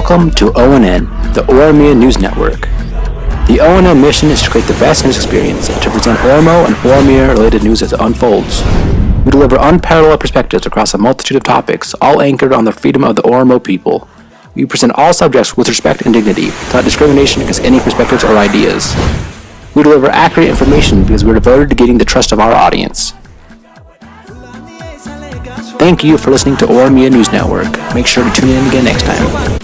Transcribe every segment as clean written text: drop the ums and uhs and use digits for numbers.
Welcome to ONN, the Oromia News Network. The ONN mission is to create the best news experience and to present Oromo and Oromia related news as it unfolds. We deliver unparalleled perspectives across a multitude of topics, all anchored on the freedom of the Oromo people. We present all subjects with respect and dignity, without discrimination against any perspectives or ideas. We deliver accurate information because we are devoted to gaining the trust of our audience. Thank you for listening to Oromia News Network. Make sure to tune in again next time.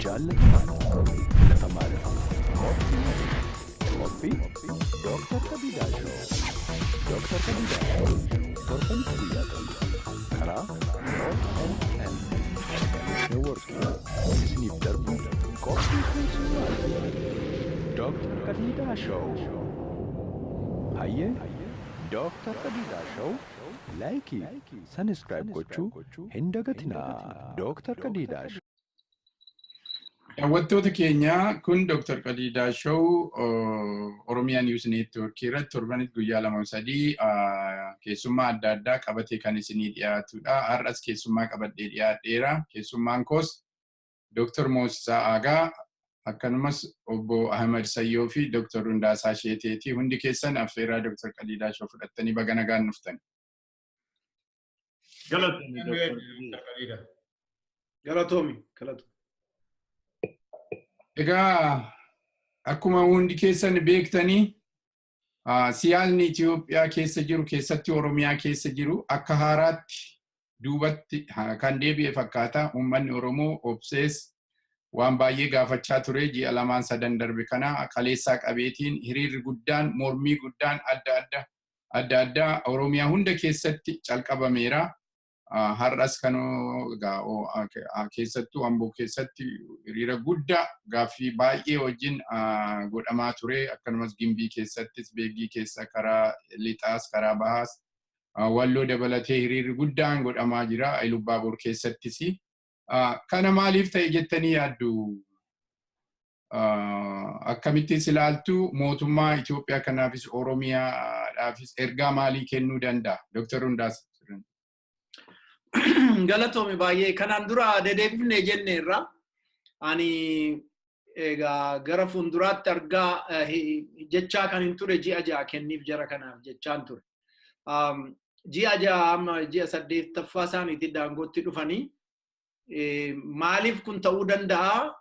Jaallatamaadha filatamaa qophii Dooktar Qadiidaa Show. Dooktar Qadiidaa Show torbanitti guyyaa tokko karaa ONN Network isiniif darbu qophii keessummaati. Dooktar Qadiidaa Show. Hayyee, Dooktar Qadiidaa Show like, subscribe gochuu hin dagatinaa. Dooktar Qadiidaa Show. Daawwattoota keenya, kun Dr. Qadiidaa Show Oromiyaa News Network irratti torbanitti guyyaa lama sadii keessummaa adda addaa qabatee kan isinii dhiyaatudha. Har'as keessummaa qabadhee dhiyaadheera. Keessummaan koos Dr. Moosisaa Aagaa, akkanumas obbo Ahmad Sayyoo fi Dr. Hundaasaa Sheeteeti. Hundi keessan affeeraa Dr. Qadiidaa Show fudhattanii baga nagaan dhuftan. Galatoomi. Galatoomi. Galatoomi. Egaa, akkuma hundi keessan beektanii, siyaasni Itoophiyaa keessa jiru, keessatti Oromiyaa keessa jiru, akka haaraatti duubatti kan deebi'e fakkaata. Uummanni Oromoo obsees waan baay'ee gaafachaa ture. Ji'a lamaan sadan darbe kana kaleessaa qabeetiin hiriirri guddaan, mormii guddaan adda adda adda addaa Oromiyaa hunda keessatti calqabameera. Har'as kan keessattuu Amboo keessatti hiriira guddaa gaaffii baay'ee wajjin godhamaa ture. Akkanumas Gimbii keessattis, Beeggii keessa, karaa lixaas, karaa bahaas, Walloo dabalatee hiriirri guddaan godhamaa jira. Ilubbaabor keessattis. Kana maaliif ta'e jettanii yaaddu? Akkamittis ilaaltu? Mootummaa Itoophiyaa kanaafis Oromiyaadhaafis ergaa maalii kennuu danda'a? Dr. Hundaas. Galatoomi baay'ee. Kanaan dura dedeebifnee jenneerra. Ani egaa gara fuulduraatti argaa jechaa kan hin ture, ji'a 6 kenniif jara kanaaf jechaan ture. Ji'a 6, amma ji'a saddeettaffaa isaaniitti daangootti dhufanii, maaliif kun ta'uu danda'a?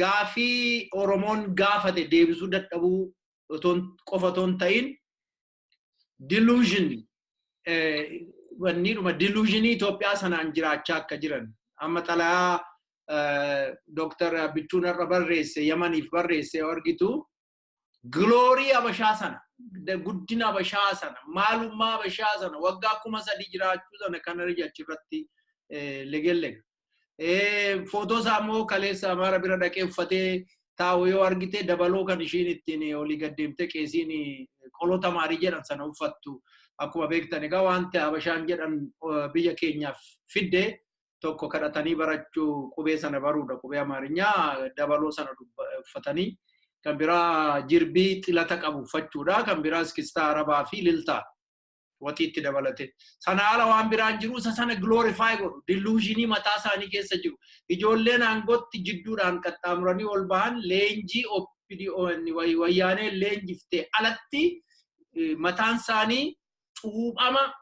Gaafii Oromoon gaafate deebisuu dadhabuu qofa otoo hin ta'in, delusion, wanniidhuma delusionii Itoophiyaa sanaan jiraachaa akka jiran. Amma xalayaa Dooktar Abbichuun har'a barreesse, Yamaniif barreesse yoo argitu, glory Abashaa sana, guddina Abashaa sana, maalummaa Abashaa sana, waggaa 3000 jiraachuu sana kan achirratti legellega. Footoo isaa immoo kaleessa Amaara bira dhaqee uffatee taa'u yoo argite, dabaloo kan ishiin ittiin olii gaddeemtee qeesiin qoloo tamaarii jedhan sana uffattu. Akkuma beektan egaa, wanti Habashaan jedhan biyya keenyaaf fidde tokko kadhatanii barachuu, qubee sana baruudha, qubee Amaarinyaa dabaloo sana uffatanii, kan biraa jirbii xilata qabu uffachuudha, kan biraa iskistaa Arabaa fi liltaa watiitti dabalate. Sana ala waan biraan jiru isa sana glorify godhu, delusionii mataa isaanii keessa jiru. Ijoolleen aangootti jidduudhaan qaxxaamuranii ol bahan leenjii Wayyaanee leenjiftee alatti mataan isaanii cuuphama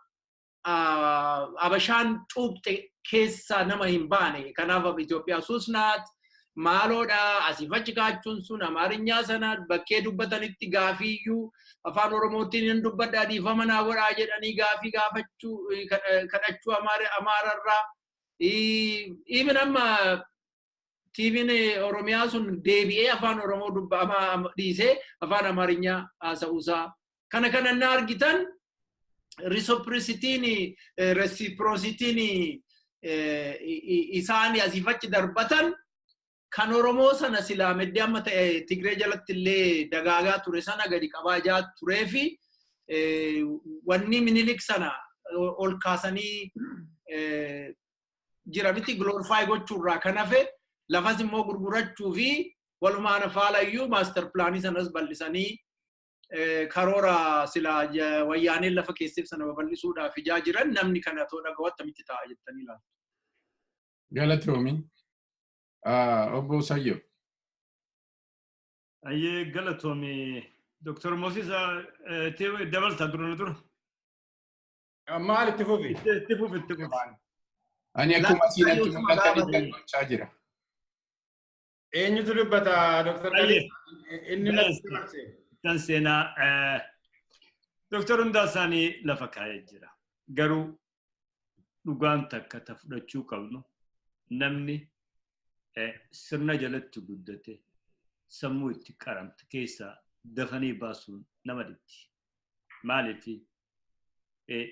Abashaan cuuphte keessaa nama hin baane. Kanaaf Itoophiyaa susnaat maaloodha, asiif achi kaachuun sun, Amaarinyaa sana bakkee dubbatanitti gaafiiyyuu afaan Oromootiin hin dubbadhaa, dhiifama naa godhaa jedhanii gaafii gaafachuu, kadhachuu Amaararraa. Even amma TV'n Oromiyaa sun deebi'ee afaan Oromoo dhiisee afaan Amaarinyaa haasa'uusaa. Kana kana na argitan, reciprocityn isaan asiif achi darbatan kan Oromoo sana silaa meddee amma ta'e Tigree jalatti illee dagaagaa ture sana gadi qabaa jaa turee fi wanni Minilik sana ol kaasanii jira miti, glorify gochuurraa kan hafe, lafas immoo gurgurachuu fi walumaan faalayyuu master planii sanas bal'isanii karoora sila wayyaaneen lafa keesseef sana babal'isuudhaaf ijaa jiran namni kana too dhaga'u attamitti ta'a jettanii ilaaltu. Galatoomi. Obbo Sayyoo. Ayyee galatoomi. Dr. Mosiisa dabalta dura dura. Maal itti fufi? Itti fufi itti fufi. Ani akkuma siinatti mul'atanitti gochaa jira. Eenyutu dubbata Dr. Qalii? Inni natti dabarse. Kan seenaa Dr. Hundaasaanii lafa kaa'ee jira. Garuu dhugaan takka ta fudhachuu qabnu namni sirna jalatti guddate sammuu itti qaramte keessaa dafanii baasuun nama dhibdi. Maaliif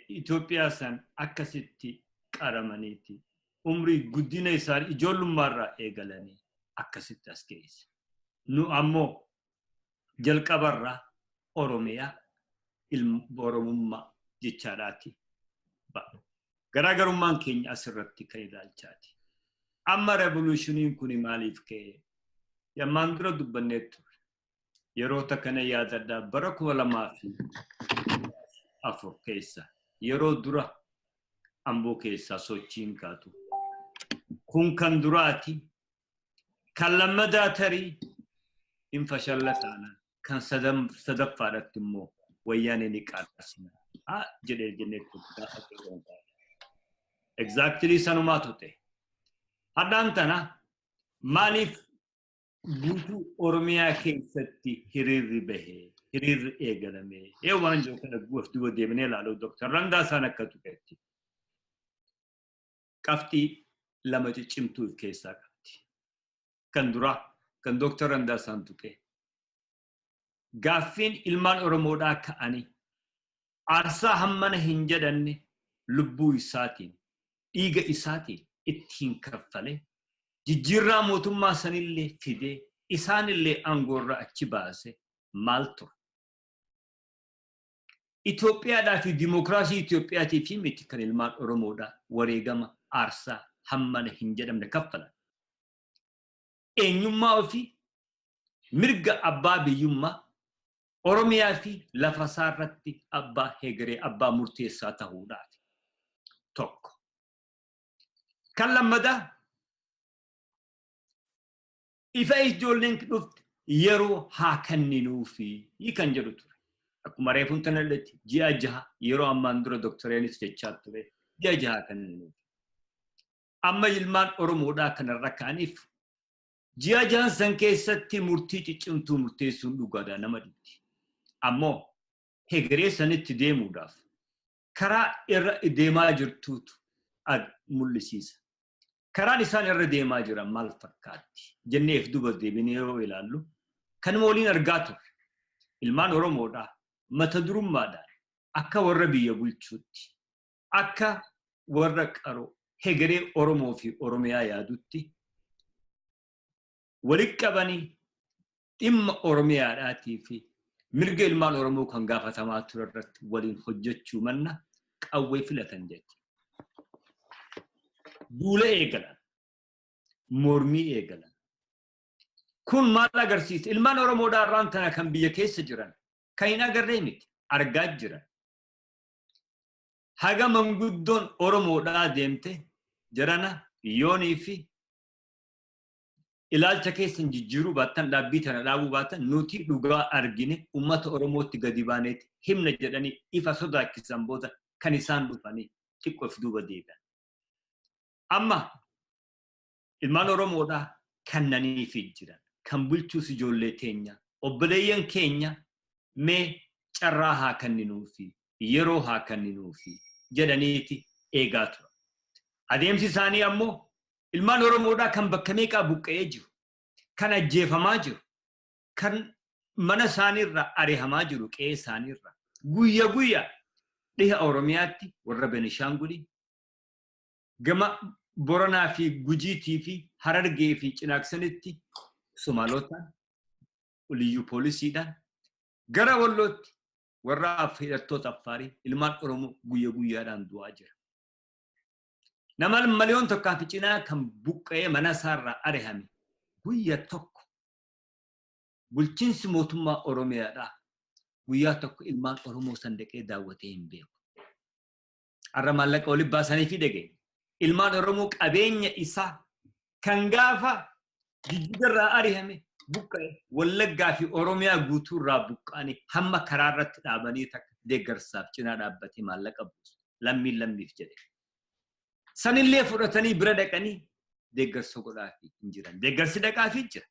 Itoophiyaa san akkasitti qaramaniiti umrii guddina isaanii ijoollummaarraa eegalanii akkasitti as geesse. Nu ammoo jalqabarraa Oromiyaa Oromummaa jechaadhaati. Garaagarummaan keenya asirratti kan ilaalchaati. Amma revolushiniin kun maaliif ka'e? Yammaan dura dubbannee turre. Yeroo takkana yaadadhaa bara 2004 keessa yeroo dura Amboo keessaa sochiin kaatu. Kun kan duraati. Kan lammadaa tarii hin fashalla taanaan kan sadaffaadhaatti immoo wayyaanee ni qaqqabsina. Jedhee jennee gaafa Exactly sanumaatu ta'e. Haddaan tana maaliif guutuu Oromiyaa keessatti hiriirri bahee hiriirri eegalame waan jiru kana of duuba deemnee ilaalu Dr. Randaasaan akka tuqetti. Qabxii lama ciccimtuu of keessaa qabdi. Kan dura kan Dr. Randaasaan tuqe. Gaaffiin ilmaan Oromoodhaa ka'anii aarsaa hammana hin jedhanne lubbuu isaatiin dhiiga isaatiin ittiin kaffale jijjiirraa mootummaa sanillee fidee isaanillee aangoorraa achi baase maal ture? Itoophiyaadhaa fi dimookiraasii Itoophiyaatii fi miti kan ilmaan Oromoodhaa wareegama aarsaa hammana hin jedhamne kaffalan. Eenyummaa ofii mirga abbaa biyyummaa Oromiyaa fi lafa isaarratti abbaa hegeree abbaa murteessaa ta'uudhaaf tokko. Kan lammadaa ifa ijoolleen dhufte yeroo haa kenninuufi kan jedhu ture. Akkuma reefuun tana irratti ji'a jaha yeroo ammaan dura doktoreenis jechaa ture ji'a jaha kenninuufi. Amma ilmaan Oromoodhaa kanarra ka'aniif ji'a jahan san keessatti murtii ciccimtuu murteessuun dhugaadhaa nama dhibdi. Ammoo hegeree sanitti deemuudhaaf karaa irra deemaa jirtuutu mul'isiisa. Karaan isaan irra deemaa jiran maal fakkaatti? Jenneef duuba deebinee yeroo ilaallu kanuma waliin argaa turre. Ilmaan Oromoodhaa mata durummaadhaan akka warra biyya bulchuutti akka warra qaroo hegeree Oromoo fi Oromiyaa yaadutti walitti qabanii dhimma Oromiyaadhaatii fi mirga ilmaan Oromoo kan gaafatamaa ture irratti waliin hojjechuu manna qawwee filatan jechuudha. Duula eegalan, mormii eegalan. Kun maal agarsiisa? Ilmaan Oromoodhaa irraan tana kan biyya keessa jiran kan hin agarree miti, argaa jiran. Haga manguddoon Oromoodhaa deemte jarana yoonii fi ilaalcha keessan jijjiiruu baattan dhaabbii tana dhaabuu baattan nuti dhugaa argine uummata Oromootti gadi baaneeti himna jedhanii ifa sodaachisan booda kan isaan dhufanii xiqqoof duuba deebi'an. Amma ilmaan Oromoodhaa kannaniifi jiran kan bulchuus ijoollee teenya obboleeyyan keenya mee carraa haa kenninuufi yeroo haa kenninuufi jedhaniiti eegaa turan. Adeemsi isaanii ammoo ilmaan Oromoodhaa kan bakka meeqaa buqqa'ee jiru, kan ajjeefamaa jiru, kan mana isaaniirraa ari'amaa jiru qe'ee isaaniirraa guyya guyyaa dhiha Oromiyaatti warra Benishaangulii gama Boranaa fi Gujiitii fi Harargee fi Cinaaksanitti Somaalotaan liyyuu poolisiidhaan gara Wallootti warra hidhattoota Affaarii ilmaan Oromoo guyya guyyaadhaan du'aa jira. Nama miliyoon tokkaa fi cinaa kan buqqa'ee mana isaarraa ari'ame guyya tokko bulchiinsi mootummaa Oromiyaadhaa Guyyaa tokko ilmaan Oromoo san dhaqee daawwatee hin beeku. Har'a maallaqa walitti baasanii fi dhageenye. Ilmaan Oromoo qabeenya isaa kan gaafa jijjiirraa ari'ame buqqa'e Wallaggaa fi Oromiyaa guutuurraa buqqa'anii hamma karaa irratti dhaabanii takka deeggarsaaf cinaa dhaabbatee maallaqa buusu. Lammiin lammiif jedhe. Sanillee fudhatanii bira dhaqanii deeggarsa godhaafii hin jiran. Deeggarsi dhaqaafii jira.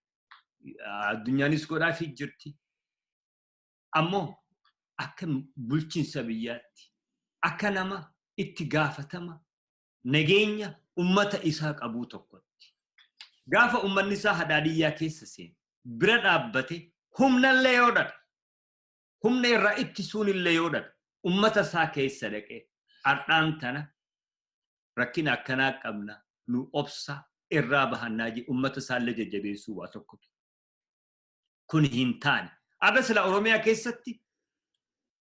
Addunyaanis godhaafii jirti. Ammoo akka bulchiinsa biyyaatti akka nama itti gaafatama nageenya ummata isaa qabuu tokkotti. Gaafa ummanni isaa hadhaadhiyyaa keessa seene bira dhaabbate humnallee yoo dhabe humna irraa ittisuunillee yoo dhabe ummata isaa keessa dhaqee har'aan tana rakkina akkanaa qabna nu obsa irraa bahannaa jee ummata isaallee jajjabeessuu waa tokkotu. Kun hin taane. Har'a sila Oromiyaa keessatti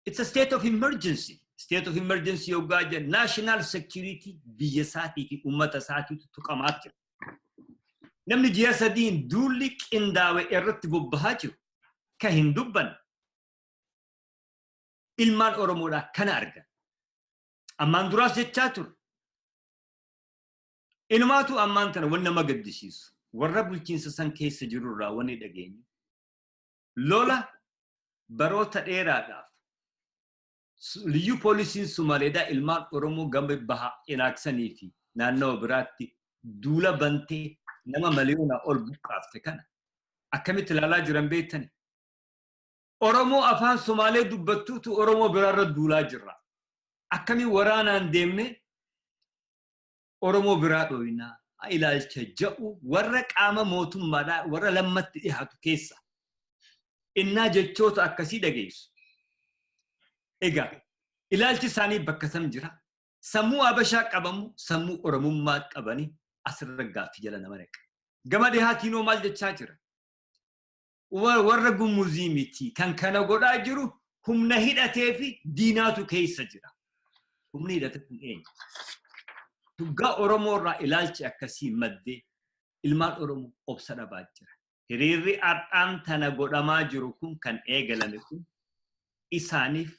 it's a state of emergency. State of emergency yoggaa jedhan national security biyya isaatii fi ummata isaatiitu tuqamaa jira. Namni ji'a sadiin duulli qindaawe irratti bobbahaa jiru kan hin dubbanne ilmaan Oromoodhaa kana argan. Ammaan duraas jechaa ture. Inumaatu ammaan tana wanni nama gaddisiisu warra bulchiinsa san keessa jirurraa wanni dhageenyu lola baroota dheeraadhaaf liyyuu poolisiin Somaaleedhaa ilmaan Oromoo gama baha cinaaksanii fi naannawa biraatti duula bantee nama miliyoonaa ol buqqaafte kana akkamitti ilaalaa jiran beektani? Oromoo afaan Somaalee dubbattuutu Oromoo biraarra duulaa jirra. Akkamiin waraanaan deemne Oromoo biraa dhooynaa ilaalcha ja'u warra qaama mootummaadhaa warra lammatti dhiyaatu keessa. Innaa jechoota akkasii dhageessu. Egaa ilaalchi isaanii bakka sam jira. Sammuu Habashaa qabamu sammuu Oromummaa qabanii asirra gaaffii jala nama dhaqa. Gama dhihaatiinoo maal jechaa jira? Warra gumuzii miti kan kana godhaa jiru humna hidhatee fi diinaatu keessa jira. Humni hidhate kun eenyu? Tuggaa Oromoo irraa ilaalchi akkasii maddee ilmaan Oromoo obsa dhabaa jira. Hiriirri har'aan tana godhamaa jiru kun kan eegalame kun isaaniif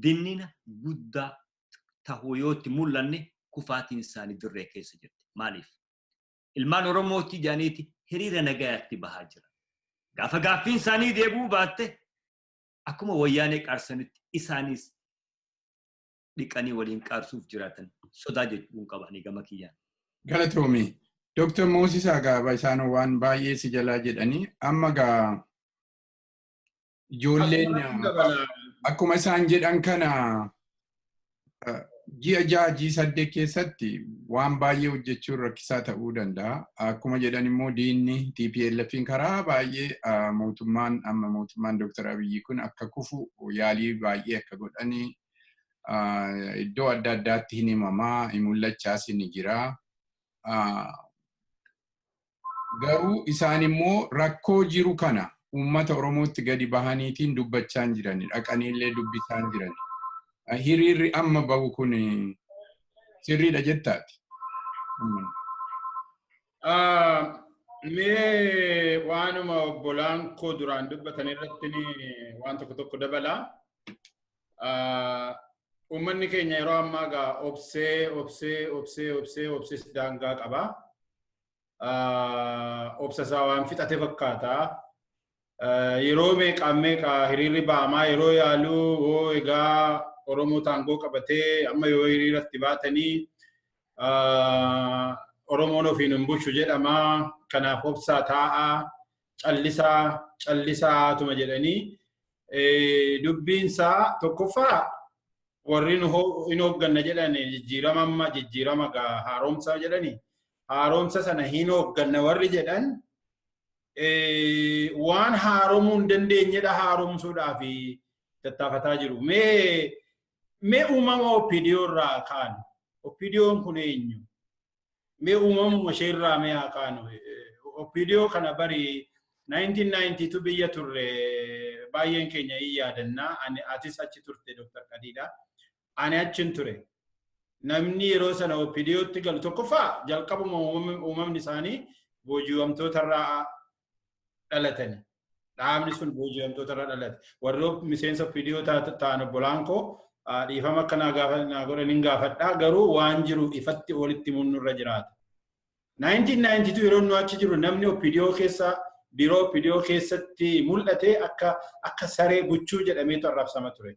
dinnina guddaa tahuu yoo itti mul'anne kufaatiin isaanii dirree keessa jirti. Maaliif? Ilmaan Oromootti jedhaniiti hiriira nagayaatti bahaa jira. Gaafa gaaffiin isaanii deebi'uu baatte akkuma wayyaanee qaarsanitti isaanis dhiqanii waliin qaarsuuf jiraatan sodaa jechuun qabanii gama kiyyaan. Galatoomi. Dr. Moosisaa gaaba isaan waan baay'ee si jalaa jedhanii amma gaa ijoolleen akkuma isaan jedhan kana ji'a 6 ji'a 8 keessatti waan baay'ee hojjechuun rakkisaa ta'uu danda'a. Akkuma jedhan immoo diinni TPLF'n karaa baay'ee mootummaan amma mootummaan Dr. Abiyyi kun akka kufu yaalii baay'ee akka godhanii iddoo adda addaatti hin himamaa, hin mul'achaas ni jira. Garuu isaan immoo rakkoo jiru kana uummata Oromootti gadi bahaniitiin dubbachaa hin jirani, dhaqaniillee dubbisaa hin jirani. Hiriirri amma bahu kun sirriidha jettaati. Mee waanuma obbolaan koo duraan dubbatan irratti waan tokko tokko dabala. Uummanni keenya yeroo ammaa gaa obsee obsee obsee obsee obsee daangaa qaba. Obsa isaa waan fixate fakkaata. Yeroo meeqa meeqa hiriirri ba'amaa yeroo yaalu hoo egaa Oromoo taangoo qabatee amma yoo hiriiratti baatanii Oromoon ofiin hin bulchu jedhama. Kanaaf obsaa taa'aa callisaa callisaa tuma jedhanii dubbiinsaa tokkoffaa warri hin hoogganna jedhan jijjiirama amma jijjiirama haaromsa jedhani haaromsa sana hin hoogganna warri jedhan waan haaromuu hin dandeenyedha haaromsuudhaaf tattaafataa jiru. Mee uumama OPDO irraa kaanu? OPDO'n kun eenyu? Mee uumamuma ishee irraa mee haa kaanu? OPDO kana bari 1992 biyya turre baay'een keenya hin yaadannaa. Ani atis achi turte Dr. Qadiidha. Ani achin ture. Namni yeroo sana OPDOtti galu tokkoffaa jalqabuma uumamni isaanii booji'amtoota irraa dhalatani. Dhaabni sun booji'amtoota irraa dhalate. Warri miseensa OPDO ta'an obbolaan koo dhiifama akkanaa gaafa naa godhan hin gaafadhaa, garuu waan jiru ifatti walitti himuun nurra jiraata. 1992 yeroo nu achi jiru namni OPDO keessa, biiroo OPDO keessatti mul'ate akka saree guchuu jedhameetu arrabsama ture.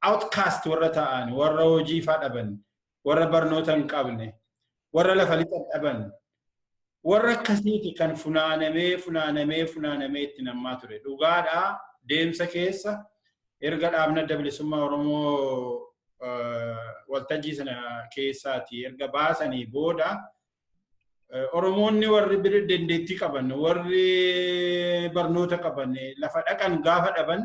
Outcast warra ta'an, warra hojii faa dhaban, warra barnoota hin qabne, warra lafa lixa dhaban, warra akkasiiti kan funaanamee funaanamee funaanamee itti nammaa ture. Dhugaadhaa, deemsa keessa erga dhaabni Adda Bilisummaa Oromoo waltajjii sana keessaati erga baasanii booda, Oromoonni warri bira dandeettii qaban, warri barnoota qaban lafa dhaqan gaafa dhaban,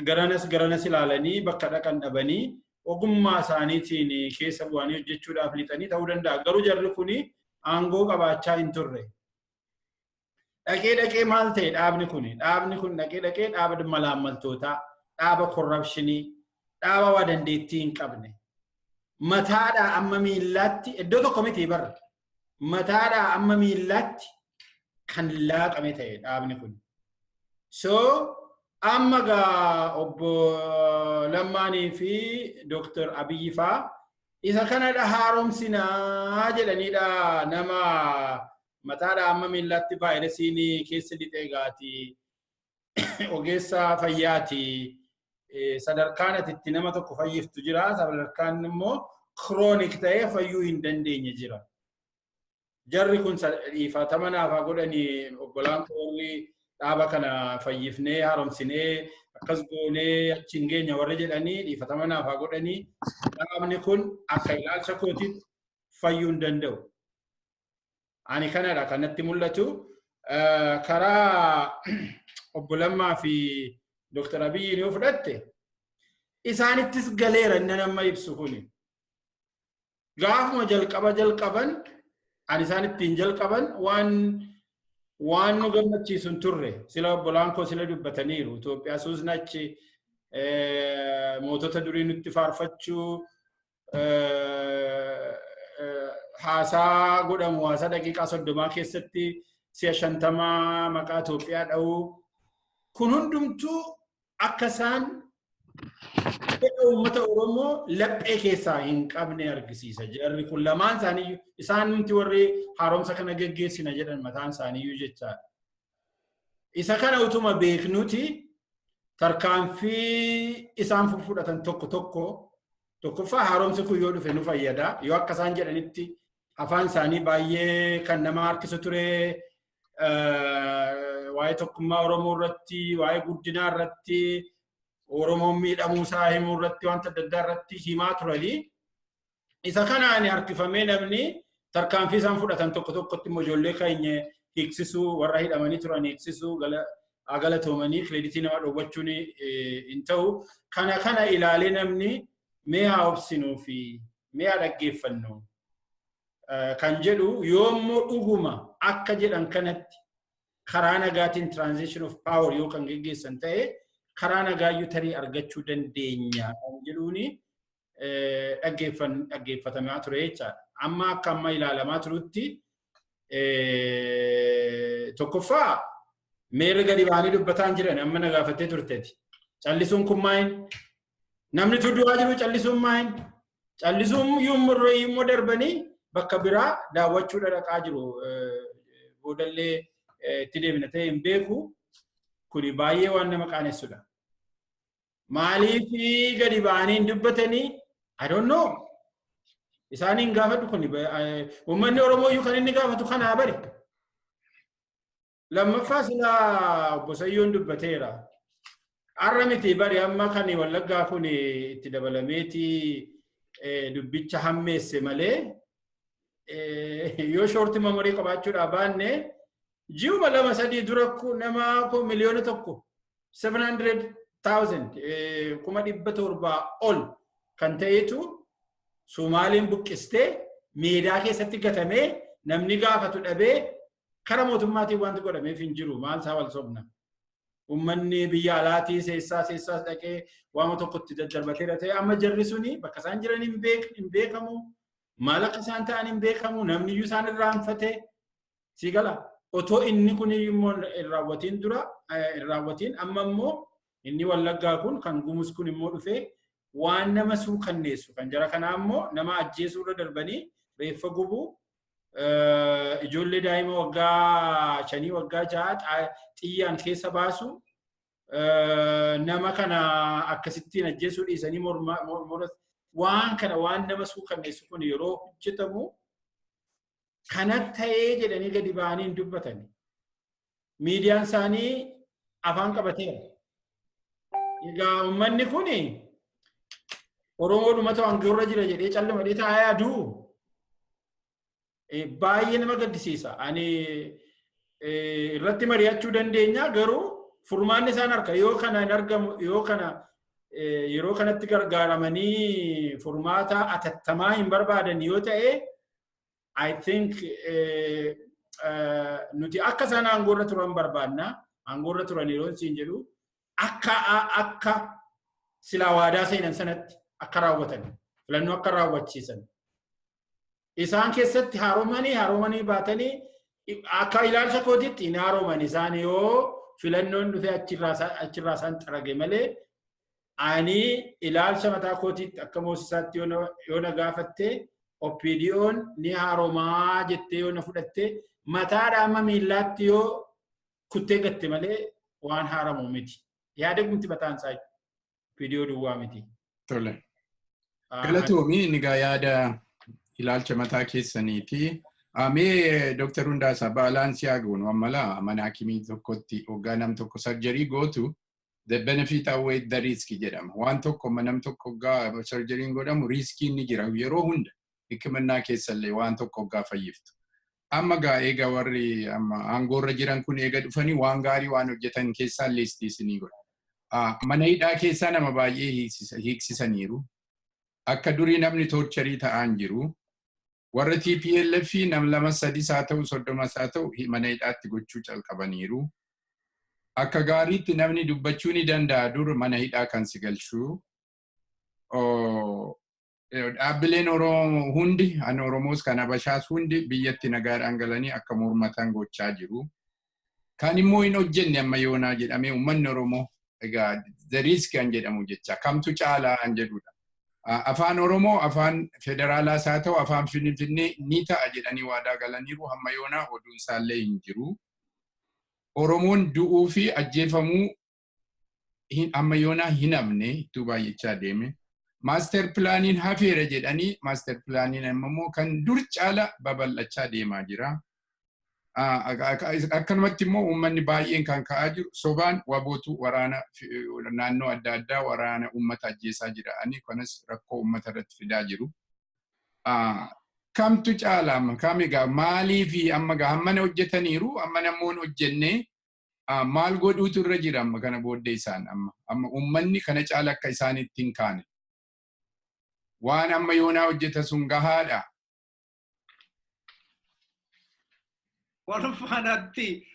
garanas garanas ilaalanii bakka dhaqan dhabanii ogummaa isaaniitiin keessa bu'anii hojjechuudhaaf lixanii ta'uu danda'a. Garuu jarri kuni aangoo qabaachaa hin turre. Dhaqee dhaqee maal ta'e dhaabni kuni? Dhaabni kun dhaqee dhaqee dhaaba malaammaltootaa, dhaaba corruption, dhaaba waa dandeettii hin qabne. Mataadhaa amma miillaatti iddoo tokko miti barra. Mataadhaa amma miillaatti kan laaqame ta'e dhaabni kun. So amma gaa obbo Lammaanii fi Dr. Abiyyi faa isa kanadha haaromsinaa jedhaniidha, nama mataadhaa amma miillaatti vaayirasiin keessa lixee gaati, ogeessa fayyaati. Sadarkaan ati itti nama tokko fayyiftu jira, sadarkaan immoo chronic ta'ee fayyuu hin dandeenye jira. Jarri kun dhiifatama naafaa godhanii, obbolaan warri dhaaba kana fayyifnee haaromsinee akkas goonee achi hin geenya warri jedhanii, dhiifatama naafaa godhanii, dhaabni kun akka ilaalcha kootitti fayyuu hin danda'u. Ani kanadha kanatti mul'atu. Karaa obbo Lammaa fi Dr. Abiyyiin yoo fudhatte, isaanittis galeera inni nama ibsu kuni. Gaafuma jalqaba jalqaban ani isaan ittiin jalqaban waan nu gammachiisu hin turre. Sila obbolaan koo sila dubbataniiru. Itoophiyaa suusnachi mootota durii nutti faarfachuu, haasaa godhamu haasaa daqiiqaa 30 keessatti si'a 50 maqaa Itoophiyaa dha'uu, kun hundumtuu akka isaan fedha uummata Oromoo laphee keessaa hin qabne argisiisa. Jarri kun lamaan isaaniiyyuu, isaan nuti warri haaromsa kana geggeessina jedhan mataan isaaniiyyuu jechaadha. Isa kana utuma beeknuti tarkaanfii isaan fudhatan tokko tokko, tokkoffaa haaromsi kun yoo dhufe nu fayyada. Yoo akka isaan jedhanitti afaan isaanii baay'ee kan nama harkisu ture, waa'ee tokkummaa Oromoo irratti, waa'ee guddinaa irratti, Oromoon miidhamuu isaa himuu irratti, wanta adda addaa irratti himaa turanii. Isa kanaan harkifamee namni tarkaanfii isaan fudhatan tokko tokkotti immoo ijoollee keenya hiiksisuu, warra hidhamanii turan hiiksisuu, galatoomanii credit nama dhoowwachuun hin ta'u. Kana ilaalee namni mee haa obsinuu fi mee haa dhaggeeffannu kan jedhu, yoommoo dhuguma akka jedhan kanatti karaa nagaatiin transition of power yoo kan geggeessan ta'e, karaa nagaayyuu tarii argachuu dandeenya kan jedhuuni dhaggeeffatamaa ture jechaadha. Amma akka amma ilaalamaa turutti, tokkoffaa meerri gadi ba'anii dubbataan jiran amma na gaafattee turteeti. Callisuun kun maayin? Namni du'aa jiru callisuun maayin? Callisuun immoo darbanii bakka biraa daawwachuu dhaqaa jiru. Boodallee itti deebina ta'e hin beeku. Kuni baay'ee waan nama qaanessudha. Maaliif gadi ba'anii hin dubbatanii? I don't know. Isaaniin gaafadhu kuni, uummanni Oromoo iyyuu kan inni gaafatu kanaa bari. Lammaffaa silaa obbo Sayyoon dubbateera. Har'a miti bari, amma kan Wallaggaa kun itti dabalameeti dubbicha hammeesse malee, yoo short memory qabaachuudhaa baanne, ji'uma 2-3 dura nama 1 miliyoona, 700,000, 700,000 ol kan ta'etu Somaaliin buqqistee meedaa keessatti gatamee, namni gaafatu dhabee, kara mootummaatiin wanti godhameef hin jiru. Maal isaa wal sobna? Uummanni biyya alaatii seessaa seessaas dhaqee waama tokkotti daddarbateera ta'e, amma jarri suni bakka isaan jiran hin beekamu. Maal akka isaan ta'an hin beekamu. Namni iyyuu isaan irraanfate. Si gala. Otoo inni kun immoo hin raawwatiin dura hin raawwatiin amma immoo inni Wallaggaa kun kan Gumus kun immoo dhufee waan nama suukanneessu kan jara kanaa immoo nama ajjeesuu irra darbanii reeffa gubuu ijoollee daa'ima waggaa 5 waggaa 6 xiyyaan keessa baasu nama kana akkasittiin ajjeesuu dhiisanii morma waan kana waan nama suukanneessu kun yeroo hojjetamu kana ta'ee jedhanii gadi ba'anii hin dubbatani. Miidiyaan isaanii afaan qabateera. Egaa uummanni kun Oromoodhumatu aangoorra jira jedhee callumadhee taa'ee aduu baay'ee nama gaddisiisa. Ani irratti mari'achuu dandeenya garuu furmaanni isaan harka yoo kana hin argamu yoo kana yeroo kanatti gargaaramanii furmaata atattamaa hin barbaadan yoo ta'e I think nuti akka isaan aangoorra turan barbaadna. Aangoorra turan yeroo siin jedhu akka silaa waadaa seenan sanatti akka raawwatan filannoo akka raawwachiisan. Isaan keessatti haaromanii baatanii akka ilaalcha kootiitti hin haaroman isaan yoo filannoon dhufee achirraa isaan xarage malee ani ilaalcha mataa kootiitti akka Moosisaatti yoo na gaafatte OPDO'n ni haaromaa jettee yoo na fudhatte mataadhaa amma miillaatti yoo kuttee gatte malee waan haaramu miti. Yaada gumti mataan isaa OPDO duwwaa miti. Tole. Galatoomii inni egaa yaada ilaalcha mataa keessaniiti. Mee Dr. Hundaasaa balance haa goonu ammalaa mana hakimii tokkotti hoggaa nam tokko surgery gootu the benefit outweigh the risk jedhama. Waan tokko nam tokko hoggaa surgeryn godhamu riskiin ni jira yeroo hunda hikimannaa keessallee waan tokko hoggaa fayyiftu. Amma gaa eega warri amma aangoorra jiran kun eega dhufanii waan gaarii waan hojjetan keessaa list isinii godha. Mana hidhaa keessaa nama baay'ee hiiksisaniiru. Akka durii namni torture ta'aa jiru. Warra TPLF nam 2 3 haa ta'u 30 haa ta'u mana hidhaatti gochuu calqabaniiru. Akka gaariitti namni dubbachuu ni danda'a dur mana hidhaa kan si galchuu. Dhaabbileen Oromoo hundi, an Oromoos kan Habashaas hundi biyyatti nagaadhaan galanii akka mormatan gochaa jiru. Kan immoo hin hojjenne amma yoonaa jedhamee uummanni Oromoo egaa the risk kan jedhamu jecha kamtu caalaa kan jedhudha. Afaan Oromoo afaan federaalaas haa ta'u afaan Finfinnee ni ta'a jedhanii waadaa galaniiru hamma yoonaa oduun isaallee hin jiru. Oromoon du'uu fi ajjeefamuu amma yoonaa hin hafne itti baay'achaa deeme. Master planiin hafeera jedhanii master planiin immoo kan dur caala babal'achaa deemaa jira. Akkanumatti immoo uummanni baay'een kan ka'aa jiru sobaan wabootu waraana naannoo adda addaa waraana uummata ajjeesaa jira. Ani kanas rakkoo uummata irratti fidaa jiru. Kamtu caala amma kam egaa maalii fi amma gaa hammana hojjetaniiru amma namoonni hojjennee maal godhuutu irra jira amma kana booddee isaan amma uummanni kana caala akka isaan ittiin kaane. Waan amma yoonaa hojjeta sun gahaadha. Walumaanatti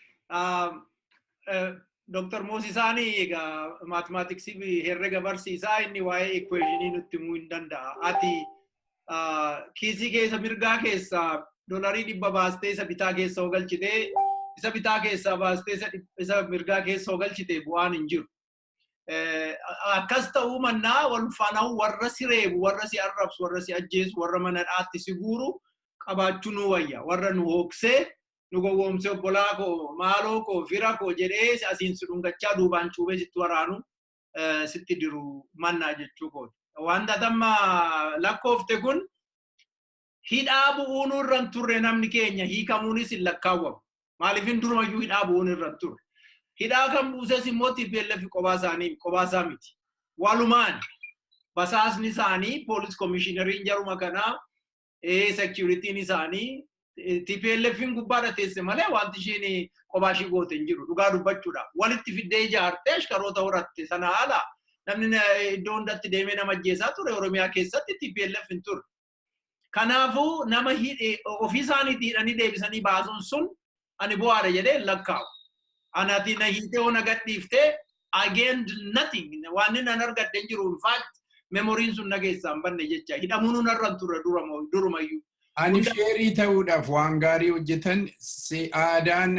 Dr. Moosisaanii egaa mathematicsii herrega barsiisaa inni waa'ee equationii nutti himuu hin danda'a. Ati kiisii keessa mirgaa keessa $100 baastee isa bitaa keessa hoo galchitee isa bitaa keessaa baastee isa mirgaa keessa hoo galchitee bu'aan hin jiru. Akkas ta'uu mannaa wal faana warra si reebu, warra si arrabsu, warra si ajjeesu, warra mana dhaatti si guuru qabaachuu nu wayya. Warra nu hooksee nu gowwoomsee obbolaa koo, maaloo koo, fira koo jedhee asiin si dhungachaa duubaan cuubee sitti waraanu sitti diru mannaa jechuu kooti. Wanta amma lakkoofte kun hidhaa bu'uun irra hin turre namni keenya hiikamuunis hin lakkaawwamu. Maaliif hin durumayyuu hidhaa bu'uun irra hin turre. Hidhaa kan buuses immoo TPLF kophaa isaanii kophaa isaa miti. Walumaan basaasni isaanii poolis komishinariin jaruma kanaa securityn isaanii TPLFin gubbaadha teesse malee wanti isheen kophaa ishii goote hin jiru dhugaa dubbachuudhaaf. Walitti fiddee ijaartee ashkaroota horatte sana haala namni iddoo hundatti deemee nama ajjeesaa ture Oromiyaa keessatti TPLF hin turre. Kanaafuu nama ofii isaaniitti hidhanii deebisanii baasuun sun ani bu'aadha jedhee lakkaa'u. Anati na hiitee hoo na gadhiiftee I gained nothing. Waan inni nan argadhe hin jiru. In fact, memoryn sun na keessaa hin banne jecha. Hidhamuun narra hin turre durumayyuu. Ani fair ta'uudhaaf waan gaarii hojjetan, aadaan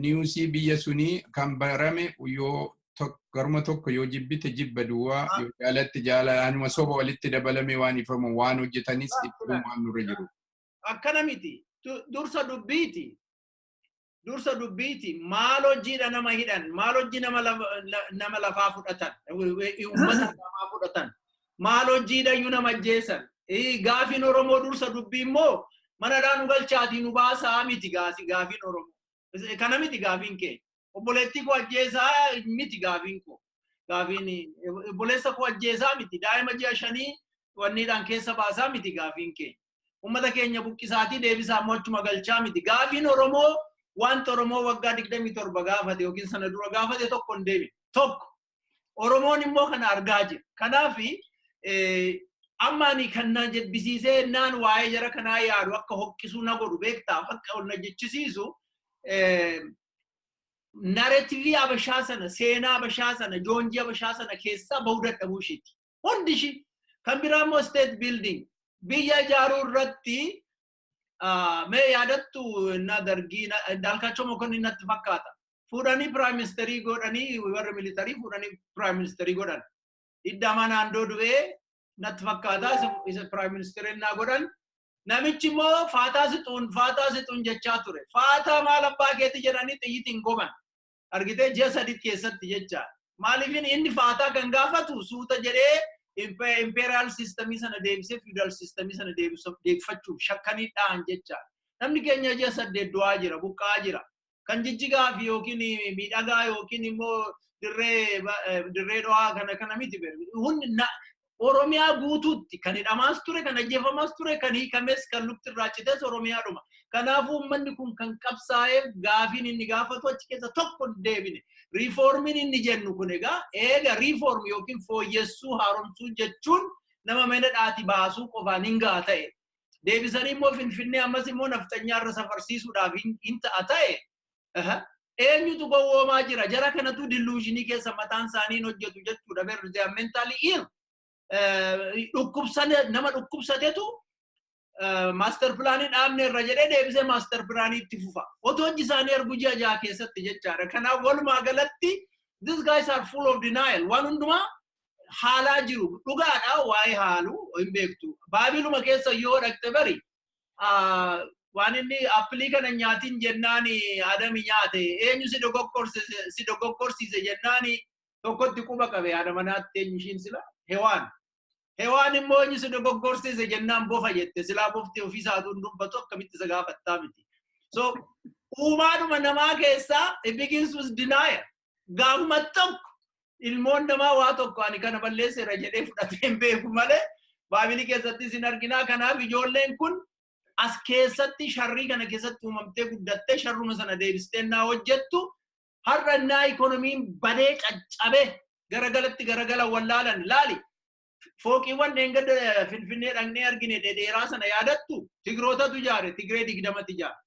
newsii biyya sunii kan barame yoo garuma tokko yoo jibbite jibba duwwaa, yoo jaalatte jaalaanuma, soba walitti dabalame waan ifamu waan hojjetanis ibsuun waan nurra jiru. Akkana miti. Dursa dubbiiti. Dursa dubbiiti. Maal hojiidha nama hidhan? Maal hojii nama lafaa fudhatan? Uummata lafaa fudhatan? Maal hojiidha iyyuu nama ajjeesan? Gaafiin Oromoo dursa dubbii immoo manadhaa nu galchaatii nu baasaa miti gaafiin Oromoo. Kana miti gaafiin kee. Obboleettii koo ajjeesaa miti gaafiin koo. Gaafiin obboleessa koo ajjeesaa miti. Daa'ima ji'a 5 wanniidhaan keessa baasaa miti gaafiin kee. Uummata keenya buqqisaatii deebisaa immoo achuma galchaa miti. Gaafiin Oromoo wanta Oromoo waggaa 27 gaafate yookiin sana dura gaafate tokko hin deebine. Tokko. Oromoon immoo kana argaa jira. Kanaaf amma ani kan na jibbisiisee naan waa'ee jara kanaa yaadu akka hoqqisuu na godhu beektaa, akka ol na jechisiisu, narrative Abashaa sana, seenaa Abashaa sana, joonjii Abashaa sana keessaa bahuu dadhabuu ishiiti. Hundi ishii. Kan biraa immoo state building biyya ijaaruu irratti, mee yaadattu na Dargii Indaalkaachoo Mokonnin natti fakkaata. Fuudhanii prime ministerii godhanii, warra military fuudhanii prime ministerii godhan. Iddamaa naandoo du'ee natti fakkaata, isa prime ministerii naa godhan. Namichi immoo "Faataa sixuun, faataa sixuun" jechaa ture. Faataa maal abbaa keeti jedhanii xiyyitiin goban. Argitee, ji'a 3 keessatti jecha. Maaliif inni faataa kan gaafatu? Suuta jedhee imperial systemii sana deebisee feudal systemii sana deebifachuuf shakkanii dha'an jecha. Namni keenya ji'a 8 du'aa jira, buqqa'aa jira. Kan Jijjigaa fi yookiin Miidhagaa yookiin immoo Dirree Dhawaa kana miti. Hundi Oromiyaa guutuutti kan hidhamaas ture, kan ajjeefamaas ture, kan hiikames, kan lukti irraa cites Oromiyaadhuma. Kanaafuu uummanni kun kan qabsaa'eef gaafiin inni gaafatu achi keessa tokko hin deebine. Reformiin inni jennu kun egaa eega reform yookiin fooyyessuu, haaromsuu jechuun nama mana dhaati baasuu qofaan hin ga'a ta'e. Deebisanii immoo Finfinnee ammas immoo nafxanyaa irra safarsiisuudhaaf hin ta'a ta'e. Eenyutu gowwoomaa jira? Jara kanatu delusionii keessa mataan isaanii hin hojjetu jechuudha. They are mentally ill. Nama dhukkubsatetu master planii dhaabne irra jedhee deebisee master planii itti fufa. Otoo hojii isaanii ergu ji'a 6 keessatti jechaadha. Kanaaf walumaa galatti these guys are full of denial. Waan hundumaa haalaa jiru. Dhugaadha, waa'ee haaluu hin beektu. Baabiluma keessa yoo dhaqxe bari waan inni appleii kana nyaatiin jennaan Adami nyaate, eenyu si dogoggorsiise jennaani tokkotti quba qabe, haadha manaatti. Eenyu ishiin sila? Hewaan. Hewaan immoo eenyu si dogoggorsiise jennaan bofa jette. Silaa bofti ofiisaatu hin dubbatu, akkamitti isa gaafattaa miti. So uumaadhuma namaa keessaa it begins with denial. Gaafuma tokko ilmoon namaa waa tokko ani kana balleesseera jedhee fudhatee hin beeku malee Baabilii keessattis hin arginaa. Kanaaf ijoolleen kun as keessatti sharrii kana keessatti uumamtee guddattee sharruma sana deebistee naa hojjettu. Har'a naa ikonomiin badee caccabee garagalatti garagala wallaalan laali. Fooqiiwwan dheengadda Finfinnee dhaqnee argine dhedheeraa sana yaadattu? Tigrootatu ijaare, Tigree 20tti ijaare.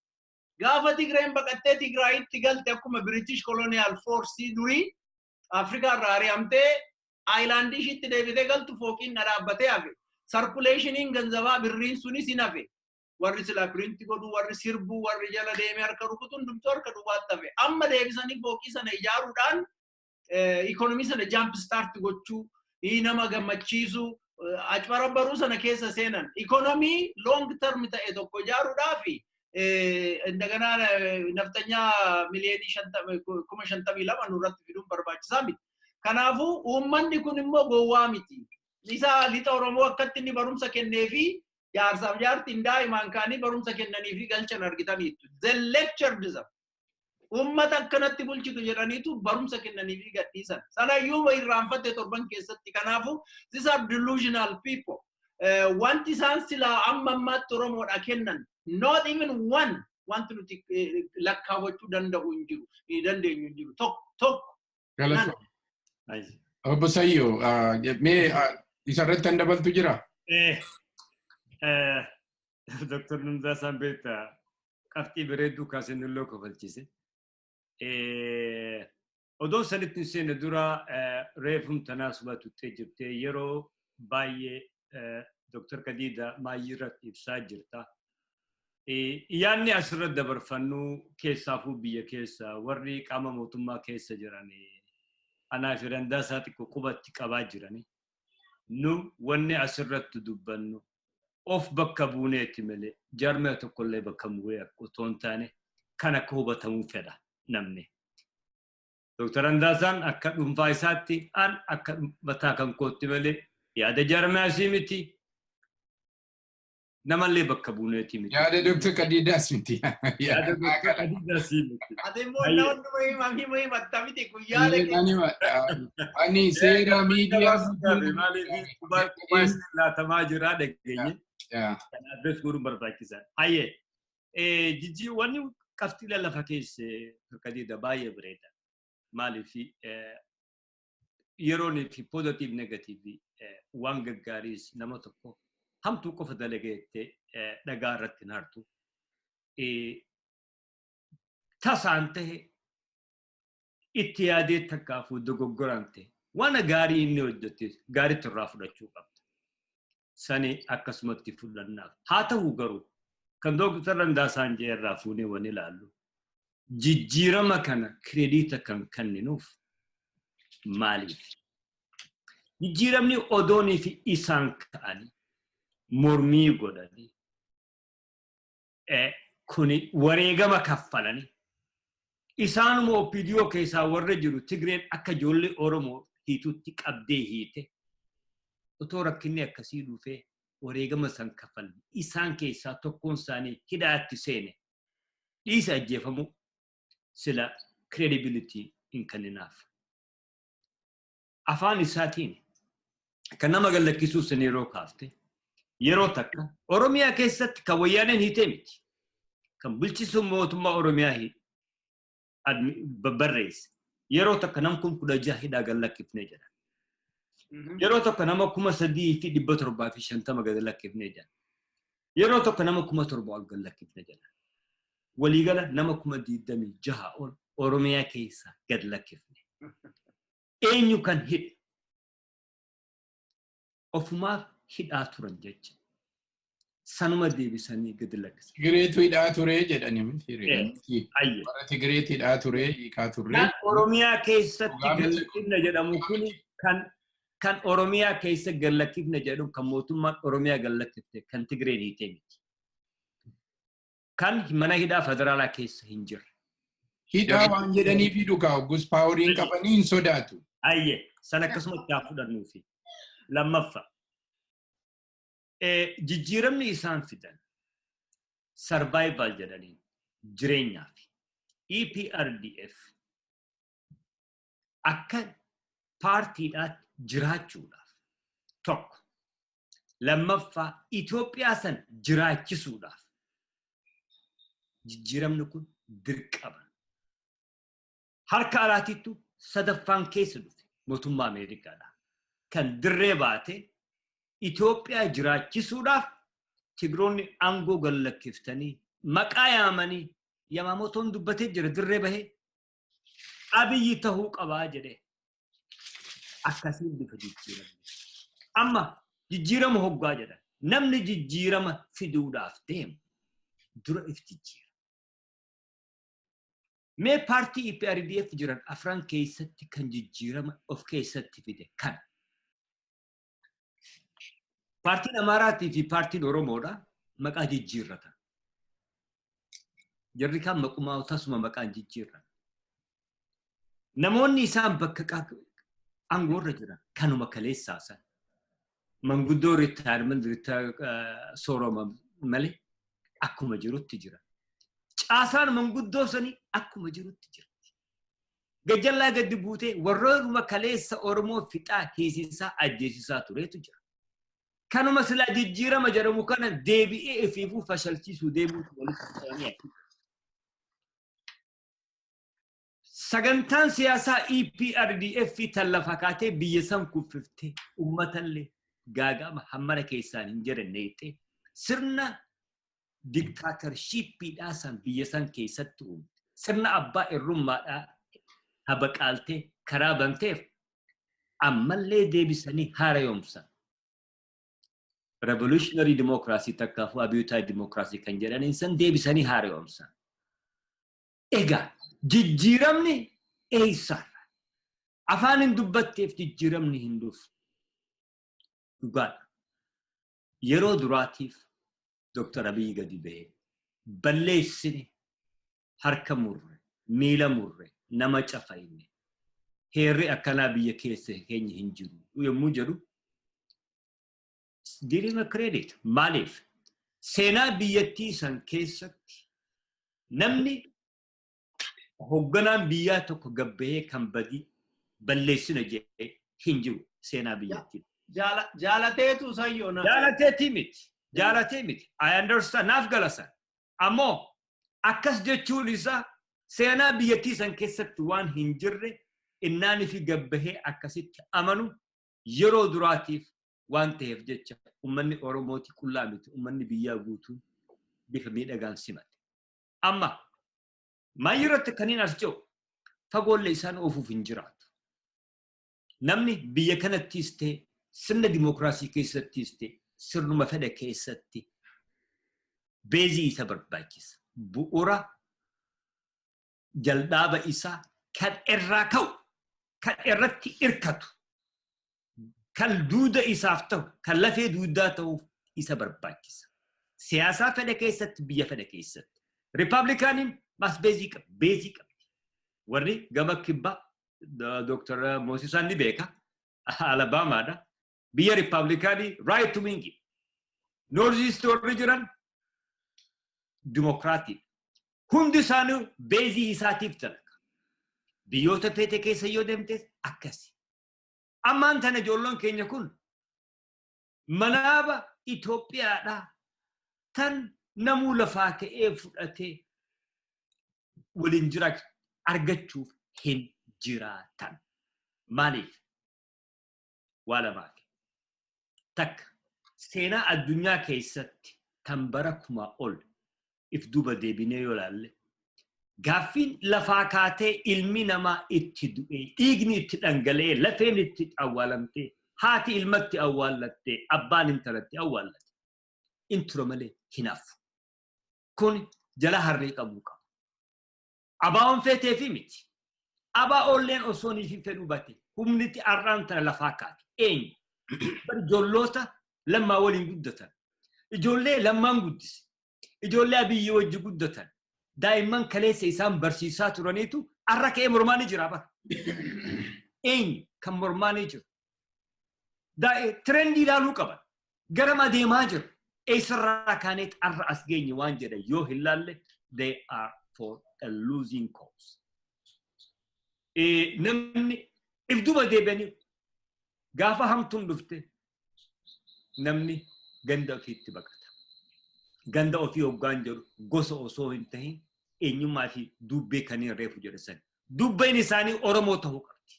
Gaafa Tigreen baqattee Tigraayitti galte, akkuma British colonial force durii Afrikaa irraa ari'amtee islandii ishiitti deebitee galtu, fooqiin dhadhaabbatee hafe. Circulationiin ganzabaa birriin sunis hin hafe. Warri silaa print godhuu, warri sirbuu, warri jala deemee harka rukutu hundumtuu harka duwwaatti hafe. Amma deebisanii fooqii sana ijaaruudhaan ikonomii sana jump start gochuu, nama gammachiisuu, acbarabbaruu sana keessa seenan. Ikonomii long term ta'e tokko ijaaruudhaaf indaganaa naftanyaa miliyoonii 52,000 nurratti fiduun barbaachisaa miti. Kanaafuu uummanni kun immoo gowwaa miti. Isa lixa Oromoo akkatti inni barumsa kennee fi jaarsaaf jaartiin daa'imaan kaanii barumsa kennanii fi galchan argitaniitu. The lectured them. Uummata akkanatti bulchitu jedhaniitu barumsa kennanii fi gadhiisan. Sanayyuu irraanfatte torban keessatti. Kanaafuu these are delusional people. Wanti isaan silaa amma ammaatti Oromoodha kennan, not even one, wanti nuti lakkaawwachuu danda'u hin jiru. Dandeenyu hin jiru. Tokko tokko. Obbo Sayyoo, mee isarratti kan dabaltu jira? Dr. Numdaasaan beektaa, qabxii bareedduu kaasee nulloo kofalchise. Odoo sanitti hin seenne dura reefum tanaa suma tuttee jirtee, yeroo baay'ee Dr. Kadiida maayyii irratti ibsaa jirta. Yaanni asirra dabarfannu keessaafuu biyya keessa warri qaama mootummaa keessa jiran anaa fi Randaasaa xiqqoo qubatti qabaa jirani. Nu wanni asirratti dubbannu of bakka buuneeti malee jaarmaya tokkollee bakka bu'ee otoo hin taane kan akka hubatamuu fedha namni. Dooktar Randaasaan akka dhuunfaa isaatti an akka mataa kan kootti malee yaada jaarmayaasii miti. Namallee bakka buuneeti miti. Yaada Dooktar Kadiidaas miti. Yaada Dooktar Kadiidaas miti. Ati immoo nama hundumaa himatta miti guyyaalee. Ani seera miidiyaa. Maaliif qubaa isin laatamaa jira dhageenye. Kanaafis godhuun barbaachisaadha. Hayyee jijjiirwanni qabxiilee lafa keessa Kadiida baay'ee bareeda. Maaliif yeroon fi positive negative waan gaggaariis nama tokko hamtuu qofa dalageettee dhagaa irratti hin hartu. Tasaan tahe itti yaadee takkaafuu dogoggoraan ta'e waan gaarii inni hojjete gaariitti irraa fudhachuu qabda. Sani akkasumatti fudhannaaf. Haa ta'u garuu kan Dooktar Randaasaan jee irraa fuunee waan ilaallu jijjiirama kana kireediita kan kenninuuf maaliif? Jijjiiramni odoonii fi isaan ka'anii mormii godhanii kuni wareegama kaffalanii isaanuma OPDO keessaa warra jiru Tigreen akka ijoollee Oromoo hiitutti qabdee hiite otoo rakkinni akkasii dhufee wareegama san kaffalanii isaan keessaa tokkoon isaanii hidhaatti seene dhiisa ajjeefamu sila credibility hin kenninaaf. Afaan isaatiin kan nama gallakkisuu san yeroo kaafte yeroo takka Oromiyaa keessatti kan wayyaaneen hiitee miti. Kan bulchisu mootummaa Oromiyaa barreesse. Yeroo takka nam 16,000 hidhaa gallakkifnee jedha. Yeroo tokko nama 3,750 gad lakkifnee jedha. Yeroo tokko nama 7,000 ol gad lakkifnee jedha. Waliigala nama 26,000 ol Oromiyaa keessa gad lakkifne. Eenyu kan hidhe? Ofumaaf hidhaa turan jecha. Sanuma deebisanii gad lakkisan. Tigireetu hidhaa turee jedhani miti. Warra Tigireetu hidhaa turee hiikaa turre. Kan Oromiyaa keessatti gad lakkifne jedhamu kun kan Oromiyaa keessa gad lakkifne jedhu kan mootummaan Oromiyaa gad lakkifte kan Tigireen hiitee miti. Kan mana hidhaa federaalaa keessa hin jirre. Hidhaa waan jedhanii fi dhugaa hoggus paawuriin qabanii hin sodaatu. Ayyee san akkasumatti haa fudhannuufi. Lammaffaa. Jijjiiramni isaan fidan survival jedhaniin jireenyaaf EPRDF akka paartiidhaatti jiraachuudhaaf tokko. Lammaffaa Itoophiyaa san jiraachisuudhaaf jijjiiramni kun dirqama. Harka alaatittu sadaffaan keessa dhufe mootummaa Ameerikaadha. Kan dirree baate Itoophiyaa jiraachisuudhaaf Tigiroonni aangoo gad lakkiftanii maqaa yaamanii Yamaamotoon dubbatee jira dirree bahee Abiyyi tahuu qabaa jedhee akkasiin bifa jijjiiramne. Amma jijjiirama hoggaa jedhan namni jijjiirama fiduudhaaf deemu dura if jijjiira. Mee paartii EPRDF jiran afran keessatti kan jijjiirama of keessatti fide kan. Paartiin Amaaraatii fi paartiin Oromoodha maqaa jijjiirratan. Jarri kan maqumaa tasuma maqaan jijjiirran. Namoonni isaan bakka aangoorra jiran kanuma kaleessaa san. Manguddoo riitaayirment sooroma malee akkuma jirutti jira. Caasaan manguddoo sanii akkuma jirutti jira. Gajjallaa gadi buutee warroonuma kaleessa Oromoo fixaa hiisisaa ajjeesisaa tureetu jira. Kanuma silaa jijjiirama jedhamu kana deebi'ee ifiifuu fashalchiisuu deemuutu walitti qabamee. Sagantaan siyaasaa EPRDF tan lafa kaatee biyya san kuffiftee uummatallee gaaga'ama hammana keessaan hin jiran neexee sirna diktaatarshippiidhaa san biyya san keessatti uumte. Sirna abbaa irrummaadhaa habaqaaltee karaa banteef ammallee deebisanii haara yoomsan. Revolutionary democracy takkaafuu abiyyoota democracy kan jedhaniin san deebisanii haaromsan. Egaa jijjiiramni eessarra? Afaan hin dubbatteef jijjiiramni hin dhufu. Dhugaadha. Yeroo duraatiif Dr. Abiyyi gadi bahee balleessine, harka murre, miila murre, nama cafayne, heerri akkanaa biyya keessa keenya hin jiru yommuu jedhu, give him a credit. Maaliif? Seenaa biyyattii san keessatti namni hoogganaan biyyaa tokko gabbahee kan badii balleessina jedhee hin jiru seenaa biyyattii. Jaalateetu sayyoo na. Jaalateetii miti. Jaalatee miti. I understand. Naaf galasan. Ammoo akkas jechuun isaa seenaa biyyattii san keessatti waan hin jirre innaanii fi gabbahee akkasitti amanu yeroo duraatiif waan ta'eef jecha uummanni Oromooti qullaa miti, uummanni biyyaa guutuun bifa miidhagaan simate. Amma maayii irratti kanneen as jiru fagoollee isaan oofuuf hin jiraatu. Namni biyya kanattis ta'e, sirna dimookiraasii keessattis ta'e, sirnuma fedha keessatti base isa barbaachisa. Bu'uura jaldaaba isaa kan irraa ka'u, kan irratti irkatu, kan duuda isaaf ta'u, kan lafee duudaa ta'uuf isa barbaachisa. Siyaasaa fedha keessatti, biyya fedha keessatti. Riippablikaaniin mas base qabdi, base qabdi. Warri gama kibbaa Dr. Moosisaan ni beeka. Alabaamaadha. Biyya Riippablikaanii right wing. North East warri jiran Dimokiraatii. Hundi isaanii base isaatiif dalaga. Biyyoota feete keessa yoo deemtes akkasi. Ammaan tana ijoolloon keenya kun manaaba Itoophiyaadhaa tan namuu lafaa ka'ee fudhatee waliin jira argachuuf hin jiraatan. Maaliif? Waa lamaaf. Takka, seenaa addunyaa keessatti kan bara 1000 ol if duuba deebinee yoo ilaalle, gaaffiin lafaa kaatee ilmi namaa itti du'ee, dhiigni itti dhangala'ee, lafeen itti awwaalamtee, haati ilmatti awwaallattee, abbaan intalatti awwaallate in tura malee hin hafu. Kun jala harree qabuu qaba. Abaa'oon feeteefi miti. Abaa'oolleen osoo niif fedhuu baate humniti har'aan tana lafaa kaate. Eenyu? Ijoollota Lammaa waliin guddatan. Ijoollee Lammaan guddise. Ijoollee Abiyyi wajji guddatan. Daa'imman kaleessa isaan barsiisaa turaniitu har'a ka'ee mormaa ni jira bara. Eenyu kan mormaa ni jiru? Trend ilaaluu qaban. Garam adeemaa jiru? Eessarraa kaaneet har'a as geenye waan jedhan yoo hin laalle, they are for a losing cause. Namni if duuba deebi'anii gaafa hamtuun dhufte namni ganda ofiitti baqata. Ganda ofii hoggaan jedhu gosa osoo hin tahin eenyummaa fi dubbee kanneen reefu jedhu san. Dubbeen isaanii Oromoo ta'uu qabdi.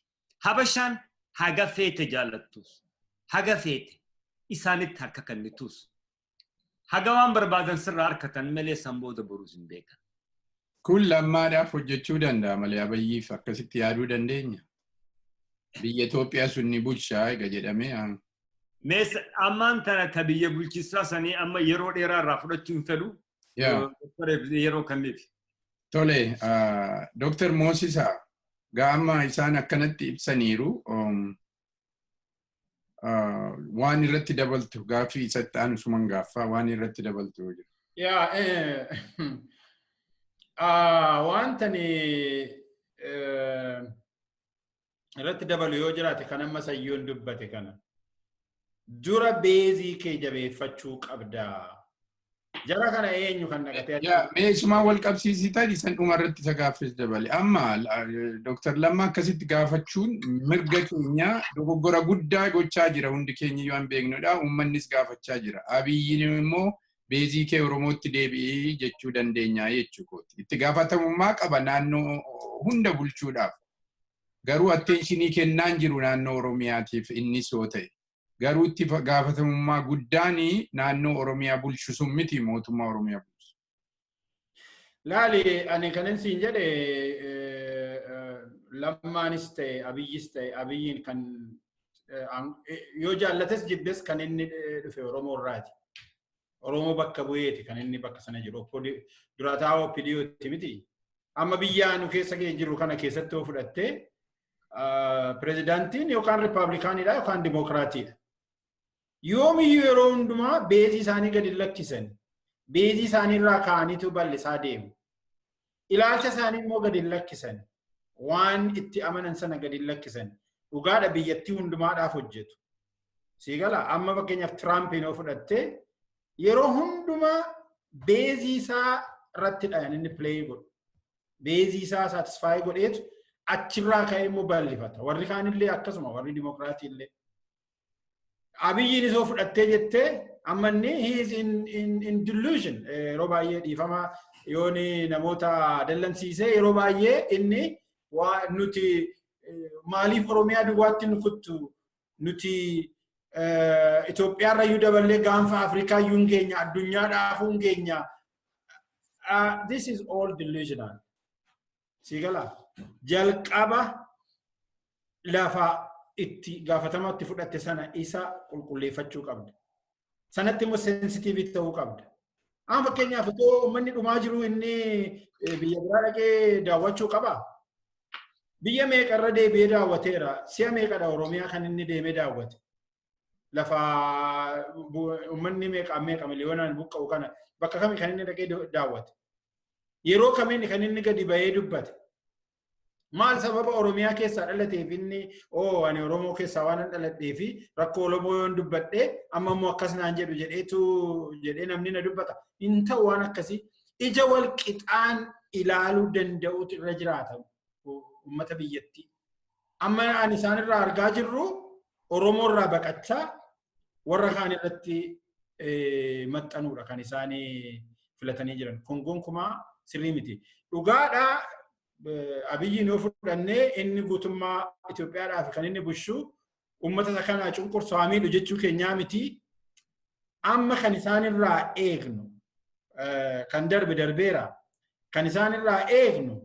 Habashaan haga feete jaallattus, haga feete isaanitti harka kennitus, haga waan barbaadan sirraa harkatan malee san booda boruus hin beekan. Kun Lammaadhaaf hojjechuu danda'a malee Abiyyiif akkasitti yaaduu dandeenya. Biyya Itoophiyaa sun ni bulchaa eega jedhamee. Mees ammaan tana ka biyya bulchisaa sanii amma yeroo dheeraa irraa fudhachuu hin fedhu. Yeroo kamiif? Tole, Dr. Moosisaa, gaama isaan akkanatti ibsaniiru, waan irratti dabaltu gaaffii isatti aanu suman gaaffaa waan irratti dabaltu jira. Yaa, wanta ani irratti dabalu yoo jiraate kan amma Sayyoon dubbate kana. Dura base kee jabeeffachuu qabda. Jara kana eenyu kan naqatee? Yaa, mee isumaan wal qabsiisitan isan dhuma irratti isa gaaffis dabale. Amma Dr. Lammaa akkasitti gaafachuun mirga keenya, dogoggora guddaa gochaa jira, hundi keenya yoo hin beeknudha. Uummannis gaafachaa jira. Abiyyiin immoo base kee Oromootti deebi'ii jechuu dandeenya jechuu kooti. Itti gaafatamummaa qaba naannoo hunda bulchuudhaaf. Garuu attention kennaan jiru naannoo Oromiyaatiif innis yoo ta'e. Garuu itti gaafatamummaa guddaan naannoo Oromiyaa bulchu sun miti mootummaa Oromiyaa bulchu. Laali, ani kanin siin jedhe, Lammaanis ta'e Abiyyis ta'e, Abiyyiin kan Yoo jaallates jibbes kan inni dhufe Oromoo irraati. Oromoo bakka bu'eeti kan inni bakka sana jiru. Durataa OPDOti miti. Amma biyya nu keessa jiru kana keessatti yoo fudhattee pirezidaantiin yookaan riippaabilikaanidha yookaan dimookiraatiidha. Yoomiyyuu yeroo hundumaa beezii isaanii gadi lakkisan. Beezii isaanii irraa ka'aniitu bal'isaa deemu. Ilaalcha isaanii immoo gadi lakkisan. Waan itti amanan sana gadi lakkisan. Dhugaadha biyyattii hundumaadhaaf hojjetu. Siigala amma fakkeenyaaf Tiraampiin yoo fudhattee yeroo hundumaa beezii isaa irrattidha inni pileey godhu. Beezii isaa saatisfaayi godheetu achirraa ka'ee immoo bal'ifata. Warri kaanillee akkasuma warri dimookiraatii illee. Abiyyiin isoo fudhattee jettee amma inni he is in delusion yeroo baay'ee dhiifama yoo namoota dallansiisee yeroo baay'ee inni waa nuti maaliif Oromiyaa duwwaatti nu kuttu nuti Itoophiyaarra iyyuu daballee gaanfa Afrikaa iyyuu hin geenya addunyaadhaafuu hin geenya. This is all delusional. Siigala jalqaba lafa itti gaafatama itti fudhatte sana isa qulqulleeffachuu qabda. Sanatti immoo sensitiivii ta'uu qabda. Amma fakkeenyaaf otoo uummanni dhumaa jiru inni biyya biraa dhaqee daawwachuu qaba. Biyya meeqarra deebi'ee daawwateera. Si'a meeqadha Oromiyaa kan inni deemee daawwate. Lafa uummanni meeqa meeqa miliyoonaan buqqa'u kana bakka kami kan inni dhaqee daawwate. Yeroo kamiin kan inni gadi ba'ee dubbate. Maal sababa Oromiyaa keessaa dhalateef inni oo ani Oromoo keessaa waan dhaladhee fi rakkoo Oromoo yoon dubbadhee amma immoo akkas naan jedhu jedheetu jedhee namni na dubbata. Hin ta'u waan akkasii ija wal qixaan ilaaluu danda'utu irra jiraata uummata biyyattii. Amma ani isaan irraa argaa jirru Oromoo irraa baqachaa warra kaan irratti maxxanuudha kan isaan filatanii jiran. Kun gonkumaa sirrii miti. Dhugaadhaa Abiyyiin yoo fudhannee inni guutummaa Itoophiyaadhaaf kan inni bushu uummata isa kanaa cunqursu haa miidhu jechuu keenyaa miti. Amma kan isaan irraa eegnu kan darbe darbeera. Kan isaan irraa eegnu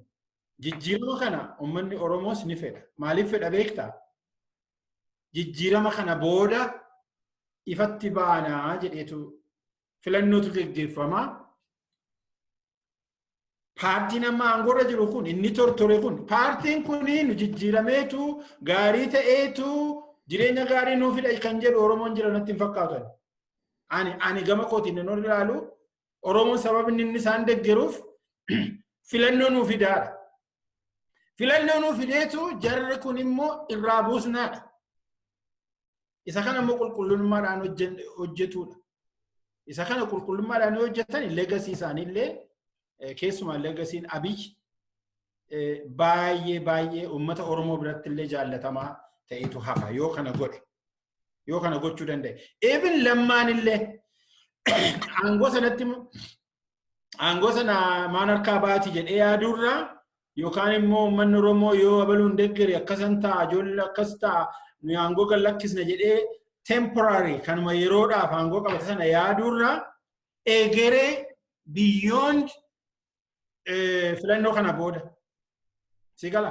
jijjiirama kana uummanni Oromoos ni fedha. Maaliif fedha beektaa? Jijjiirama kana booda ifatti baanaa jedheetu filannootu geggeeffamaa. Paartiin amma aangoorra jiru kun inni tortore kun paartiin kun nu jijjiirameetu gaarii ta'eetu jireenya gaarii nuu fida kan jedhu Oromoon jira natti hin fakkaatu. Ani gama kootiin nan ilaalu Oromoon sababni inni isaan deeggaruuf filannoo nuu fidaadha. Filannoo nuu fideetu jarri kun immoo irraa buusnaadha. Isa kana immoo qulqullummaadhaan hojjetuudha. Isa kana qulqullummaadhaan hojjetan leegasii isaaniillee keessumaa leegasiin Abiy baay'ee baay'ee uummata Oromoo biratti illee jaallatamaa ta'etu hafa yoo kana godhe yoo kana gochuu danda'e. Even Lammaan illee aangoo sana maan harkaa baati jedhee yaaduurraa yookaan immoo uummanni Oromoo yoo abaluun deeggare akkasan ta'a ijoollee akkas ta'a nu aangoo gad lakkisna jedhee temporary kanuma yeroodhaaf aangoo qabate sana yaaduurraa egeree beyond filannoo kana booda. Si gala.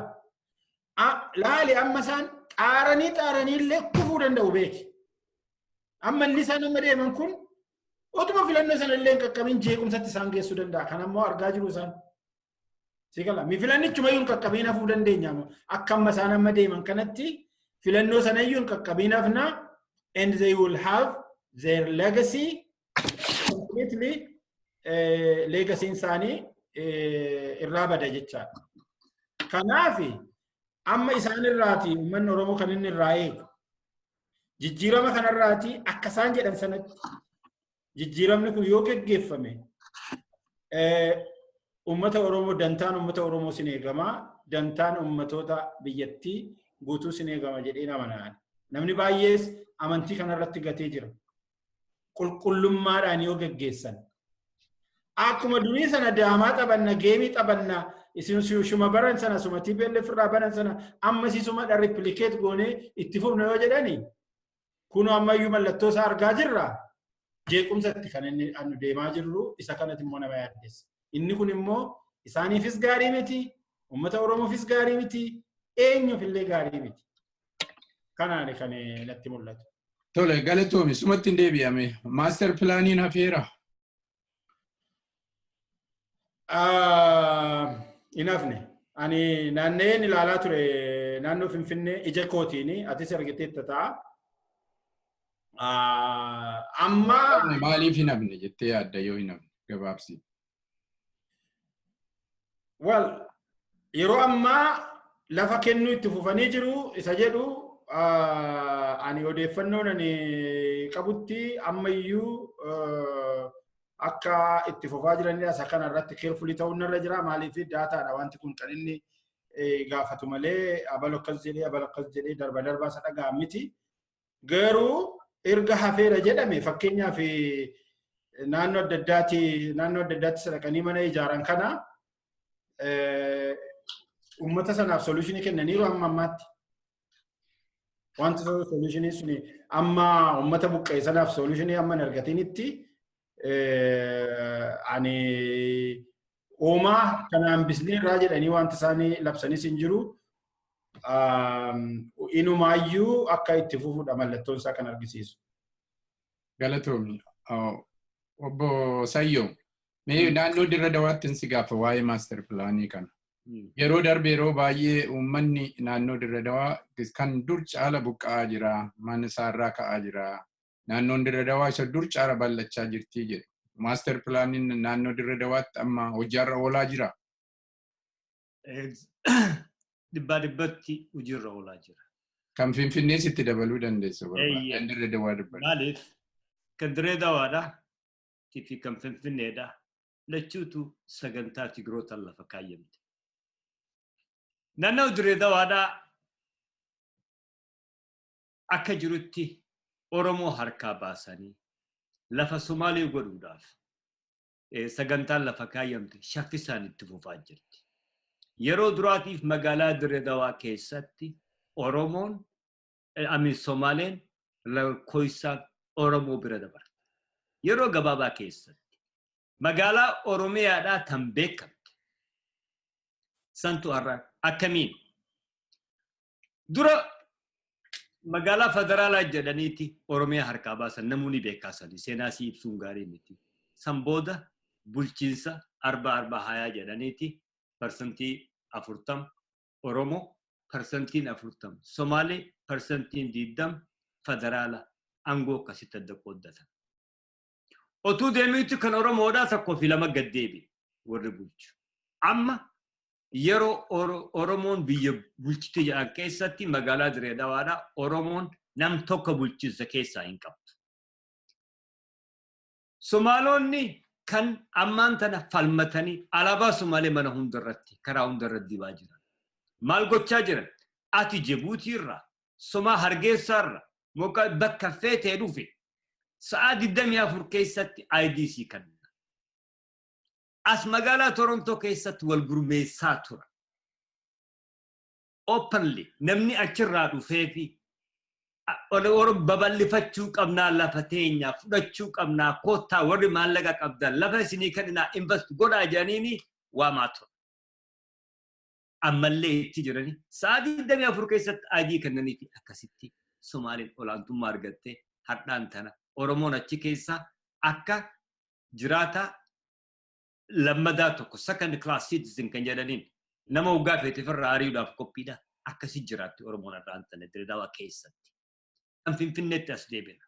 Laali amma isaan xaaranii illee kufuu danda'u beeki. Amma inni isaan amma deeman kun otuma filannoo sana illee hin qaqqabin jeequmsatti isaan geessuu danda'a. Kan ammoo argaa jiru isaan. Si gala. Mi filannichuma iyyuu hin qaqqabiin hafuu dandeenya. Akka amma isaan amma deeman kanatti filannoo sana iyyuu hin qaqqabiin hafna and they will have their legacy completely legasiin isaanii irraa bada jechaadha. Kanaaf amma isaan irraati uummanni Oromoo kan inni irraa eegu jijjiirama kanarraati akka isaan jedhan sanatti jijjiiramni kun yoo geggeeffame uummata Oromoo dantaan uummata Oromoo sin eegama dantaan uummatoota biyyattii guutuu sin eegama jedhee amanaan. Namni baay'ees amantii kanarratti gatee jira. Qulqullummaadhaan yoo geggeessan. Akkuma durii sana daamaa taphanna, geemii taphanna, isin shuma baran sana, suma TPLF irraa baran sana, amma isuma replicate goonee itti fufna yoo jedhani, kun ammayyuu mallattoo isaa argaa jirra. Jeequmsatti kan inni nu deemaa jirru isa kanatti immoo nama yaaddessa. Inni kun immoo isaaniifis gaarii miti, uummata Oromoofis gaarii miti, eenyuuf illee gaarii miti. Kanaan kan natti mul'atu. Tole galatoomi sumatti hin deebi'ame. Maaster pilaaniin hafeera. Hin hafne. Ani naanneen ilaalaa ture naannoo Finfinnee ija kootiin atis argiteetta ta'a. Amma maaliif hin hafne jettee yaadda yoo hin hafne gabaabsi? Well, yeroo ammaa lafa kennuu itti fufanii jiru isa jedhu ani odeeffannoon ani qabutti ammayyuu akka itti fufaa jiranidha. Isa kana irratti carefully ta'uun narra jira. Maaliif daataadha wanti kun kan inni gaafatu malee abalo akkas jedhee abalo akkas jedhee darba darbaa isa dhaga'an miti. Garuu erga hafeera jedhame fakkeenyaaf naannoo adda addaatti sadaqanii mana ijaaran kana uummata sanaaf solutionii kennaniiru amma ammaatti. Wanti solutionii suni amma uummata buqqa'e sanaaf solutionii amma hin argatinitti ani uumaa kanaan bisnee irraa jedhanii wanti isaanii labsanis hin jiru. Inumaayyuu akka itti fufuudha mallattoon isaa kan argisiisu. Galatoomi. Obbo Sayyoo, mee naannoo Dirra Dawaatti si gaafa waa'ee maaster pilaanii kana. Yeroo darbe yeroo baay'ee uummanni naannoo Dirra Dawaa kan dur caala buqqa'aa jira, mana isaarraa ka'aa jira. Naannoon Dirra Dawaa isa dur caala bal'achaa jirti jedhu. Maaster pilaaniin naannoo Dirra Dawaatti amma hojiirra oolaa jira. Dhibbaa dhibbatti hojiirra oolaa jira. Kan Finfinnees itti dabaluu dandeessa barbaada. Kan Dirra Dawaa dubbata. Maaliif? Kan Dirree Dawaadha fi kan Finfinneedha. Lachuutu sagantaa Tigrootaan lafa kaayyamte. Naannoo Dirree Dawaadhaa akka jirutti Oromoo harkaa baasanii lafa Somaalee godhuudhaaf sagantaan lafa kaayyamte shaffisaan itti fufaa jirti. Yeroo duraatiif magaalaa Dirree Dawaa keessatti Oromoon Somaaleen lakkoofsaan Oromoo bira dabarte. Yeroo gabaabaa keessatti magaalaa Oromiyaadhaa tan beekamte. Santu har'a akkamiin? Dura magaalaa federaalaa jedhaniiti Oromiyaa harkaa baasan namoonni beekaasanii seenaa sii ibsuun gaarii miti. San booda bulchiinsa 40-40-20 jedhaniiti 40% Oromoo, 40% Somaalee, 20% federaala aangoo akkasitti adda qooddatan. Otuu deemiitu kan Oromoodhaa 1 fi 2 gad deebi'e warri bulchu. Amma yeroo Oromoon biyya bulchite jedhan keessatti magaalaa Dirree Dawaadhaa Oromoon nam tokko bulchiinsa keessaa hin qabdu. Somaalonni kan ammaan tana falmatanii alaabaa Somaalee mana hundarratti karaa hundarratti dibaa jiran. Maal gochaa jiran? Ati Jibuutii irraa, Somaa Hargeysaa irraa, bakka feetee dhufe sa'a 24 keessatti IDC kenna. As magaalaa Torontoo keessatti wal gurmeessaa tura. Openly namni achirraa dhufee fi babal'ifachuu qabnaa lafa teenyaa fudhachuu qabnaa koottaa warri maallaqa qabdan lafa isinii kenninaa invest godhaa jedhaniini waamaa tura. Ammallee itti jiranii sa'a 24 keessatti ID kennanii fi akkasitti Somaaliin olaantummaa argattee har'aan tana Oromoon achi keessaa akka jiraataa lammadaa tokko second class citizen kan jedhaniin nama waggaa feeteef irraa ari'uudhaaf qophiidha. Akkasi jiraatti Oromoon har'aan tana Dirree Dawaa keessatti. Kan Finfinneetti as deebina.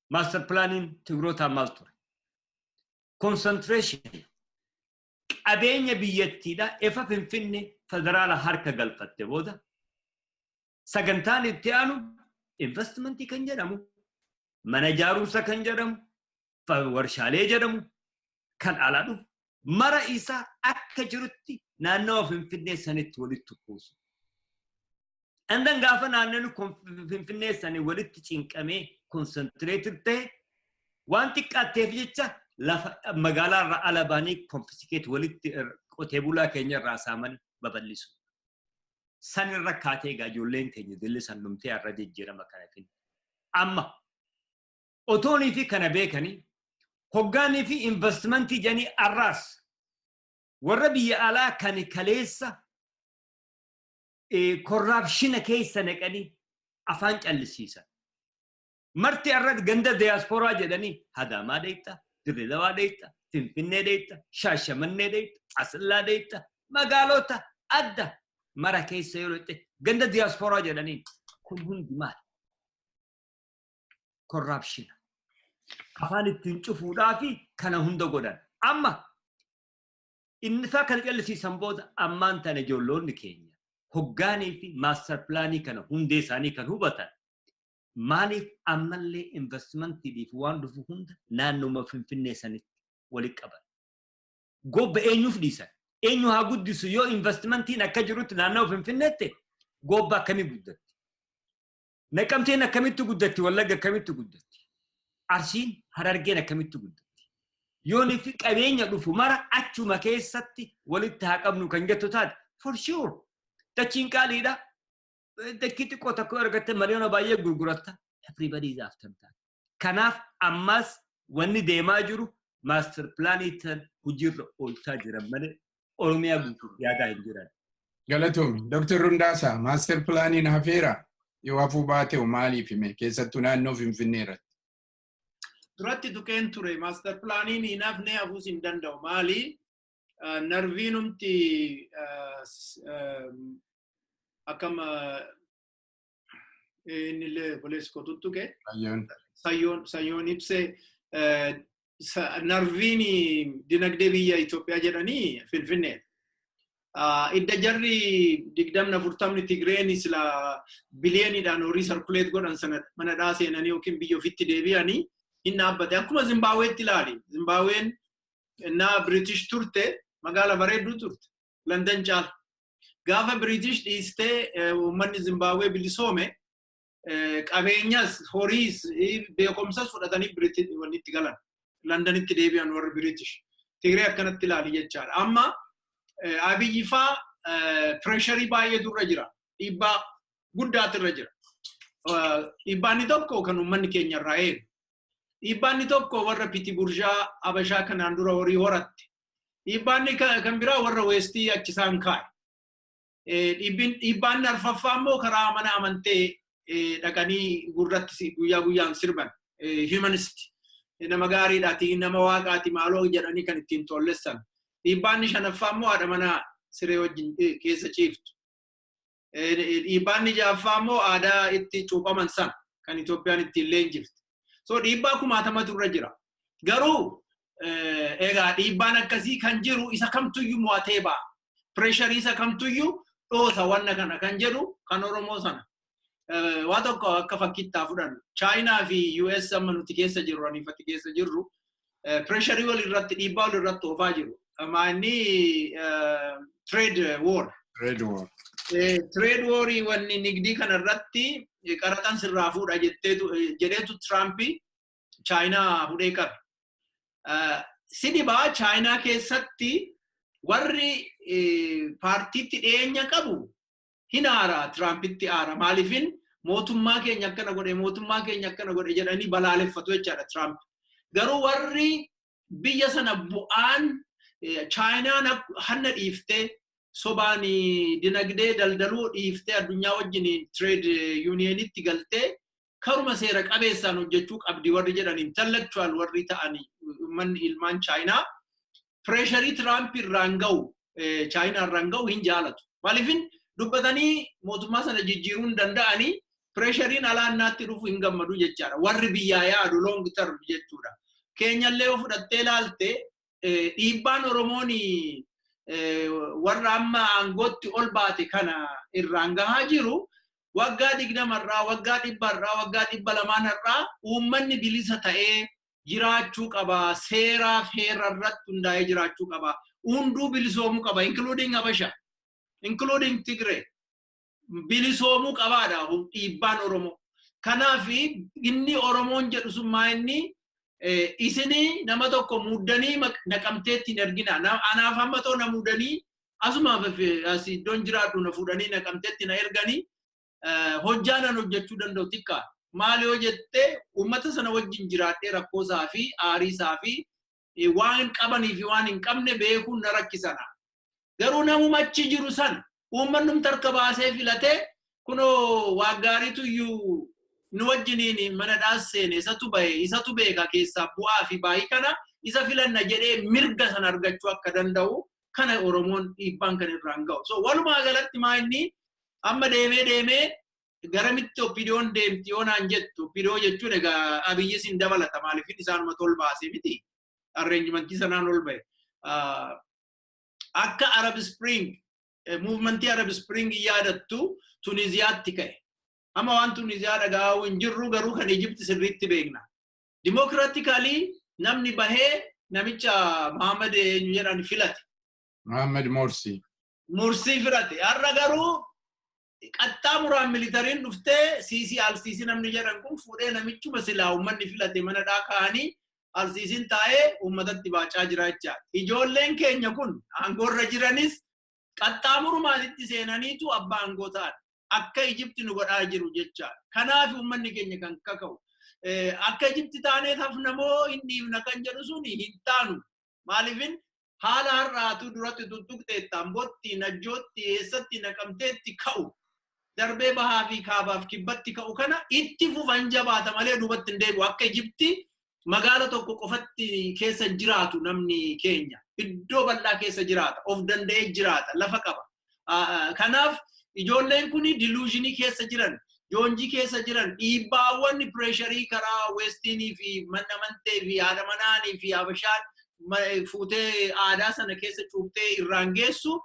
Maaster pilaaniin Tigrootaa maal ture? Concentration qabeenya biyyattiidha. Efa Finfinnee federaala harka galfatte booda sagantaan itti aanu investmentii kan jedhamu, mana ijaarumsa kan jedhamu, warshaalee jedhamu kan alaa dhufu mara isaa akka jirutti naannawa Finfinnee sanitti walitti kuusu. Andan gaafa naannoon Finfinnee sanii walitti cinqamee concentrated ta'e waan xiqqaatteef jecha lafa magaalaa irraa ala baanii confiscate walitti qotee bulaa keenya irraa saamanii babal'isu. San irra kaatee egaa ijoolleen keenya dilli san dhumtee har'a jijjiirama kana finne. Amma otoonii fi kana beekanii hoggaanii fi investmentii jedhanii arraas warra biyya alaa kan kaleessa korraapshina keessa naqanii Afaan callisiisan. Marti irratti ganda diyaasporaa jedhanii Hadaamaa dheeyta, Dirree Dawaa dheeyta, Finfinnee dheeyta, Shaashamannee dheeyta, Asallaa dheeyta, magaalota adda mara keessa yeroo itti ganda diyaasporaa jedhanii kun hundi maali? Corruption. Afaan ittiin cufuudhaa fi kana hunda godhan. Amma inni isaa kana callisiisan booda ammaan tana ijoollonni keenya hoggaanii fi master planii kana hundee isaanii kan hubatan maaliif ammallee investmentiidhiif waan dhufu hunda naannoma Finfinnee sanitti walitti qaban? Gobba eenyuuf dhiisan? Eenyu haa guddisu yoo investmentiin akka jirutti naannoo Finfinneetti gobba akkamii guddatti? Naqamteen akkamitti guddatti? Wallagga akkamitti guddatti? Arsiin Harargeen akkamitti guddatti? Yoon fi qabeenya dhufu mara achuma keessatti walitti haa qabnu kan jettu taate, for sure. Dachiin qaaliidha. Dachii xiqqoo tokko argatte miliyoona baay'ee gurguratta. Everybody is after that. Kanaaf ammas wanni deemaa jiru master planii tan hojiirra oolchaa jiran malee Oromiyaa guutuu yaadaa hin jiran. Galatoomi. Dr. Rundaasaa, master planiin hafeera yoo hafuu baate maaliif hime, keessattuu naannoo Finfinnee irratti? Duratti tuqeen ture, master planiin hin hafne, hafuus hin danda'u. Maali? Nerviinumti akkam innillee obboleessi koo tuttuqe. Sayyoon ibsee, nerviin dinagdee biyya Itoophiyaa jedhanii Finfinnee. Idda jarri 20-40 Tigreen sila biliyooniidhaan horii circulate godhan sana mana dhaa seenanii yookiin biyya ofitti deebi'anii hin dhaabbate. Akkuma Zimbaaweetti ilaali. Zimbaaween innaa British turte magaala bareedduu turte. London caala. Gaafa British dhiistee uummanni Zimbaabuwee bilisoome, qabeenyas, horiis, beekumsas fudhatanii wannitti galan. Londonitti deebi'an warri British. Tigree akkanatti ilaali jechaadha. Amma Abiyyi faa pressurii baay'eetu irra jira. Dhiibbaa guddaatu irra jira. Dhiibbaan tokko kan uummanni keenya irraa eegu. Dhiibbaan tokko warra petit bourgeois Abashaa kanaan dura horii horatte. Dhiibbaan kan biraa warra Westii achi isaan kaa'e. Dhiibbaan arfaffaa immoo karaa mana amantee dhaqanii gurratti guyyaa guyyaan sirban. Humanist. Nama gaariidhaati, nama waaqaati maaloo jedhanii kan ittiin tollessan. Dhiibbaan shanaffaa immoo haadha manaa siree wajjin keessa ciiftu. Dhiibbaan ja'affaa immoo aadaa itti cuuphaman sana kan Itoophiyaan ittiin leenjifte. So dhiibbaa kumaatamatu irra jira. Garuu egaa dhiibbaan akkasii kan jiru isa kamtuyyuu mo'atee ba'a. Pressurii isa kamtuyyuu dhoosa wanna kana kan jedhu kan Oromoo sana. Waa tokko akka fakkiittaa fudhannu. Chaayinaa fi US amma nuti keessa jirru, aniifatti keessa jirru, pressurii wal irratti, dhiibbaa wal irratti oofaa jiru. Maanni trade war. Trade war. Trade warii wanni nigdii kana irratti qaraxan sirraa fuudha jedheetu Trumpi Chaayinaa hudhee qabe. Si dhibaa, Chaayinaa keessatti warri paartiitti dhiyeenya qabu hin aara, Trumpitti aara. Maaliifin mootummaa keenya akkana godhe, mootummaa keenya akkana godhe jedhanii balaaleffatu jechaadha Trump. Garuu warri biyya sana bu'aan Chaayinaan hanna dhiiftee, sobaan dinagdee daldaluu dhiiftee, addunyaa wajjin trade unionitti galtee karuma seera qabeessaan hojjechuu qabdi warri jedhan, intellectual warri ta'ani uummanni ilmaan Chaayinaa pressurii Trump irraan ga'u, Chaayinaa irraan ga'u hin jaalatu. Maaliifin dubbatanii mootummaa sana jijjiiruu hin danda'anii, pressuriin alaannaatti dhufu hin gammadu jechaadha. Warri biyyaa yaadu long term jechuudha. Keenyallee yoo fudhattee ilaalte, dhiibbaan Oromoon warra amma aangootti ol baate kana irraan gahaa jiru waggaa 20rraa, waggaa 100rraa, waggaa 200rraa uummanni bilisa ta'ee jiraachuu qaba. Seeraaf heera irratti hundaa'ee jiraachuu qaba. Hunduu bilisoomuu qaba, including Habasha, including Tigray. Bilisoomuu qabaadha dhiibbaan Oromoo. Kanaaf inni Oromoon jedhu sun maa inni isinii nama tokko muudanii Naqamteetti hin ergina. Anaaf hamma ta'u na muudanii asuma as iddoon jiraadhu na fuudhanii Naqamteetti na erganii hojjaa nan hojjechuu danda'u xiqqaa. Maal yoo jettee, uummata sana wajjin jiraadhee rakkoosaa fi aariisaa fi waan qabanii fi waan hin qabne beekuun na rakkisana. Garuu namuma achi jiru sana uummanni harka baasee filatee Kunoo waa gaariitu iyyuu nu wajjiniin mana dhaasseene isatu bahe, isatu beeka keessaa bu'aa fi baay'ee kana isa filanna jedhee mirga sana argachuu akka danda'u kana Oromoon dhiibbaan kan irraan ga'u. So walumaa galatti maa inni amma deemee deemee garamitti OPDO'n deemti yoo naan jettu, OPDO jechuun egaa Abiyyis hin dabalata, maaliif isaanuma tol baasee miti, arrangementii sanaan ol bahe. Akka Arab Spring, movementii Arab Spring yaadattu, Tuniziyaatti ka'e. Amma waan Tuniziyaa dhaga'uu hin jirru, garuu kan Egypt sirriitti beekna. Democratically namni bahee namicha Muhammad eenyu jedhan filate. Muhammad Morsi. Morsi filate. Har'a garuu qaxxaamuraan militaryiin dhuftee Siisii Alsiisii namni jedhan kun fuudhee namichuma silaa uummanni filate mana kaa'anii Alsiisiin taa'ee uummatatti baacaa jira jechaadha. Ijoolleen keenya kun aangoorra jiranis qaxxaamurumaanitti seenaniitu abbaa aangoo ta'an. Akka Ijipti nu godhaa jiru jechaadha. Kanaaf uummanni keenya kan kaka'u. Akka Ijipti taanee hafnamoo hin dhiifna kan jedhu suni hin taanu. Maaliifin haala har'aatu duratti tuttuqxeetta, Ambootti, Najjootti, eessatti, Naqamteetti ka'u. Darbee bahaa fi kaabaaf kibbatti ka'u kana itti fufan jabaata malee duubatti hin deebi'u. Akka Ijipti magaala tokko qofatti keessa jiraatu namni keenya. Iddoo bal'aa keessa jiraata. Of danda'ee jiraata. Lafa qaba. Kanaaf ijoolleen kun delusionii keessa jiran, joonjii keessa jiran, dhiibbaawwan pressureii karaa Westiinii fi mana amantee fi haadha manaanii fi habashaan fuutee aadaa sana keessa cuuqtee irraan geessu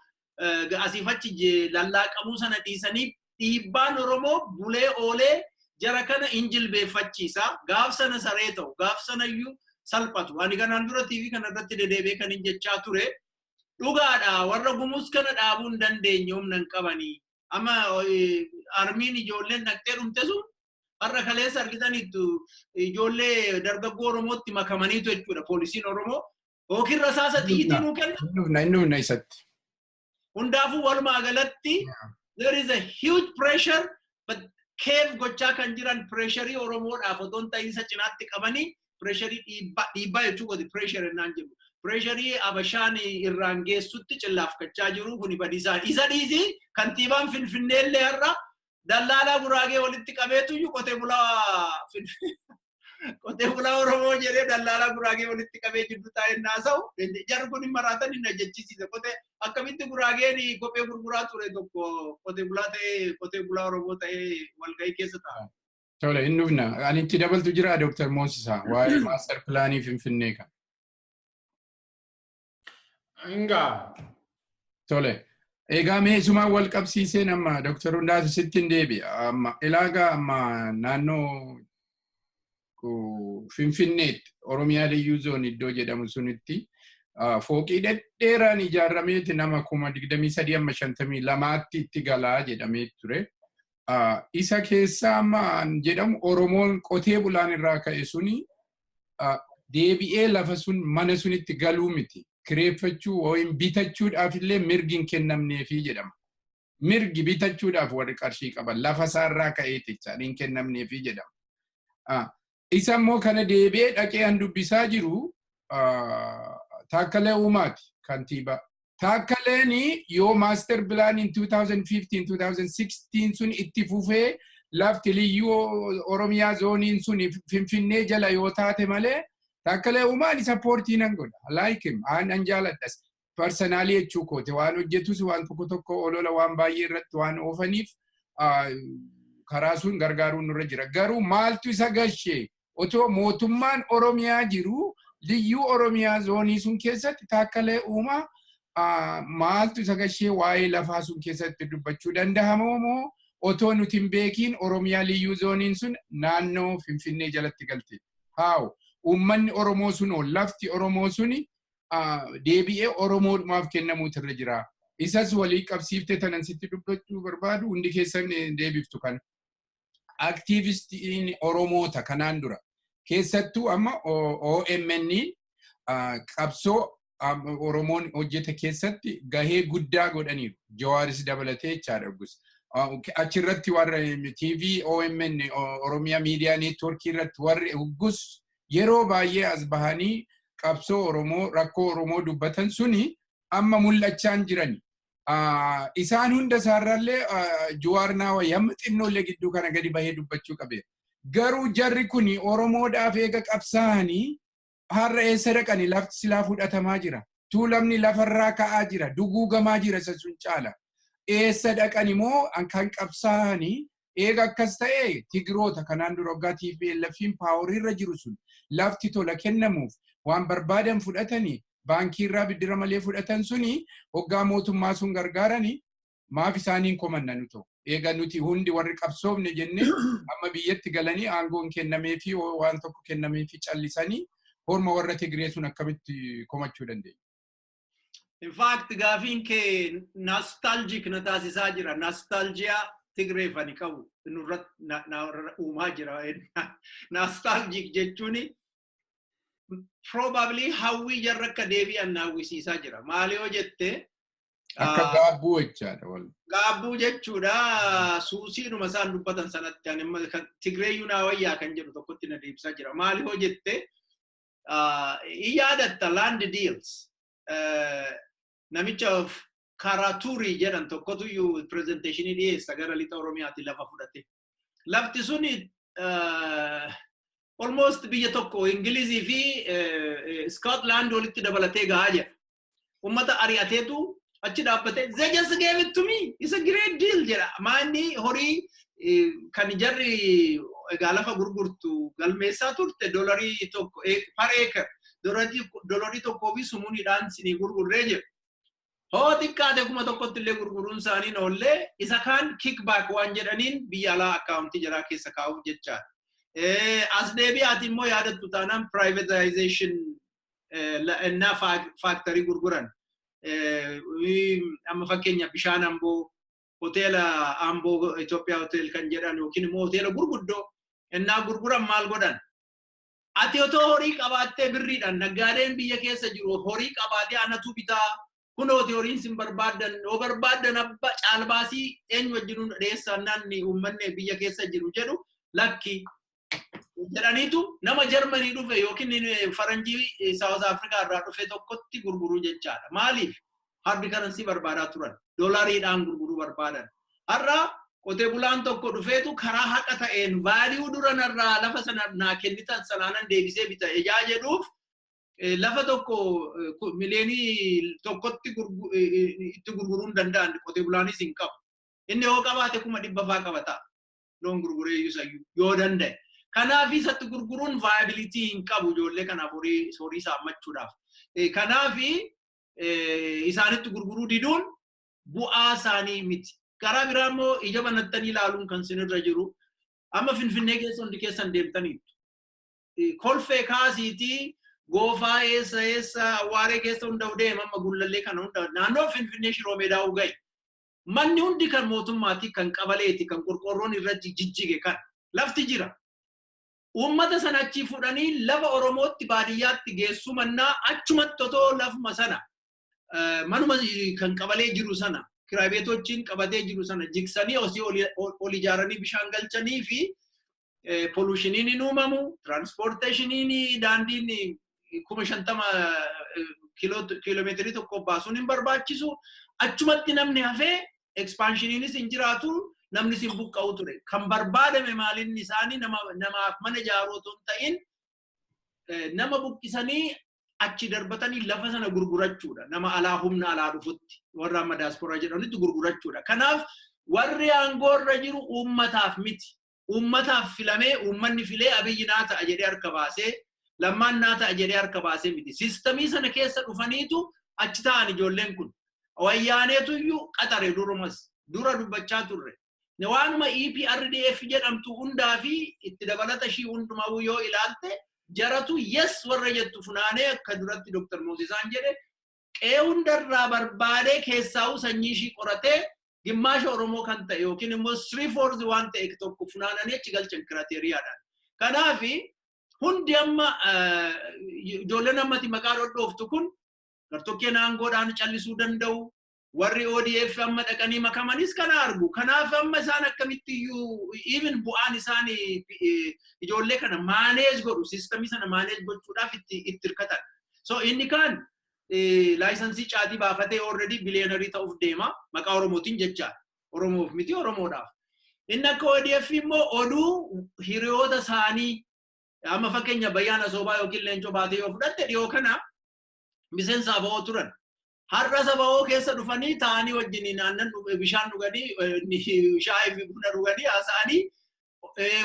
asiif achi lallaaqamuu sana dhiisanii dhiibbaan Oromoo bulee oolee jara kana hin jilbeeffachiisa. Gaaf sana saree ta'u, gaaf sana iyyuu salphatu. Ani kanaan dura TV kana irratti deddeebi'ee kan hin jechaa ture. Dhugaadha, warra Gumuuz kana dhaabuu hin dandeenye, humna hin qabanii. Amma armyiin ijoolleen dhaqxee dhumte sun har'a kaleessa argitaniittu ijoollee dargaggoo Oromootti makamaniitu jechuudha poolisiin Oromoo. Yookiin rasaasa xiyyitii nuu kenna. Inni humna isatti. Hundaafuu walumaa galatti there is a huge pressure, but cave gochaa kan jiran pressureii Oromoodhaaf otoo hin ta'in isa cinaatti qabanii pressureii dhiibbaa, dhiibbaa jechuu kooti pressure ennaan jedhu. Pressureii Abashaan irraan geessutti cillaafkachaa jiru kuni badiisaa. Isa dhiisii kantiibaan Finfinneellee har'a dallaalaa Guraagee walitti qabeetu iyyuu qotee bulaa Oromoo jedhee dallaalaa Guraagee walitti qabee jidduu taa'ee naasa'u jarri kun hin maraatan, hin ajjechisiise. Qotee akkamitti Guraageen kophee gurguraa ture tokko qotee bulaa ta'ee, qotee bulaa Oromoo ta'ee walgahii keessa ta'a? Tole, inni dhufna. Ani itti dabaltu jira, Dr. Moosisaa, waa'ee master planii Finfinnee kan. Ingaa. Tole. Egaa meesumaan wal qabsiiseen amma Dr. Hundaas sitti hin deebi'a. Amma ilaagaa amma naannoo Finfinneetti Oromiyaa Liyyuu Zone iddoo jedhamu sunitti fooqii dhedheeraan ijaarameeti nama 23,000 amma 52tti itti galaa jedhamee ture. Isa keessaa amma jedhamu Oromoon qotee bulaan irraa ka'e suni deebi'ee lafa sun mana sunitti galuu miti. Kireeffachuu yookiin bitachuudhaaf illee mirgi hin kennamneefii jedhama. Mirgi bitachuudhaaf warri qarshii qaban lafa isaarraa ka'ee jecha hin kennamneefii jedhama. Isa immoo kana deebi'ee dhaqee an dubbisaa jiru Taakkalee Uumaati, kantiibaa. Taakkaleen yoo master planiin 2015-2016 sun itti fufee lafti liyyuu Oromiyaa zoneiin sun Finfinnee jala yoo taate malee Taakkalee Uumaan supportii nan godha. Like him. An jaaladhas. Personally jechuu kooti. Waan hojjetus waan tokko tokko olola waan baay'ee irratti waan oofaniif karaa sun gargaaruun nurra jira. Garuu maaltu isa gashee otoo mootummaan Oromiyaa jiru liyyuu Oromiyaa zoneii sun keessatti Taakkalee Uumaa maaltu isa gashee waa'ee lafaa sun keessatti dubbachuu danda'amoo moo otoo nuti hin beekiin Oromiyaa liyyuu zoneiin sun naannoo Finfinnee jalatti galte? Haawu uummanni Oromoo sun lafti Oromoo suni deebi'ee Oromoodhumaaf kennamuutu irra jira. Isas walii qabsiiftee tanan sitti dubbachuu barbaadu, hundi keessan deebiftu kana. Activistiin Oromoota kanaan dura keessattuu amma OMN qabsoo Oromoon hojjete keessatti gahee guddaa godhaniiru. Jawaaris dabalatee jechaadha gus. Achirratti warra TV OMN, Oromiyaa Miidiyaa Networkii irratti warri huggus yeroo baay'ee as bahanii qabsoo Oromoo, rakkoo Oromoo dubbatan suni amma mul'achaa hin jirani. Isaan hunda isaarrallee Jawaar naa wayya, amma xinnoollee gidduu kana gadi bahee dubbachuu qabe. Garuu jarri kun Oromoodhaaf eega qabsaa'anii har'a eessa dhaqani? Lafti silaa fudhatamaa jira. Tuulamni lafarraa ka'aa jira. Duguugamaa jira isa sun caala. Eessa dhaqani moo kan qabsaa'anii? Eega akkas ta'e, Tigiroota kanaan dura waggaa TPLF'n poweriirra jiru sun lafti tola kennamuuf, waan barbaadan fudhatanii, baankiirraa biddira malee fudhatan suni, hoggaa mootummaa sun gargaaranii maaf isaaniin komanna nu ta'u? Eega nuti hundi warri qabsoofne jennee, amma biyyatti galanii aangoon kennamee fi waan tokko kennamee fi callisanii horma warra Tigiree sun akkamitti komachuu dandeenya? In fact, gaafiin kee nostalgic na taasisaa jira. Nostalgia Tigreef ani qabu nurratti uumaa jira. Nostalgic jechuun probably hawwii jarra akka deebi'an na hawwisiisaa jira. Maali yoo jette, Akka gaabbuu jechaadha. Gaabbuu jechuudha. Suusiinuma isaan dubbatan sanatti ani Tigreeyyuu naa wayyaa kan jedhu tokkotti na deebisaa jira. Maali yoo jette, in yaadatta land deals. Namicha Karaturii jedhan tokkotu iyyuu presentationii dhiyeessa, gara lixa Oromiyaatti lafa fudhate. Lafti suni almost biyya tokko Ingilizii fi Scotland walitti dabalatee gahaa jira. Ummata ari'ateetu achi dhaabbatee, "They just gave it to me. It's a great deal," jedha. Maanni horii kan jarri egaa lafa gurgurtu galmeessaa turte, $1 per acre, $1 fi sumuuniidhaan sinii gurgurree jedhu. Hoo xiqqaate 1000tti illee gurguruun isaanii oollee, isa kaan kickback waan jedhaniin biyya alaa accountii jaraa keessa kaa'uuf jechaadha. As deebi'aati immoo yaadattu taanaan, privatization innaa factory gurguran. Amma fakkeenya bishaan Amboo, hoteela Amboo, Itoophiyaa hotel kan jedhan yookiin immoo hoteela gurguddoo innaa gurguran maal godhan? Ati otoo horii qabaattee, birriidhaan naggaadeen biyya keessa jiru horii qabaatee, anatu bitaa, kunooti horiin sin barbaaddan, yoo barbaaddan abba caalbaasii eenyu wajjin dhiyeessaan naanni uummanni biyya keessa jiru jedhu, lakki jedhaniitu nama Jarmanii dhufe yookiin faranjii South Africa irraa dhufe tokkotti gurguruu jechaadha. Maaliif? Hard currency barbaadaa turan. Doolariidhaan gurguruu barbaadan. Har'a qotee bulaan tokko dhufeetu karaa haqa ta'een value dura narraa lafa sana naa kennitan sanaanan deebisee bita ijaa jedhuuf, lafa tokko miliyoonii 1tti itti gurguruu hin danda'an, qotee bulaanis hin qabu. Inni yoo qabaate 100,000 faa qabata. Loon gurguree iyyuu yoo danda'e. Kanaaf isatti gurguruun viability hin qabu ijoollee kanaaf horii saammachuudhaaf. Kanaaf isaanitti gurguruu diduun bu'aa isaanii miti. Karaa biraa immoo ija banattanii ilaaluun kan sinirra jiru. Amma Finfinnee keessa hundi keessan deemtaniitu. Kolfee kaasiitii Goofaa eessa eessa, Awwaaree keessa hunda deema, amma Gullallee kana hunda, naannoo Finfinnee Shiroo Meedaa gahe. Manni hundi kan mootummaati, kan qabaleeti, kan qorqorroon irratti jijjige kan lafti jira. Uummata sana achii fudhanii lafa Oromootti baadiyyaatti geessuu mannaa, achumatti otoo lafuma sana, manuma kan qabalee jiru sana, kiraabeetochiin qabatee jiru sana jigsanii osii ol ijaaranii bishaan galchanii fi pollutioniin hin uumamu, transportationiin daandiin 50,000 kiiloomeetirii 1 baasuun hin barbaachisu. Achumatti namni hafee expansioniinis hin jiraatu, namni sin buqqa'u ture. Kan barbaadame maalinni isaanii namaaf mana ijaaruu otoo hin ta'in, nama buqqisanii achi darbatanii lafa sana gurgurachuudha. Nama alaa, humna alaa dhufutti, warra amma daasporaa jedhanitti gurgurachuudha. Kanaaf warri aangoo irra jiru uummataaf miti. Uummataaf filamee, uummanni filee Abiyyi naa ta'a jedhee harka baasee, Lammaan naa ta'a jedhee harka baasee miti. Systemii sana keessa dhufaniitu achi ta'an ijoolleen kun. Wayyaaneetu iyyuu qaxare durumas dura dubbachaa turre. Waanuma EPRDF jedhamtu hundaa fi itti dabalata ishii hundumaa yoo ilaalte, jaratu yes warra jettu funaanee, akka duratti Dr. Moosisaan jedhe, qe'ee hundarraa barbaadee, keessaa'uu sanyii ishii qoratee, gimmaasha Oromoo kan ta'e yookiin immoo 3/4 waan ta'e tokko funaananii achi galchan criteriadhaan. Kanaafi hundi amma ijoolleen ammati maqaa dhodhooftu kun gartokkeen aangoodhaan callisuu danda'u. Warri ODF amma dhaqanii makamanis kana argu. Kanaaf amma isaan akkamitti iyyuu even bu'aan isaanii ijoollee kana manage godhu, systemii sana manage gochuudhaaf itti hirkatan. So inni kaan Licensii caatii baafatee already billionairii ta'uuf deema maqaa Oromootiin jechaadha. Oromoof miti, Oromoodhaaf. Inni akka ODF immoo oduu hiriyoota isaanii, amma fakkeenya Bayyaana Soobaa yookiin Leencoo Baatee yoo fudhatte, dhiyoo kana miseensa ABO turan. Har'a ABO keessa dhufanii taa'anii wajjin aannan bishaan dhuganii, shaayii fi buna dhuganii, haasa'anii,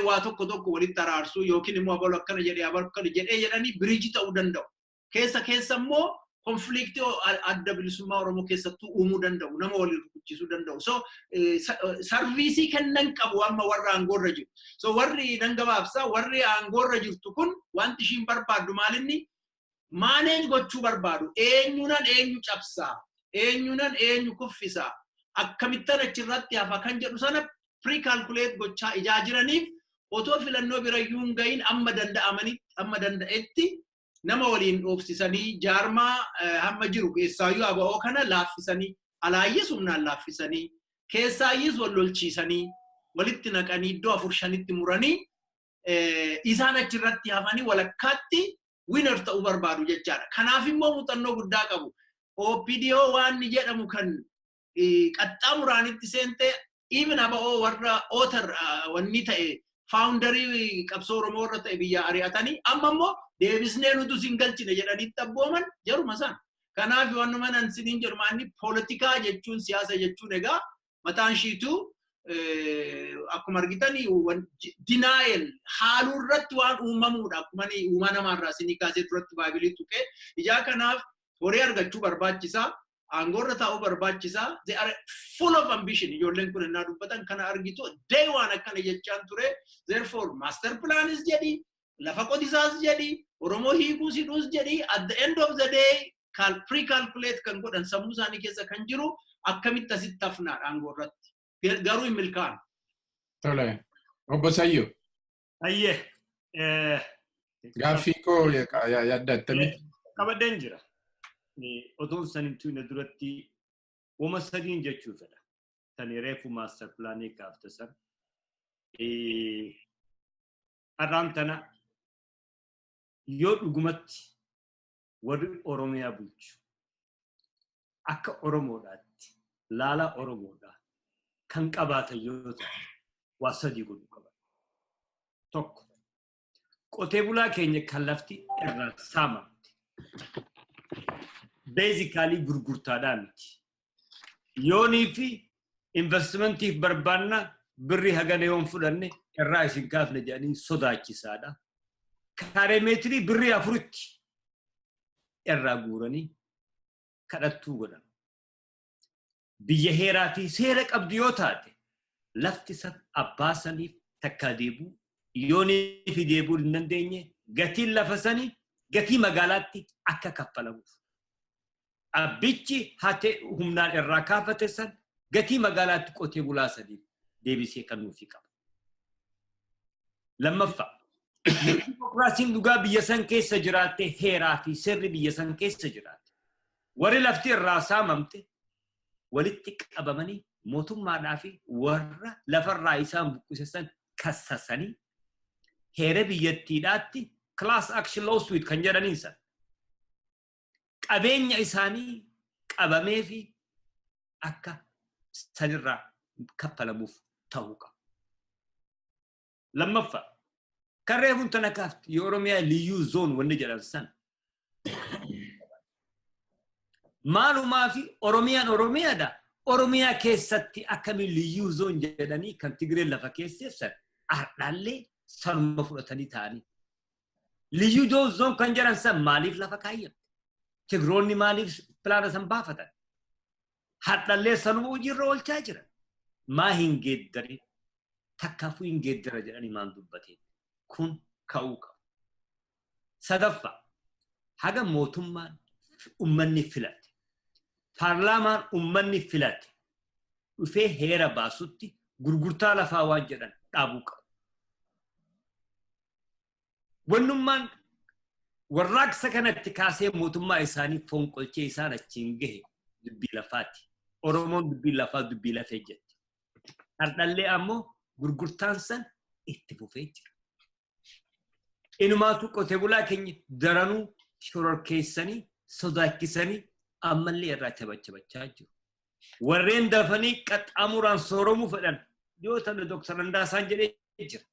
waa tokko tokko walitti araarsuu yookiin immoo abalu akkana jedhee, abalu akkana jedhee jedhanii bridge ta'uu danda'u. Keessa keessa immoo conflictii Adda Bilisummaa Oromoo keessattuu uumuu danda'u, nama waliin rukuchisuu danda'u. So serviceii kennan qabu amma warra aangoorra jiru. So warri nan gabaabsaa, warri aangoorra jirtu kun wanti ishiin barbaaddu maalinni? Manage gochuu barbaadu. Eenyunan eenyu cabsaa, eenyunan eenyu kuffisaa, akkamittan achirratti hafa kan jedhu sana pre-calculate gochaa ijaa jiraniif, otoo filannoo birayyuu hin gahin amma danda'amanitti, amma danda'etti nama waliin dhoofsisanii, jaarmaa hamma jiru keessaayyuu ABO kana laaffisanii, alaayyis humnaan laaffisanii, keessaayyis wal lolchiisanii, walitti naqanii, iddoo afur shanitti muranii, isaan achirratti hafanii walakkaatti winner ta'uu barbaadu jechaadha. Kanaaf immoo muuxannoo guddaa qabu. OPDO waan ni jedhamu kan qaxxaamuraanitti seentee, even ABO warra author wanni ta'e, founderii qabsoo Oromoo warra ta'e biyya ari'atanii, amma immoo deebisnee nutu sin galchine jedhanii abbooman jaruma sana. Kanaaf wannuma nan siniin jedhu maanni, poolitikaa jechuun, siyaasa jechuun egaa mataan ishiitu akkuma argitanii denial, haaluu irratti waan uumamuudha. Akkuma uumaa namaarraa isinii kaasee duratti baabilii tuqee ijaa, kanaaf horii argachuu barbaachisaa. Aangoorra taa'uu barbaachisaa. They are full of ambition. Ijoolleen kun innaa dubbatan kana argitu, day waan akkana jechaan ture. Therefore master planis jedhi, lafa qotisaas jedhi, Oromoo hiikuus hidhuus jedhi, at the end of the day pre-calculate kan godhan sammuu isaanii keessa kan jiru akkamitti asitti hafnaadha aangoo irratti. Garuu hin milkaa'an. Tole. Obbo Sayyoo. Ayyee. Gaaffii koo yaaddattamitti? Qabadeen jira. Otoon san hin tuyne duratti wama sadiin jechuu fedha. Tani reefu master planii kaafte san. Har'aan tana yoo dhugumatti warri Oromiyaa bulchu akka Oromoodhaatti laala Oromoodhaa kan qabaatan yoo ta'e, waa sadii godhuu qaban. Tokko, qotee bulaa keenya kan lafti irraa saamamte basically gurgurtaadhaa miti. Yoonii fi investmentiif barbaanna, birrii hagana yoon fudhanne irraa isin kaafne jedhanii sodaachisaadha. Kaaree meetirii birrii 4tti irraa guuranii kadhattuu godhan. Biyya heeraa fi seera qabdu yoo taate, lafti san abbaa saniif takkaa deebuu, yoonii fi deebuu hin dandeenye, gatiin lafa sanii gatii magaalaatti akka kaffalamuuf. Abbichi hatee humnaan irraa kaafate san gatii magaalaatti qotee bulaa saniif deebisee kennuufii qaba. Lammaffaa, dimokiraasiin dhugaa biyya san keessa jiraatte, heeraa fi seerri biyya san keessa jiraatte, warri lafti irraa saamamte walitti qabamanii mootummaadhaa fi warra lafarraa isaan buqqise san kassasanii, heera biyyattiidhaatti class action lawsuit kan jedhaniin san qabeenya isaanii qabamee fi akka sanirraa kaffalamuuf ta'uu qaba. Lammaffaa, kan reefuun tana kaafte, Oromiyaa liyyuu zone wanni jedhan san maalumaa fi Oromiyaan Oromiyaadha. Oromiyaa keessatti akkamiin liyyuu zone jedhanii kan Tigreen lafa keesseef san ardhaallee sanuma fudhatanii ta'anii. Liyyuu zone kan jedhan san maaliif lafa kaayyamte? Tigroonni maaliif plana san baafatan? Hardhallee sanuma hojiirra oolchaa jiran. Maa hin geeddarin? Takkaafuu hin geeddara jedhanii maan dubbateen? Kun ka'uu qaba. Sadaffaa, haga mootummaan ummanni filate, paarlaamaan ummanni filate dhufee heera baasutti, gurgurtaa lafaa waan jedhan dhaabuu qabu. Wannummaan warraaqsa kanatti kaasee mootummaa isaanii fonqolchee isaan achiin gahe dubbii lafaati. Oromoon dubbii lafaa dubbii lafee jetti. Hardhallee ammoo gurgurtaan san itti fufee jira. Inumaatu qotee bulaa keenya daranuu shororkeessanii Sodaachisanii ammallee irraa chabachabachaa jiru. Warreen dafanii qaxxaamuraan sooromuu fedhan yoo ta'u Dooktar Andaasaan jedhee jira.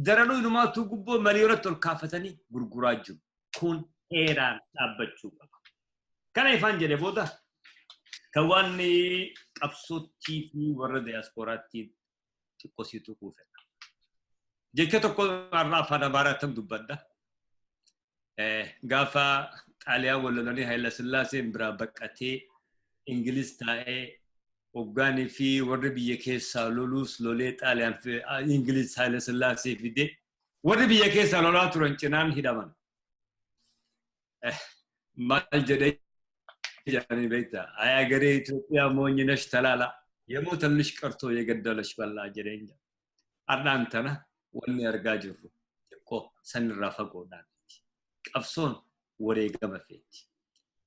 Daranuu inumaatu gubboo miliyoonatti ol kaafatanii gurguraa jiru. Kun heeraan dhaabbachuu qaba. Kana ifaan jedhe booda kan waan qabsoottii fi warra diyaaspooraatti xiqqoo sii tuquu fedha. Jecha tokko har'a afaan Amaaraatiin dubbadha. Gaafa Xaaliyaan wal lolanii Haayila Sillaaseen biraa baqatee Ingiliz taa'ee hoggaanii fi warri biyya keessaa loluus lolee Xaaliyaan Ingiliz Haayila Sillaasee fide warri biyya keessaa lolaa turan cinaan hidhaman. Maal jedhee jedhanii beektaa? Ayaa Itoophiyaa moonyi nash talaala የሞተልሽ ቀርቶ የገደለሽ በላ jedheen jedha. Har'aan tana wanni argaa jirru xiqqoo sanirraa fagoodhaan miti. Qabsoon wareegama feeti.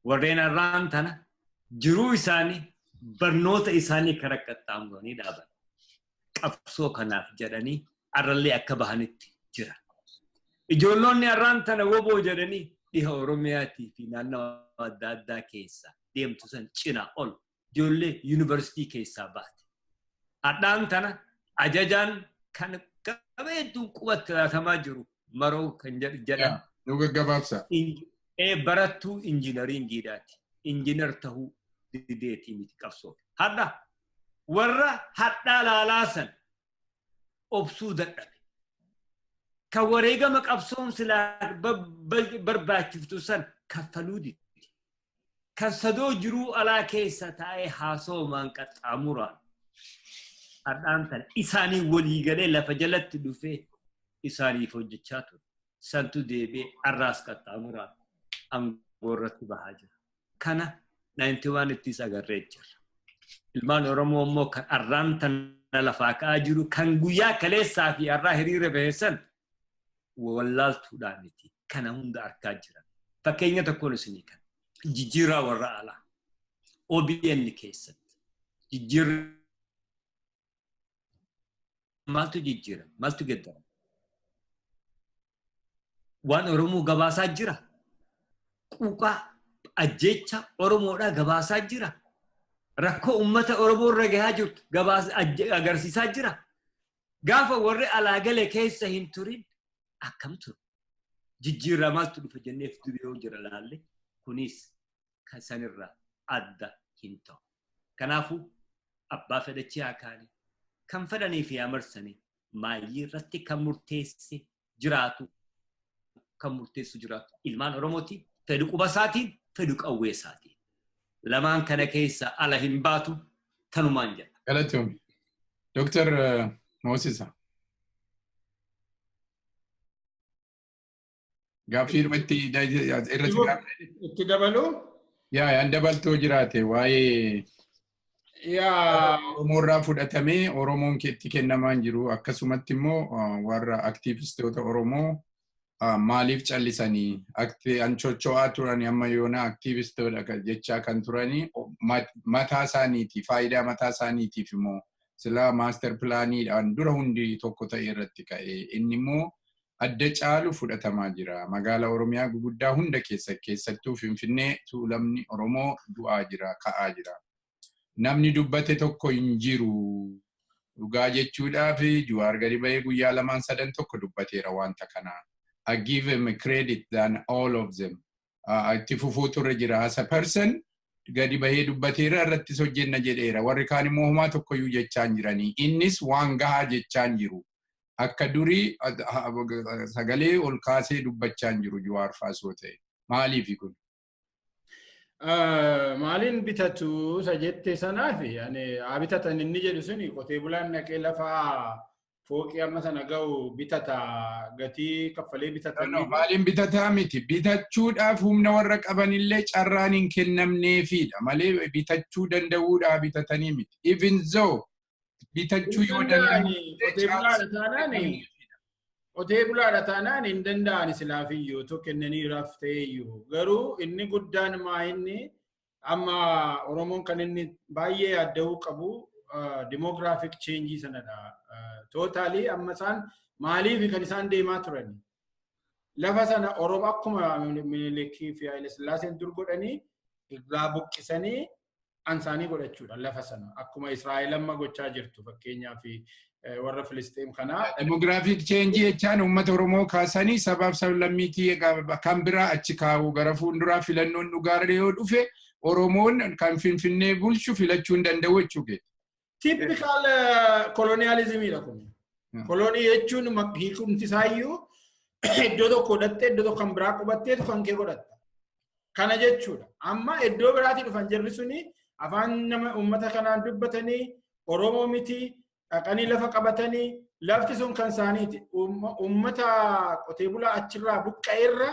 Warreen har'aan tana jiruu isaanii barnoota isaanii karaa qaxxaamuranii dhaaban. Qabsoo kanaaf jedhanii har'allee akka bahanitti jira. Ijoollonni har'aan tana woboo jedhanii dhiha Oromiyaatii fi naannawa adda addaa keessa deemtu san cinaa ol ijoollee yuunivarsiitii keessaa baate. Har'aan tana ajajaan kan qabeetuun qubatti laatamaa jiru maroo kan jedhan. Nu gaggabaabsa. Barattuu injiinariingiidhaati. Injiinar tahuu dideetii miti qabsoo. Har'a warra hadhaa laalaasan obsuu dadhabe. Kan wareegama qabsoon silaa barbaachiftu san kaffaluu dide. Kan sadoo jiruu alaa keessa taa'ee haasoomaan qaxxaamuraan har'aan tana isaanii walii galee lafa jalatti dhufee isaaniif hojjechaa ture. Santu deebi'ee har'aas qaxxaamuraan aangoo irratti bahaa jira. Kana 91 ittis agarree jirra. Ilmaan Oromoo immoo kan har'aan tana lafaa ka'aa jiru kan guyyaa kaleessaa fi har'aa hiriira bahe san wallaaltuudhaa miti. Kana hunda argaa jiran. Fakkeenya tokkoon isinii kan. Jijjiirraa warra alaa. OBN keessatti. Jijjiirri maaltu jijjiirama? Maaltu geeddarama? Waan Oromoo gabaasaa jira. Quuqaa ajjeecha Oromoodhaa gabaasaa jira. Rakkoo uummata Oromoo irra gahaa jirtu agarsiisaa jira. Gaafa warri alaa galee keessa hin turin akkam ture? Jijjiirraa maaltu dhufa jenneef durii yoo jira laalle kunis kan sanirraa adda hin ta'u. Kanaafuu abbaa fedhachii haa kaanii kan fedhanii fi amarsanii maayyii irratti kan murteesse jiraatu kan murteessu jiraatu ilmaan Oromooti fedhu quba isaatiin fedhu qawwee isaatiin. Lamaan kana keessa ala hin baatu tanumaan jedha. Galatoomii. Dooktar Moosisa. Gaaffii irratti gaaffii. Itti dabaluu? Yaa yaan dabaltoo jiraate waa'ee Oromoo irraa fudhatamee Oromoon itti kennamaa hin jiru akkasumatti immoo warra aktiivistoota Oromoo maaliif callisanii anchocho'aa turanii amma yoona aktiivistoota jechaa kan turanii mataa isaaniitiif faayidaa mataa isaaniitiif immoo silaa maaster pilaaniidhaan dura hundi tokko ta'e irratti ka'e inni immoo adda caalu fudhatamaa jira. Magaala Oromiyaa guguddaa hunda keessa keessattuu Finfinnee tuulamni Oromoo du'aa jira ka'aa jira. Namni dubbate tokko hin jiru. Dhugaa jechuudhaaf Jawaar gadi bahee guyyaa lamaan sadan tokko dubbateera wanta kana. I give him a credit than all of them. Itti fufuu turre jira. As a person gadi bahee dubbateera irrattis hojjenna jedheera. Warri kaan immoo homaa tokkoyyuu jechaa hin jiranii. Innis waan gahaa jechaa hin jiru. Akka durii sagalee ol kaasee dubbachaa hin jiru Jawaar faasoo ta'e. Maaliif kun? Maaliin bitatu isa jette sanaaf haa bitatan inni jedhu suni qotee bulaan dhaqee lafa fooqii amma sana ga'u bitata gatii kaffalee bitatan. Maaliin bitataa miti bitachuudhaaf humna warra qabanillee carraan hin kennamneefidha malee bitachuu danda'uudhaa bitatanii miti. Even though bitachuu yoo danda'an qotee bulaadha taanaan hin danda'an silaafiyyuu otoo kennanii raftee garuu inni guddaan maa inni amma Oromoon kan inni baay'ee yaadda'uu qabu demographic change sanadha. Totally amma isaan maaliif kan isaan deemaa turan? Lafa sana Oromoo akkuma Minilikii fi Haile Sillaaseen dur godhanii irraa buqqisanii ansaanii godhachuudha lafa sana. Akkuma Israa'el amma gochaa jirtu fakkeenyaaf warra Filisxeem kanaa. Demographic change jechaan uummata Oromoo kaasanii sabaaf sablammiitii kan biraa achi kaa'u gara fuulduraa filannoon dhugaarra yoo dhufe Oromoon kan Finfinnee bulchu filachuu hin danda'u jechuudha. Typical colonialismidha kun. Kolonii jechuun hiikumti isaayyuu iddoo tokko godhattee iddoo tokko kan biraa qubatteetu kan kee godhatta. Kana jechuudha. Amma iddoo biraatii dhufan jarri suni afaan nama uummata kanaan dubbatanii Oromoo miti dhaqanii lafa qabatanii lafti sun kan isaaniiti. Uummata qotee bulaa achirraa buqqa'eerra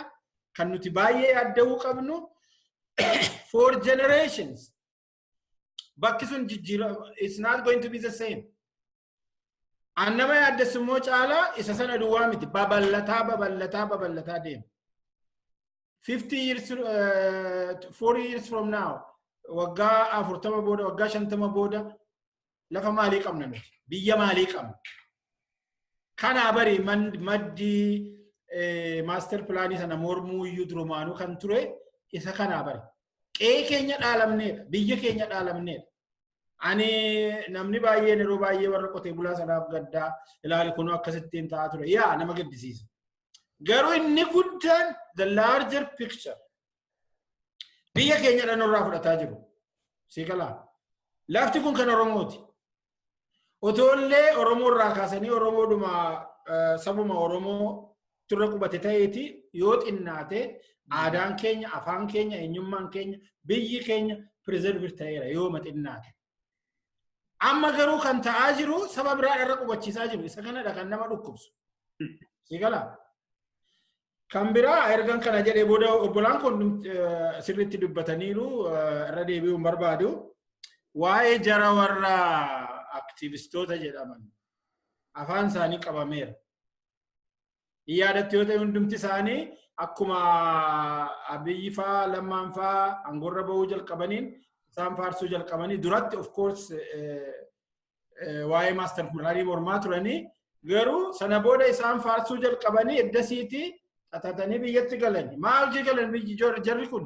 kan nuti baay'ee yaadda'uu qabnu for generations. Bakki sun jijjiira, it's not going to be the same. An nama yaaddessu immoo caalaa isa sana duwwaa miti, babal'ataa babal'ataa babal'ataa deema. 50 years, 40 years from now, waggaa 40 booda, waggaa 50 booda lafa maalii qabna nuti? Biyya maalii qabna? Kanaa bari maddi master planii sana mormuu iyyuu durumaanuu kan ture isa kanaa bari. Qe'ee keenya dhaalamneedha. Biyya keenya dhaalamneedha. Ani namni baay'een yeroo baay'ee warra qotee bulaa sanaaf gaddaa ilaali kunoo akkasittiin ta'aa ture. Yaa nama gaddisiisa. Garuu inni guddaan the larger picture biyya keenya dhanurraa fudhataa jiru. Sii galaa. Lafti kun kan Oromooti. Otoollee Oromoo irraa kaasanii Oromoodhuma sabuma Oromoo turre qubate ta'eeti yoo xinnaate aadaan keenya, afaan keenya, eenyummaan keenya, biyyi keenya preserve ta'eera yooma xinnaate. Amma garuu kan ta'aa jiru saba biraa irra qubachiisaa jiru. Isa kanadha kan nama dhukkubsu. Sii galaa. Kan biraa ergan kana jedhee booda obbolaan kun sirriitti dubbataniiru, irra deebi'uun barbaadu. Waa'ee jara warra aktivistoota jedhaman afaan isaanii qabameera. Yaadatti yoo ta'e hundumti isaanii akkuma Abiyyi faa Lammaan faa aangoorra bahuu jalqabaniin isaan faarsuu jalqabanii duratti of course waa'ee master planii mormaa turanii, garuu sana booda isaan faarsuu jalqabanii eddasiitii xaxatanii biyyatti galan. Maal hojii galan biyyi jarri kun?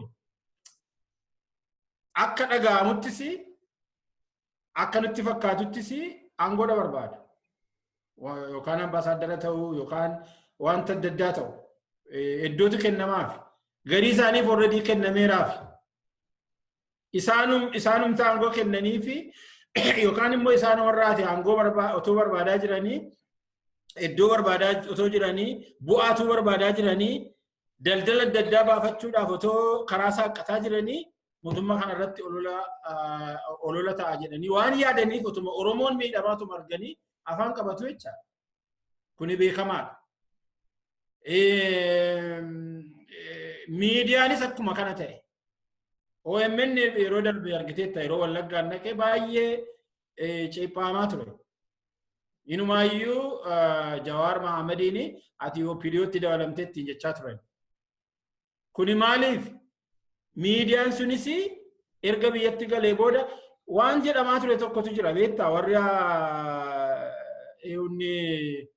Akka dhaga'amuttis akka nutti fakkaatuttis aangoodha barbaadu. Yookaan ambaasaadara ta'uu yookaan wanta adda addaa ta'u. Iddootu kennamaaf. Garii isaaniif already kennameeraaf. Isaanumta aangoo kennanii fi yookaan immoo isaan warraati aangoo otoo barbaadaa jiranii, iddoo barbaadaa otoo jiranii, bu'aatuu barbaadaa jiranii, daldala adda addaa baafachuudhaaf otoo karaa saaqqataa jiranii mootummaa kanarratti olola ta'a jedhanii waan yaadaniif otuma Oromoon miidhamaatuma arganii afaan qabatu jechaadha. Kuni beekamaadha. Miidiyaanis akkuma kana ta'e. OMN yeroo darbe argiteetta, yeroo Wallaggaan naqee baay'ee ceephamaa ture. Inumaayyuu Jawaar Mahammadiin ati OPDOtti dabalamtee ittiin jechaa turan. Kuni maaliif? Miidiyaan sunis erga biyyatti galee booda waan jedhamaa ture tokkotu jira beektaa, warri inni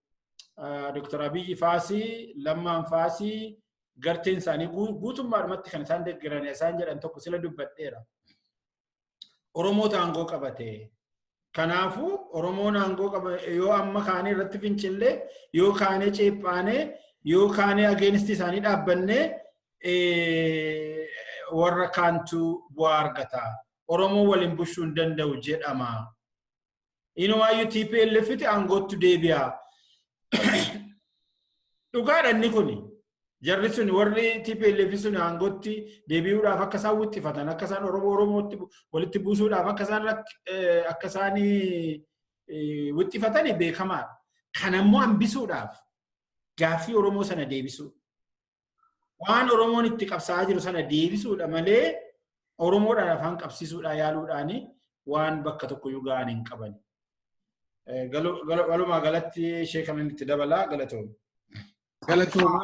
Dr. Abiyyi faasii Lammaan faasii garteen isaanii guutummaadhumatti kan isaan deeggaran isaan jedhan tokko sila dubbadheera. Oromoota aangoo qabate. Kanaafuu Oromoon aangoo qaba yoo amma kaanee irratti fincillee, yoo kaanee ceephaanee, yoo kaanee against isaanii dhaabbannee warra kaantu bu'aa argata. Oromoo waliin bushuu hin danda'u jedhama. Inumaayyuu TPLFti aangootti deebi'a. Dhugaadha inni kuni. Jarri sun warri TPLF sun aangootti deebi'uudhaaf akka isaan wixxifatan, akka isaan Oromoo Oromootti walitti buusuudhaaf akka isaan wixxifatan beekamaadha. Kanammoo hambisuudhaaf gaaffii Oromoo sana deebisuu. Waan Oromoon itti qabsaa'aa jiru sana deebisuudha malee Oromoodhaan afaan qabsiisuudhaan yaaluudhaan waan bakka tokkoyyuu ga'an hin qaban. Walumaa galatti ishee kanan itti dabalaa, galatooma. Galatooma.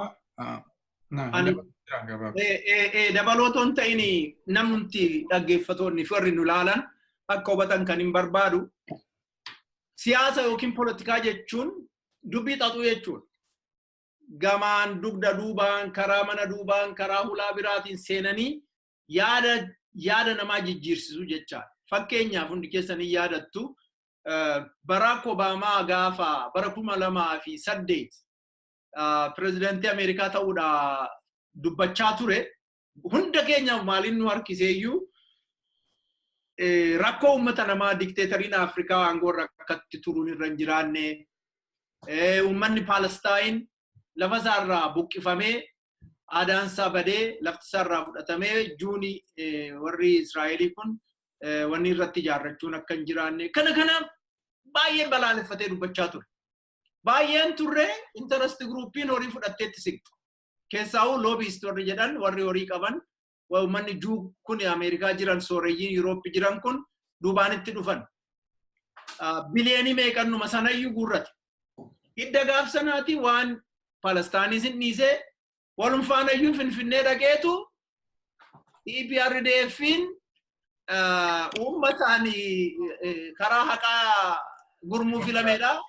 Dabaloo hin ta'in, namni dhaggeeffatoonni fi warri nu ilaalan akka hubatan kan hin barbaadu. Siyaasa yookiin poolitikaa jechuun dubbii xaxuu jechuudha. Gamaan dugda duubaan, karaa mana duubaan, karaa hulaa biraatiin seenanii yaada namaa jijjiirsisu jechaadha. Fakkeenyaaf, hundi keessanii yaadattu, Barack Obama gaafa bara 2008 pirezidaantii Ameerikaa ta'uudha dubbachaa ture. Hunda keenya maaliin nu harkiseeyyuu, rakkoo uummata namaa, dikteetariin Afrikaa aangoo irra akkatti turuun irra hin jiraanne, uummanni Paalestaayin lafa isaarraa buqqifamee, aadaan isaa badee, lafti isaarraa fudhatamee, juuni warri Israa'elii kun wanni irratti ijaarrachuun akka hin jiraanne, kana baay'ee balaaleffatee dubbachaa ture. Baay'een turre interest groupiin horii fudhatteetti siqxu. Keessaa'uu lobbyist warri jedhan, warri horii qaban, uummanni Juu kun Ameerikaa jiran, sooreyyiin Yurooppii jiran kun duubaan itti dhufan. Biliyeenii meeqannuma sanayyuu guurrate. Hidda gaaf sanaati waan Palestaanis hin dhiisee, walum faanayyuu Finfinnee dhaqeetu EPRDF'n uummataan karaa haqaa gurmuu filameedha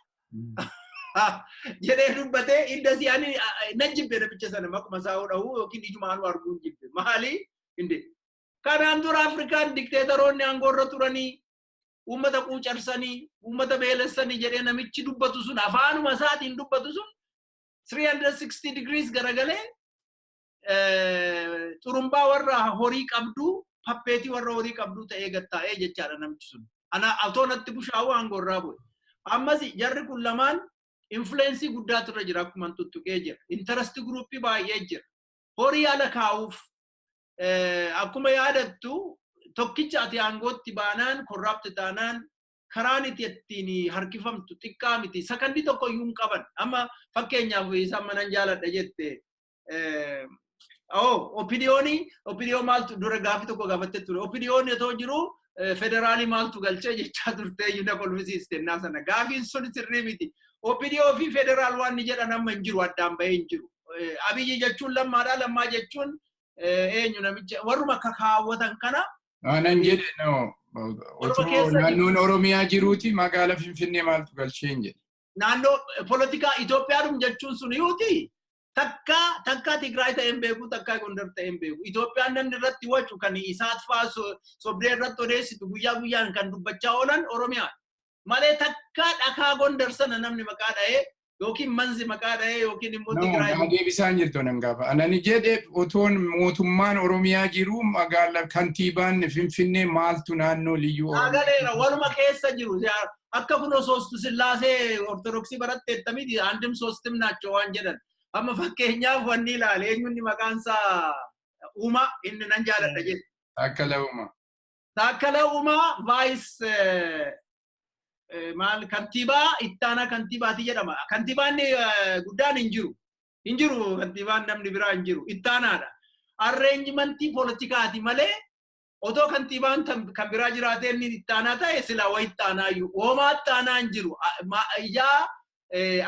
jedhee dubbatee. Hidda si'anii nan jibbe namicha sana, maquma isaa dhahuu yookiin ijumaanuu arguu hin jibbe. Maali? Inde. Kanaan dura Afrikaan dikteetaroonni aangoo irra turanii uummata quucarsanii, uummata beelessanii jedhee namichi dubbatu sun, afaanuma isaatiin dubbatu sun, 360 degrees garagalee xurumbaa warra horii qabduu, puppet warra horii qabduu ta'ee gattaa'ee jechaadha namichi sun. Ana otoo natti bushaa'uu aangoo irraa bu'e. Ammas jarri kun lamaan influence guddaatu irra jira, akkuma tuttuqee jira. Interest group baay'ee jira. Horii ala kaa'uuf, akkuma yaadattu, tokkicha ati aangootti baanaan, corrupt taanaan, karaan itti ittiin harkifamtu xiqqaa miti. Sakandii tokko iyyuu hin qaban. Amma fakkeenyaaf isaan manan jaaladha jette. Oh, OPDOonii, OPDO maaltu dura gaafii tokko gaafattee ture. OPDOon otoo jiru federaalii maaltu galchee jechaa turte iyyuu na kolfisiiste innaa sana. Gaafiin sun sirrii miti. OPDO fi federaal waan ni jedhan amma hin jiru, addaan bahee hin jiru. Abiyyi jechuun Lammaadha. Lammaa jechuun eenyu namicha warruma kakaawwatan kana. Nan jedhe, no. Otoo naannoon Oromiyaa jiruuti magaala Finfinnee maaltu galchee hin jedhe. Naannoo poolitikaa Itoophiyaadhum jechuun sun yuuti. Takka takka Tigraay ta'een beeku, takka Gondar ta'een beeku. Itoophiyaan namni irratti wacu, kan isaat fa'aa sobdee irratti odeessitu, guyyaa guyyaan kan dubbachaa oolan Oromiyaa. Malee takka dhakaa Gondar sana namni maqaa dha'ee yookiin manzi maqaa dha'ee yookiin immoo Tigraay. No, deebisaan jirtu nan gaafa. Anani jedhe, otoon mootummaan Oromiyaa jiru magaala kantiibaan Finfinnee maaltu naannoo liyyuu Oromiyaa. Naagaleera, waluma keessa jiru. Akka kun ሶስቱ sillaasee Ortodoksii baratteettamiti, አንድም ሶስትም ናቸው waan jedhan. Amma fakkeenyaaf wanni ilaale, eenyunni maqaan isaa, Uumaa, inni nan jaaladha jedhe. Taakkala Uumaa. Taakkala Uumaa vice maal, kantiibaa, ittaanaa kantiibaati jedhama. Kantiibaan guddaan hin jiru. Hin jiru, kantiibaan namni biraa hin jiru. Ittaanaadha. Arrangement poolitikaati malee otoo kantiibaan kan biraa jiraatee inni ittaanaa ta'e silaa wayi ittaanaa iyyuu. Hoomaa ittaanaa hin jiru. Ijaa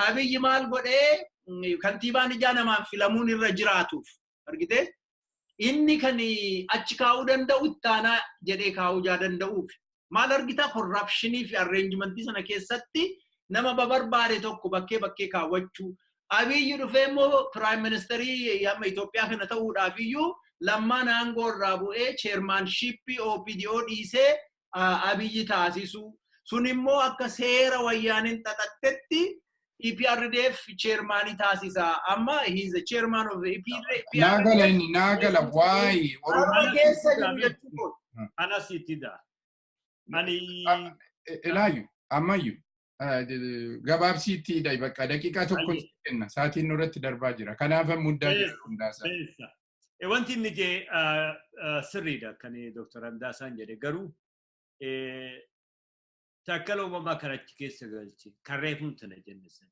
Abiyyi maal godhee, kantiibaan ijaa namaan filamuun irra jiraatuuf argite, inni kan achi kaa'uu danda'u ittaanaa jedhee kaa'uu jaa danda'uuf. Maal argita, corruption fi arrangement sana keessatti nama babarbaade tokko bakkee bakkee kaawwachuu. Abiyyi dhufee immoo prime ministerii amma Itoophiyaa kana ta'uudhaaf iyyuu Lammaan aangoo irraa bu'ee, chairmanship OPDO dhiisee Abiyyi taasisu. Sun immoo akka seera wayyaaniin xaxattetti EPRDF chairman taasisa. Amma he is the chairman of the EPRDF. Naa gala, inni naa gala waa'ee Oromoo keessa jiru jechuudha. Anas ittida. Ani Ilaayu ammayyu gabaabsiitti bakka daqiiqaa tokko kenna, sa'aatiin nurratti darbaa jira. Kanaaf muddaa jira Hundaasa. Wanti inni jee sirriidha kan Dr. Hamdaasaan jedhe, garuu Taakkala Uumamaa kan achi keessa galche kan reefuun tana jenne sana.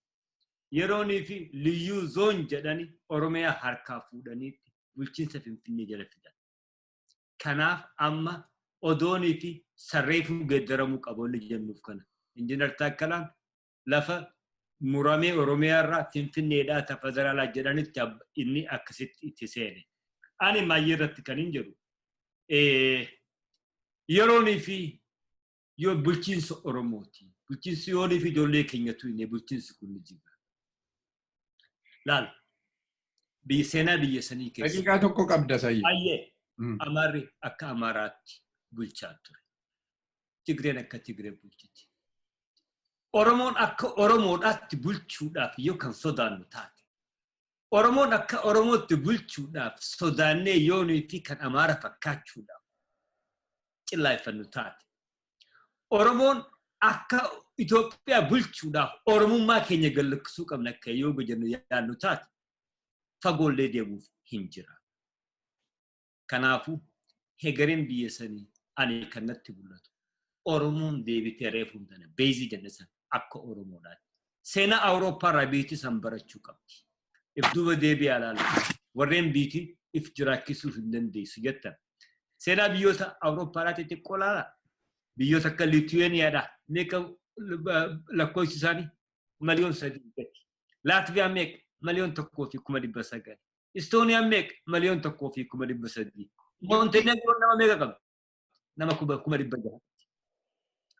Yeroonii fi liyyuu zoon jedhani Oromiyaa harkaa fuudhaniitti bulchiinsa Finfinnee jala fidan. Kanaaf amma odoonii fi sarreefuu geeddaramuu qabu inni jennuuf kana. Injiinar Taakkalaan lafa muramee Oromiyaa irraa Finfinneedhaa ta federaalaa jedhanitti inni akkasitti itti seene. Ani maayyee irratti kan hin jedhu, yeroonii fi yoo bulchiinsa Oromooti. Bulchiinsi yoonii fi ijoollee keenyatu inni bulchiinsi kun ni jira. Laal. Biyya seenaa biyya sanii keessa. Daqiiqaa tokko qabda sayyi. Ayyee. Amaarri akka Amaaraatti bulchaa ture. Tigreen akka Tigree bulchiti. Oromoon akka Oromoodhaatti bulchuudhaaf yoo kan sodaannu taate. Oromoon akka Oromootti bulchuudhaaf sodaannee yoonii fi kan Amaara fakkaachuudhaaf cillaayfannu taate. Oromoon akka Itoophiyaa bulchuudhaaf Oromummaa keenya gallakkisuu qabna akka yoo jennu yaadnu taate fagoollee deemuuf hin jira. Kanaafuu hegereen biyya sanii ani kan natti mul'atu. Oromoon deebitee reefu tana beezii jenne san akka Oromoodhaatti. Seenaa Awurooppaa irraa biitii san barachuu qabdi. If duuba deebi'aa ilaala. Warreen biitii if jiraachisuu hin dandeessu jettan. Seenaa biyyoota Awurooppaadhaatti xiqqoo ilaala. Biyyoota akka Liituweeniyaadhaa meeqa lakkoofsi isaanii 3 miliyoon gadi. Laatviyaan meeqa 1,900,000. Istooniyaan meeqa 1,300,000. Moonteneegroon nama meeqa qabdi? Nama 600,000.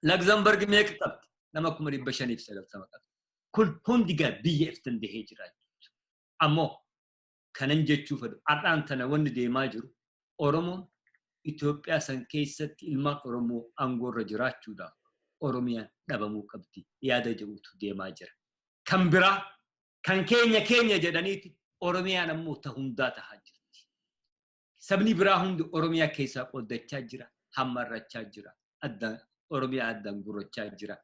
Luxembourg meeqa qabdi? Nama 590,000 qabdi. Kun hundi gaa biyya if dandahee jira jechuudha. Ammoo kanan jechuu fedhu har'aan tana wanni deemaa jiru Oromoon Itoophiyaa san keessatti ilmaan Oromoo aangoorra jiraachuudhaaf Oromiyaan dhabamuu qabdi yaada jedhutu deemaa jira. Kan biraa kan keenya keenya jedhaniiti Oromiyaan ammoo ta hundaa tahaa jirti. Sabni biraa hundi Oromiyaa keessaa qooddachaa jira, hammarrachaa jira, addaan Oromiyaa addaan gurrachaa jira.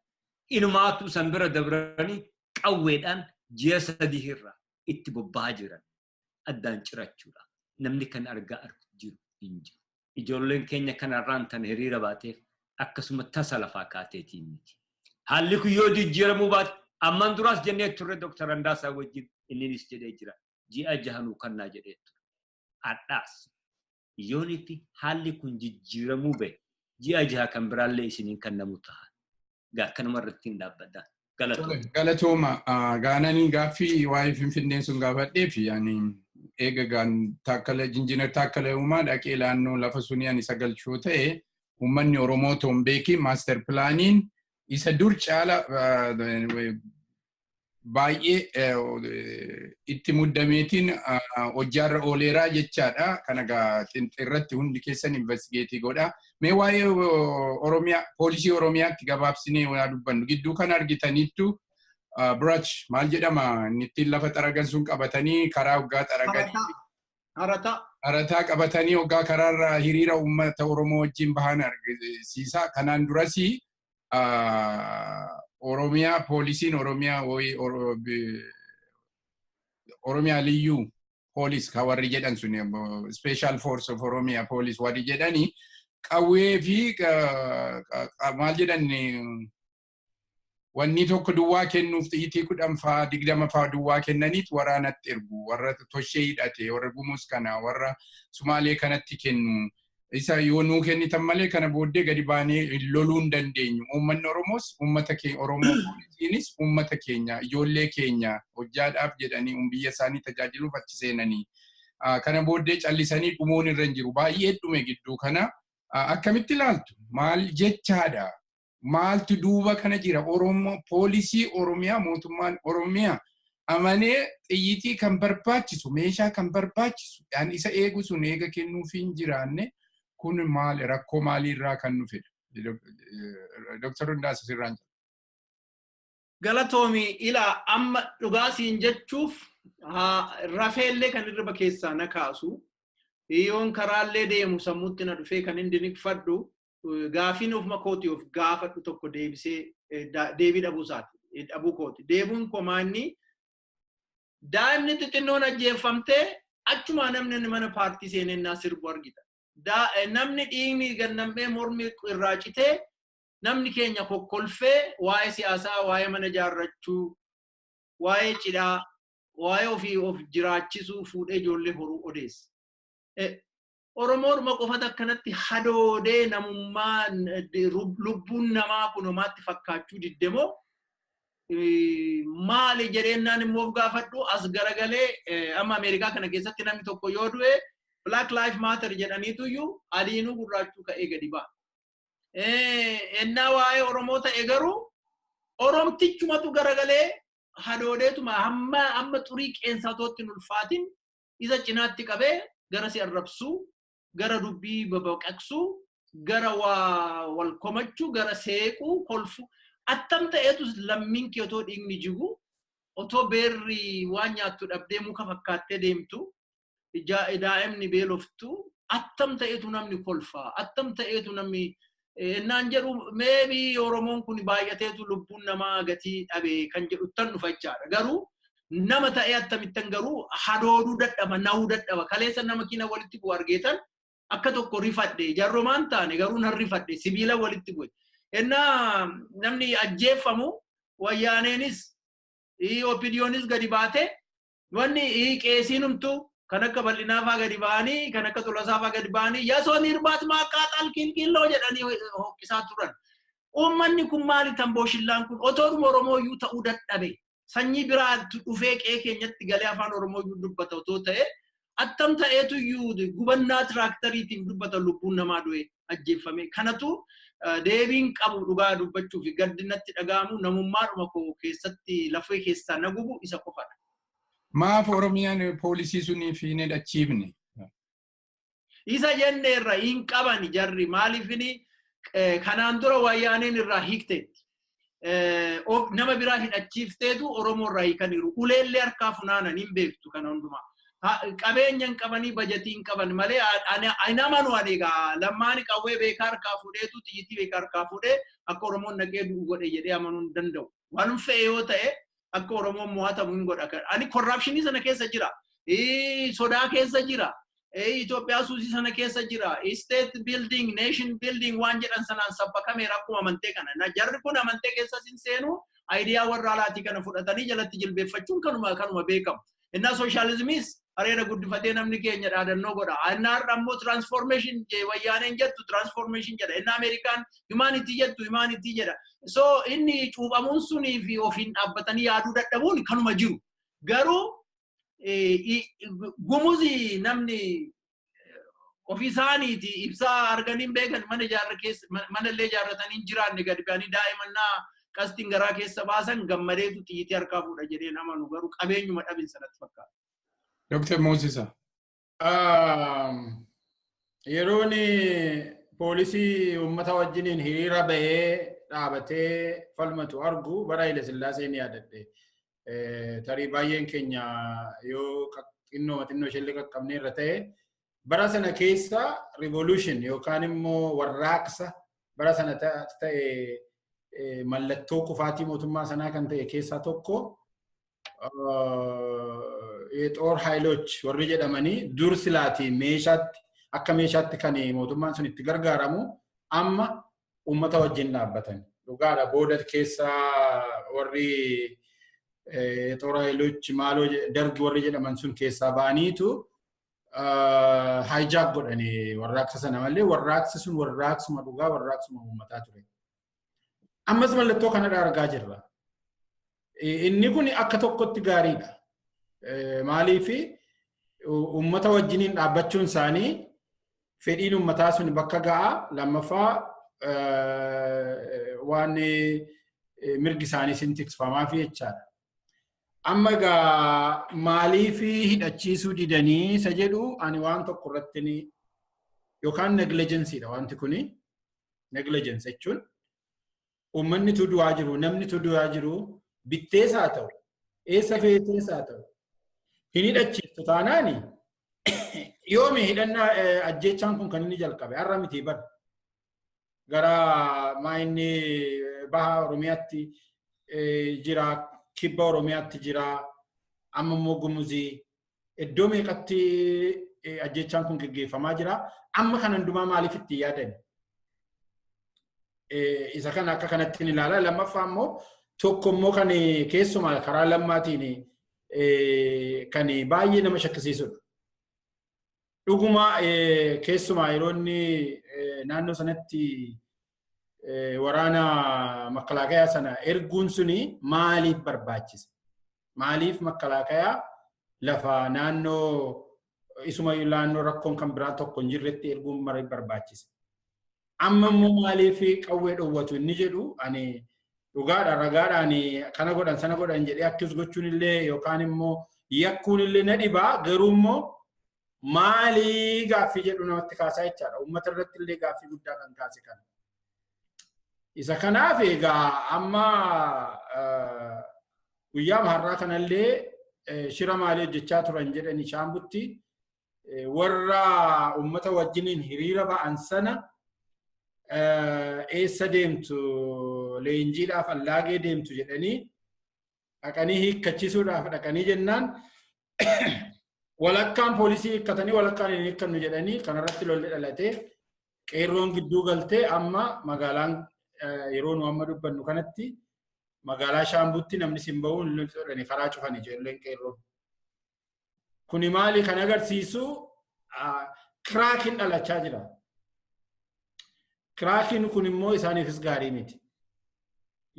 Inumaatu san bira dabranii qawweedhaan ji'a 3 irraa itti bobba'aa jiran addaan cirachuudha. Namni kan argaa argu jiru hin jiru. Ijoolleen keenya kanarraan tan hiriira baateef akkasuma tasa lafaa kaateetiin miti. Haalli kun yoo jijjiiramuu baate ammaan duraas jennee turre Dr. Andaasaa wajjin inninis jedhee jira. Ji'a jahanuu kannaa jedhee ture. Hadhaas yoonitti haalli kun jijjiiramuu bahe ji'a 6 kan biraallee isiniin kennamu ta'a. Gaa kanuma irratti hin dhaabbadha. Galatooma. Galatooma gaananii gaaffii waa'ee Finfinneen sun gaafadhee fi ani eega gaan Taakkala Injiinar Taakkala Uumaa dhaqee naannoo lafa sunii ani sagalchuu ta'e uummanni Oromoo otoo hin beekin master planiin isa dur caala baay'ee itti muddameetiin hojjaarra ooleeraa jechaadha. Kana gaa irratti hundi keessan investigate godha. Mee waa'ee Oromiyaa poolisii Oromiyaatti gabaabsinee waa dubbannu. Gidduu kana argitaniittu brush maal jedhama inni ittiin lafa xaragan sun qabatanii karaa hoggaa xaraganii. Harataa. Harataa qabatanii hoggaa karaarra hiriira uummata Oromoo wajjin bahan argisiisa. Kanaan durasii Oromiyaa poolisiin Oromiyaa Oromiyaa liyyuu poolis ka warri jedhan sun special force of Oromiyaa poolis warri jedhani qawwee fi maal jedhan wanni tokko duwwaa kennuuf xiyitii 10 faa 20 faa duwwaa kennaniit waraanatti ergu warra toshee hidhate warra Gumus kana warra Sumaalee kanatti kennu. Isa yoo nuu kennitan malee kana booddee gadi baanee loluu hin dandeenyu. Uummanni Oromoos uummata keenya Oromoo poolisiinis uummata keenya ijoollee keenya hojjaadhaaf jedhanii biyya isaanii tajaajiluuf achi seenanii. Kana booddee callisanii dhumuun irra hin jiru. Baay'ee dhume gidduu kana akkamitti ilaaltu? Maal jechaadha? Maaltu duuba kana jira? Oromoo poolisii Oromiyaa mootummaan Oromiyaa amanee xiyyitii kan barbaachisu meeshaa kan barbaachisu isa eegu sun eega kennuuf hin jiraanne kun maal rakkoo maaliirraa kan dhufedha? Dr. Hundaasa sirraan jira. Galatoomi ilaa amma dhugaasiin jechuuf rafeellee kan hirriba keessaa na kaasu yoon karaallee deemu sammuutti na dhufee kan inni diniqfadhu gaafiin ofuma kootii of gaafadhu tokko deebisee deebii dhabuu isaati dhabuu kooti. Deebuun komaanni daa'imni xixinnoon ajjeeffamtee achumaa namni mana paartii seenennaa sirbu argita. Namni dhiigni gannamee mormi irraa citee namni keenya kokkolfee waa'ee siyaasaa, waa'ee mana ijaarrachuu, waa'ee cidhaa, waa'ee ofii of jiraachisuu fuudhee ijoollee horuu odeessa. Oromoodhuma qofatu akkanatti hadoodee namummaa lubbuun namaa kun homaatti fakkaachuu diddemoo maali jedheennaan immoo of gaafadhu as garagalee amma Ameerikaa kana keessatti namni tokko yoo du'e Black Life Matter jedhaniituyyuu adiinuu gurraachuu ka'ee gadi ba'a. Ennaa waa'ee Oromoo ta'e garuu Oromtichumatu garagalee hadoodeetuma hamma hamma xurii qeensatootti hin ulfaatin. Isa cinaatti qabee gara si arrabsuu, gara dubbii babaqaqsuu, gara wal komachuu, gara seequu, kolfuu. Attam ta'eetu lammiin kee otoo dhiigni jigu, otoo beerri waan nyaattu dhabdee muka fakkaattee deemtu, daa'imni beeloftu, attam ta'eetu namni kolfa, attam ta'eetu namni naan jedhu maybe Oromoon kun baay'ateetu lubbuun namaa gatii dhabe kan jedhu tan dhufa jechaadha. Garuu nama ta'ee attamittan garuu hadooduu dadhaba, na'uu dadhaba. Kaleessa nama kina walitti bu'u argeetan akka tokko rifadhe, jarromaan taane garuu nan rifadhe, sibiila walitti bu'e. Ennaa namni ajjeefamu wayyaaneenis OPDOnis gadi baate wanni qeesiinumtu kan akka bal'inaafaa gadi ba'anii kan akka tolasaafaa gadi ba'anii yasoon hirbaat maaqqaaxal kilkilloo jedhanii hoqqisaa turan. Uummanni kun maali tamboshillaan kun otoodhuma Oromooyyuu ta'uu dadhabe sanyii biraatti dhufee qe'ee keenyatti galee afaan Oromooyyuu dubbata otoo ta'e attam ta'eetu iyyuu gubannaa tiraakteriitiif dubbata lubbuun namaa du'e ajjeeffame. Kanatu deebiin qabu dhugaa dubbachuu fi gaddinatti dhaga'amu namummaadhuma koo keessatti lafee keessaa na gubu isa qofadha. Maaf Oromiyaan poolisii suniif hin hidhachiifne? Isa jenneerra hin qaban jarri maaliifini kanaan dura wayyaaneen irraa hiikteetti. Nama biraa hidhachiifteetu Oromoo irraa hiikaniiru. Uleellee harkaa funaanan hin beektu kana hundumaa. Qabeenya hin qabanii bajatii hin qaban malee ani amanu ani egaa lammaani qawwee beekaa harkaa fuudheetu xiyyitii beekaa harkaa fuudhee akka Oromoon dhaqee du'u godhe jedhee amanuu hin danda'u. Waan fe'e yoo ta'e akka Oromoon mo'atamu hin godha. Ani korraapshinii sana keessa jira. Sodaa keessa jira. Itoophiyaa suusii sana keessa jira. State building, nation building waan jedhan sanaan sabbakameera akkuma amantee kana. Jarri kun amantee keessas hin seenu idea warra alaatii kana fudhatanii jalatti jilbeeffachuun kanuma beekamu. Innaa sooshaalizimiis areeda guddifatee namni keenya dhaadannoo godha. Innaa har'a ammoo transformation wayyaaneen jettu transformation jedha. Innaa Ameerikaan humanity jettu humanity jedha. So inni cuuphamuun sunii fi ofiin dhaabbatanii yaaduu dadhabuun kanuma jiru. Garuu gumuzi namni ofii isaaniiti ibsaa arganii beekan mana ijaarra keessa mana illee ijaarratanii hin jiraanne gadi ba'anii daa'imannaa qastiin garaa keessa baasan gammadeetu xiyyitii harkaa fuudha jedhee amanu garuu qabeenyuma dhabin sanatti fakkaata. Dr. Mosisa. Yeroon poolisii uummata wajjiniin hiriira bahee dhaabatee falmatu argu bara Haile Sillaasee ni yaadadhe. Tarii baay'een keenya yoo xinnoo xinnoo isheellee qaqqabnee irra ta'e bara sana keessa revolution yookaan immoo warraaqsa bara sana ta'e mallattoo kufaatii mootummaa sanaa kan ta'e keessaa tokko የጦር ኃይሎች warri jedhamanii dur silaatii meeshaatti akka meeshaatti kan mootummaan sun itti gargaaramu amma uummata wajjin dhaabbatan. Dhugaadha booda keessa warri የጦር ኃይሎች maaloo dargi warri jedhaman sun keessaa ba'aniitu hijack godhanii warraaqsa sana malee warraaqsi sun warraaqsuma dhugaa warraaqsuma uummataa ture. Ammas mallattoo kanadha argaa jirra. Inni kun akka tokkotti gaariidha. Maaliif uummata wajjiniin dhaabbachuun isaanii fedhiin uummataa sun bakka ga'a lammaffaa waan mirgi isaanii sin tikfamaaf jechaadha. Amma egaa maaliif hidhachiisuu didanii isa jedhu ani waan tokko irratti yookaan negligensiidha wanti kuni. Negligence jechuun uummanni tu du'aa jiru, namni tu du'aa jiru bittees haa ta'u, eessa feetees haa ta'u hin hidhachiiftu taanaani yoomi hidhannaa ajjeechaan kun kan inni jalqabe har'a miti bara. Gara maayinni baha Oromiyaatti jira, kibba Oromiyaatti jira, amma immoo Gumuzii iddoo meeqatti ajjeechaan kun geggeeffamaa jira. Amma kan hundumaa maaliif itti yaadan? Isa kana akka kanatti ni ilaala. Lammaffaa immoo tokko immoo kan keessumaa karaa lammaatiin kan baay'ee nama shakkisiisudha. Dhuguma keessumaa yeroo inni naannoo sanatti waraana makkalaakayaa sana erguun suni maaliif barbaachise? Maaliif makkalaakayaa lafa naannoo isuma naannoo rakkoon kan biraa tokko hin jirretti erguun maaliif barbaachise? Amma immoo maaliif qawwee dhoowwatu inni jedhu ani dhugaadha ragaadhaan kana godhan sana godhan jedhee akkas gochuun illee yookaan immoo Yakkuun illee na dhibaa garuu immoo maalii gaaffii jedhu namatti kaasaa jechaadha. Uummata irratti illee gaaffii guddaa kan kaase kana. Isa kanaaf egaa amma guyyaa har'aa kanallee shira maalii hojjechaa turan jedhani Shaambutti warra uummata wajjiniin hiriira ba'an sana eessa deemtu leenjiidhaaf allaagee deemtu jedhanii dhaqanii hiikkachisuudhaaf dhaqanii jennaan walakkaan poolisii hiikkatanii walakkaan hin hiikkannu jedhanii kanarratti lolli dhalatee qeerroon gidduu galtee amma magaalaan yeroo nu amma dubbannu kanatti magaalaa Shaambutti namni sin bahuun lolli karaa cufanii ijoolleen qeerroon. Kuni maali kan agarsiisu kiraakiin dhalachaa jira. Kiraakiin kun immoo isaaniifis gaarii miti.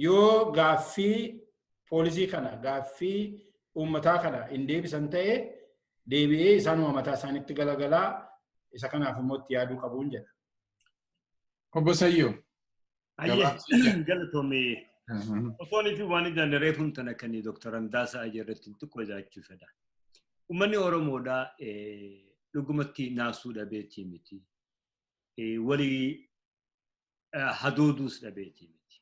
Yoo gaaffii poolisii kana gaaffii uummataa kana hin deebisan ta'e deebi'ee isaanuma mataa isaaniitti galagalaa isa kanaaf immoo itti yaaduu qabuun jedha. Obbo Sayyoo. Galatoomee. Osoon fi waan ijaan reefuun tana kan Dr. Andaasaa irratti xiqqoo ijaachuu fedha. Uummanni Oromoodhaa dhugumatti naasuu dhabeetii miti. Walii hadooduus dhabeetii miti.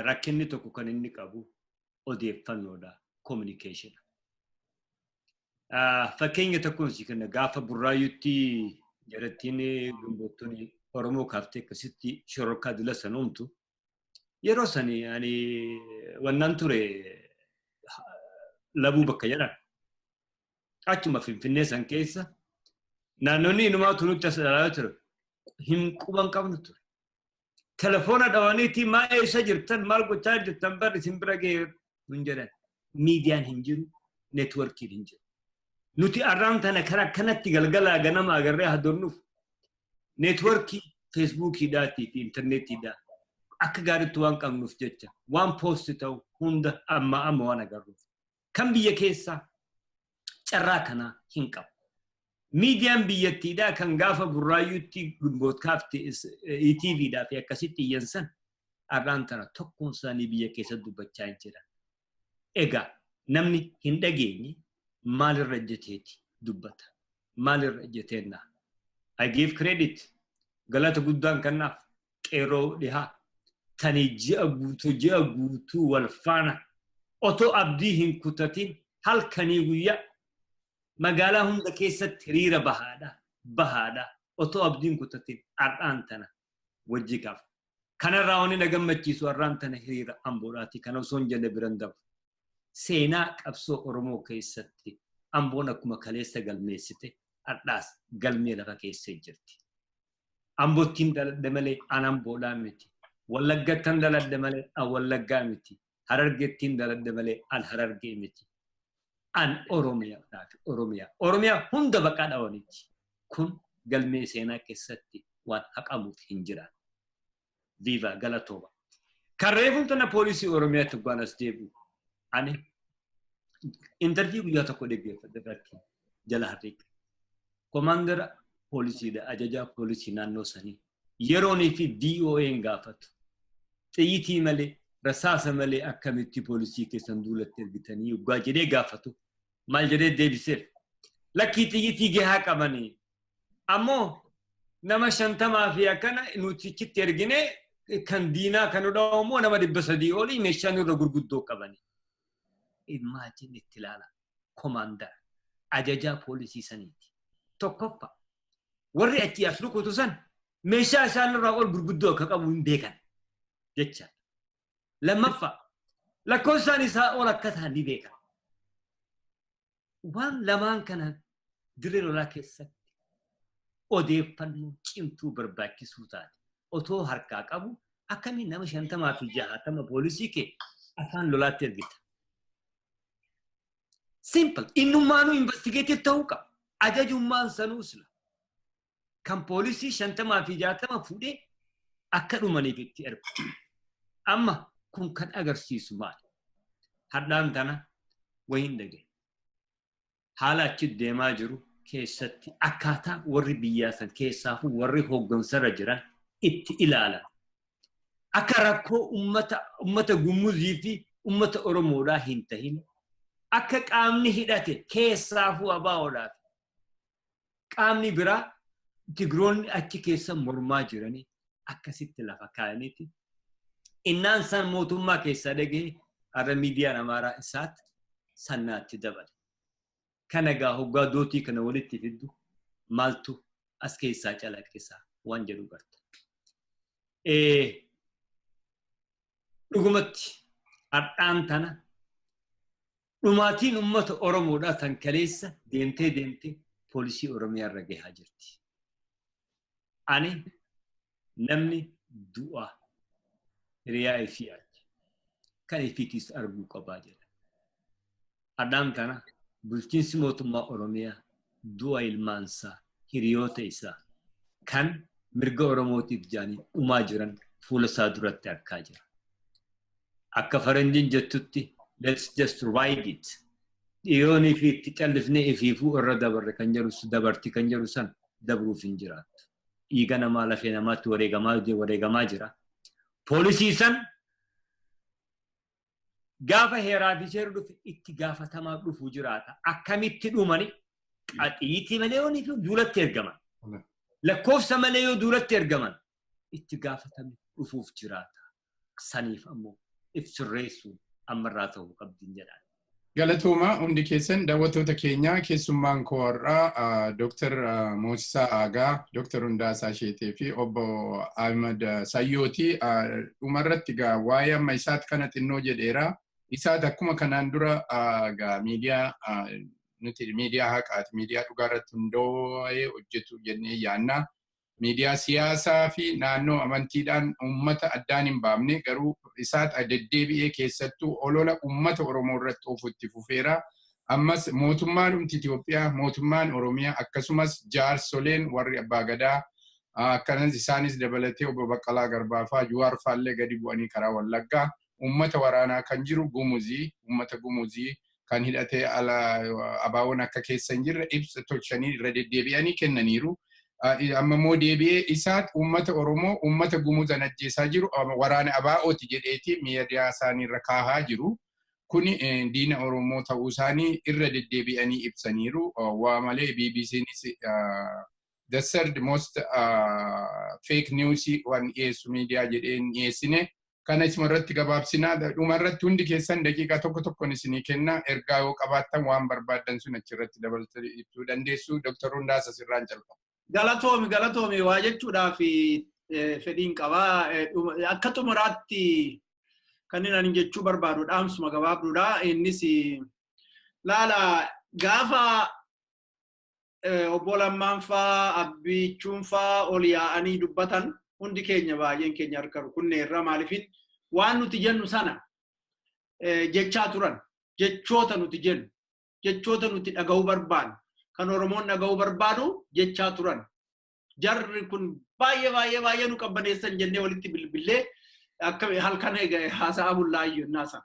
Rakkinni tokko kan inni qabu odeeffannoodha, communication. Fakkeenya tokkoon si kenna gaafa Burraayyuutti jarattiin gumboottoonni Oromoo kaaftee akkasitti shororkaa dila san uumtu. Yeroo sani ani wannaan ture labuu bakka jedhan. Achuma Finfinnee san keessa naannonni inumaatu nutti as dhalaa ture. Hin quban qabnu ture. Telefoona dhawaniitii maa eessa jirtan maal gochaa jirtan bar isin bira ga'e nun jedhan. Miidiyaan hin jiru, neetworkiin hin jiru. Nuti arraan tana karaa kanatti galgalaa ganama agarree hadoonnuuf neetworkii feesbuukiidhaatii fi intarneetiidhaa akka gaariitti waan qabnuuf jecha waan poosti ta'u hunda amma amma waan agarruuf. Kan biyya keessaa carraa kanaa hin qabu. Miidiyaan biyyattiidhaa kan gaafa Burraayyuutti gumbootkaafte ETVdhaa fi akkasitti iyyansan arraan tana tokkoon isaanii biyya keessa dubbachaa hin jiran. Egaa namni hin dhageenye maalirra ejjeteeti dubbata? Maalirra ejjeteenna? I give credit. Galata guddaan kannaaf qeerroo dhihaa. Tani ji'a guutuu wal faana otoo abdii hin kutatin halkanii guyyaa magaalaa hunda keessatti hiriira bahaadha otoo abdii hin kutatin har'aan tana wajji qaba. Kanarraa wanni na gammachiisu har'aan tana hiriira Amboodhaati. Kana osoo hin jenne biran dabu. Seenaa qabsoo Oromoo keessatti Amboon akkuma kaleessa galmeessite har'aas galmee lafa keessa jirti. Amboottiin dhaladhe malee an Amboodhaa miti. Wallaggattan dhaladhe malee an Wallaggaa miti. Harargeettiin dhaladhe malee an Harargee miti. An Oromiyaadhaaf Oromiyaa. Oromiyaa hunda baqaa dhawaniiti. Kun galmee seenaa keessatti waan haqamuuf hin jiran. Viva galatooma. Kan reefuun tana poolisii Oromiyaatti waan as deebi'u. Ani intarvii guyyaa tokko dhaggeeffadhe irratti jala harriiqa. Komaandara poolisiidha ajajaa poolisii naannoo sanii yeroonii fi VOA'n gaafatu. Xiyyitii malee rasaasa malee akkamitti poolisii keessan duulatti ergitanii yoggaa jedhee gaafatu. Maal jedhee deebiseef? Lakkii xiyyitii gahaa qabanii. Ammoo nama 50 fi akkana nuti achitti ergine kan diinaa kan dhawu immoo nama 300 olii meeshaan irra gurguddoo qabanii. Imagine itti ilaala. Komaandara ajajaa poolisii saniiti. Tokkoffaa warri achi as rukutu san meeshaa isaan irraa ol gurguddoo akka qabu hin beekan jecha. Lammaffaa lakkoofsaan isaa ol akka ta'an ni beekan. Waan lamaan kana dirree lolaa keessatti odeeffannoo cimtuu barbaachisuu taate otoo harkaa qabu akkamiin nama 50 fi 60 poolisii kee afaan lolaatti ergita. Simple. Innummaanuu investigative ta'uu qaba. Ajajummaan sanuu sila. Kan poolisii 50 fi 60 fuudhee akka dhumaniif itti ergu. Amma kun kan agarsiisu maali? Har'aan tana wayiin dhagaye. Haala achi deemaa jiru keessatti akkaataa warri biyyaa san keessaafuu warri hooggansarra jiran itti ilaalan. Akka rakkoo ummata Gumuzii fi ummata Oromoodhaa hin tahin Akka qaamni hidhate keessaafuu ABO'dhaaf. Qaamni biraa Tigiroonni achi keessa mormaa jiranii akkasitti lafa kaa'aniiti. Innaan san mootummaa keessaa dhagahee har'a miidiyaan Amaaraa isaatti sannaatti dabale. Kana egaa hoggaa dootii kana walitti fiddu maaltu as keessaa calaqqisaa waan jedhu garta. Dhugumatti har'aan tana dhumaatiin uummata Oromoodhaa tan kaleessa deemtee deemtee poolisii Oromiyaa irra gahaa jirti. Ani namni du'a hiriyaa ifii arge kan ifiitiis arguu qabaa jedha. Har'aan tana bulchiinsi mootummaa Oromiyaa du'a ilmaansaa hiriyoota isaa kan mirga Oromootiif jaanii dhumaa jiran fuula isaa duratti argaa jira. Akka faranjiin jettutti, "Let's just ride it." Dhiyoonii fi itti callifnee ifiifuu irra dabarre kan jedhu, dabarti kan jedhu san dabruuf hin jiraattu. Dhiiga namaa lafee namaatti wareegamaa wareegamaa jira. Poolisii san gaafa heeraa fi seera dhufe itti gaafatamaa dhufuu jiraata. Akkamitti dhumani qaxiitii malee yoo fi duulatti ergaman. Lakkoofsa malee yoo duulatti ergaman itti gaafatame dhufuuf jiraata. Saniif ammoo if sirreessuun ammarraa ta'uu qabdiin jedhaan. Galatooma hundi keessan, daawwattoota keenya. Keessummaan koo har'aa Dr. Moosisaa Aagaa, Dr. Hundaasaa Sheetee fi obbo Ahmad Sayyooti. Dhumarratti egaa waa'ee amma isaat kana xinnoo jedheera. Isaat akkuma kanaan dura egaa miidiyaa nuti miidiyaa haqaati, miidiyaa dhugaa irratti hundaa'ee hojjetu jennee yaanna. Miidiyaa siyaasaa fi naannoo amantiidhaan uummata addaan hin baafne, garuu isaat deddeebi'ee keessattuu olola uummata Oromoo irratti oofu itti fufeera. Ammas mootummaan dhumti Itoophiyaa, mootummaan Oromiyaa, akkasumas jaarsoleen warri abbaa gadaa akkanas isaanis dabalatee obbo Baqqalaa Garbaa fa'aa, Juwaar fa'aallee gadi bu'anii karaa Wallaggaa uummata waraanaa kan jiru Gumuzii, uummata Gumuzii kan hidhatee ala abaawoon akka keessa hin jirre ibsa tolchanii irra deddeebi'anii kennaniiru. Amma immoo deebi'ee isaat uummata Oromoo, uummata Gumuzan ajjeesaa jiru waraana abaa'ooti jedheeti miidiyaa isaanii irra kaahaa jiru. Kuni diina Oromoo ta'uu isaanii irra deddeebi'anii ibsaniiru. Waa malee BBCnis the third most fake news waan dhiyeessu miidiyaa jedhee hin dhiyeessine. Kana isuma irratti gabaabsinaa. Dhuma irratti hundi keessan daqiiqaa tokko tokkoon isinii kenna. Ergaa yoo qabaattan waan barbaaddan sun achirratti dabaltanii ibsuu dandeessu. Dr. Hundaasa, sirraan calqaba. Galatoomi, galatoomi. Waa jechuudhaaf fedhiin qabaa. Akka xumuraatti kan inni jechuu barbaadu dhaamsuma gabaabduudha. Innis laala, gaafa obbo Lammaan faa, Abbichuun faa ol yaa'anii dubbatan hundi keenya, baay'een keenya harka rukunneerra. Maaliifin waan nuti jennu sana jechaa turan, jechoota nuti jennu, jechoota nuti dhaga'uu barbaannu, kan Oromoon dhaga'uu barbaadu jechaa turan. Jarri kun baay'ee baay'ee baay'ee nu qabbaneessan jennee walitti bilbillee akka halkan haasa'aa bullaayyuu sana.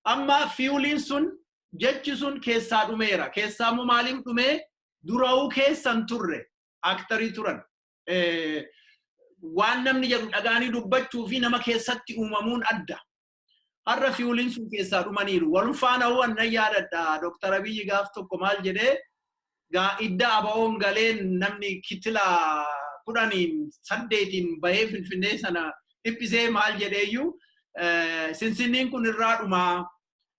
Amma fueliin sun, jechi sun keessaa dhumeera. Keessaa immoo maaliif dhumee? Dura'uu keessan turre actorii turan. Waan namni jedhu dhagaanii dubbachuu fi nama keessatti uumamuun adda. Har'a fueliin sun keessaa dhumaniiru. Walum faana nan yaadadha. Dooktar Abiyyi gaaf tokko maal jedhee, idda aba'oon galeen namni kitila 18n bahee Finfinnee sana dhiphisee maal jedheeyyuu, sinsinniin kun irraa dhumaa,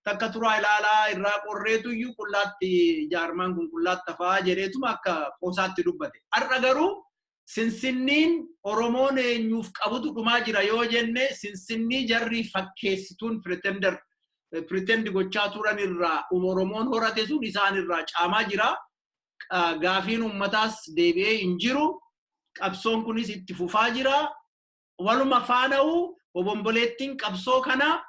takka turaa ilaalaa, irraa qorreetu iyyuu qullaatti jaarmaan kun qullaatti hafaa jedheetuma akka qoosaatti dubbate. Har'a garuu sinsinniin Oromoon eenyuuf qabutu dhumaa jira yoo jenne, sinsinnii jarri fakkeessituun pretender pretend gochaa turan irraa Oromoon horate sun isaan irraa caamaa jira. Gaafiin uummataas deebi'ee hin jiru. Qabsoon kunis itti fufaa jira. Waluma faana'u obomboleettiin qabsoo kana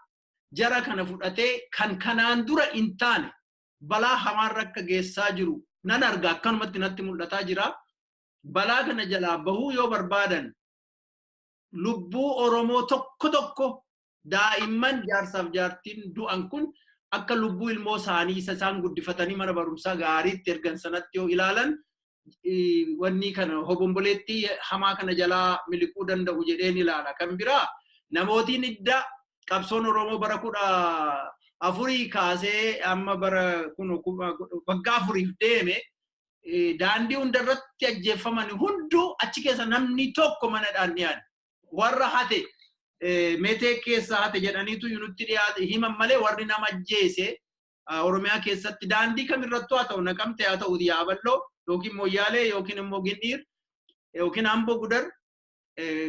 jara kana fudhatee kan kanaan dura hin taane balaa hamaarra akka geessaa jiru nan arga, akkanumatti natti mul'ataa jira. Balaa kana jalaa bahuu yoo barbaadan, lubbuu Oromoo tokko tokko, daa'imman, jaarsaaf jaartiin du'an kun akka lubbuu ilmoo isaanii isa isaan guddifatanii mana barumsaa gaariitti ergan sanatti yoo ilaalan, wanni kana hobomboleettii hamaa kana jalaa miliquu danda'u jedheen ilaala. Kan biraa namootiin idda qabsoon Oromoo bara kudha afurii kaasee amma bara kun waggaa afuriif deeme daandii hundarratti ajjeefaman hunduu achi keessa namni tokko manadhaan dhiyaate. Warra hate meetee keessa hate jedhaniitu nutti dhiyaate himan malee warri nama ajjeese Oromiyaa keessatti daandii kamirrattuu haa ta'u Naqamtee haa ta'u Yaaballoo yookiin Moyyaalee yookiin immoo Gindiir yookiin Amboo Gudar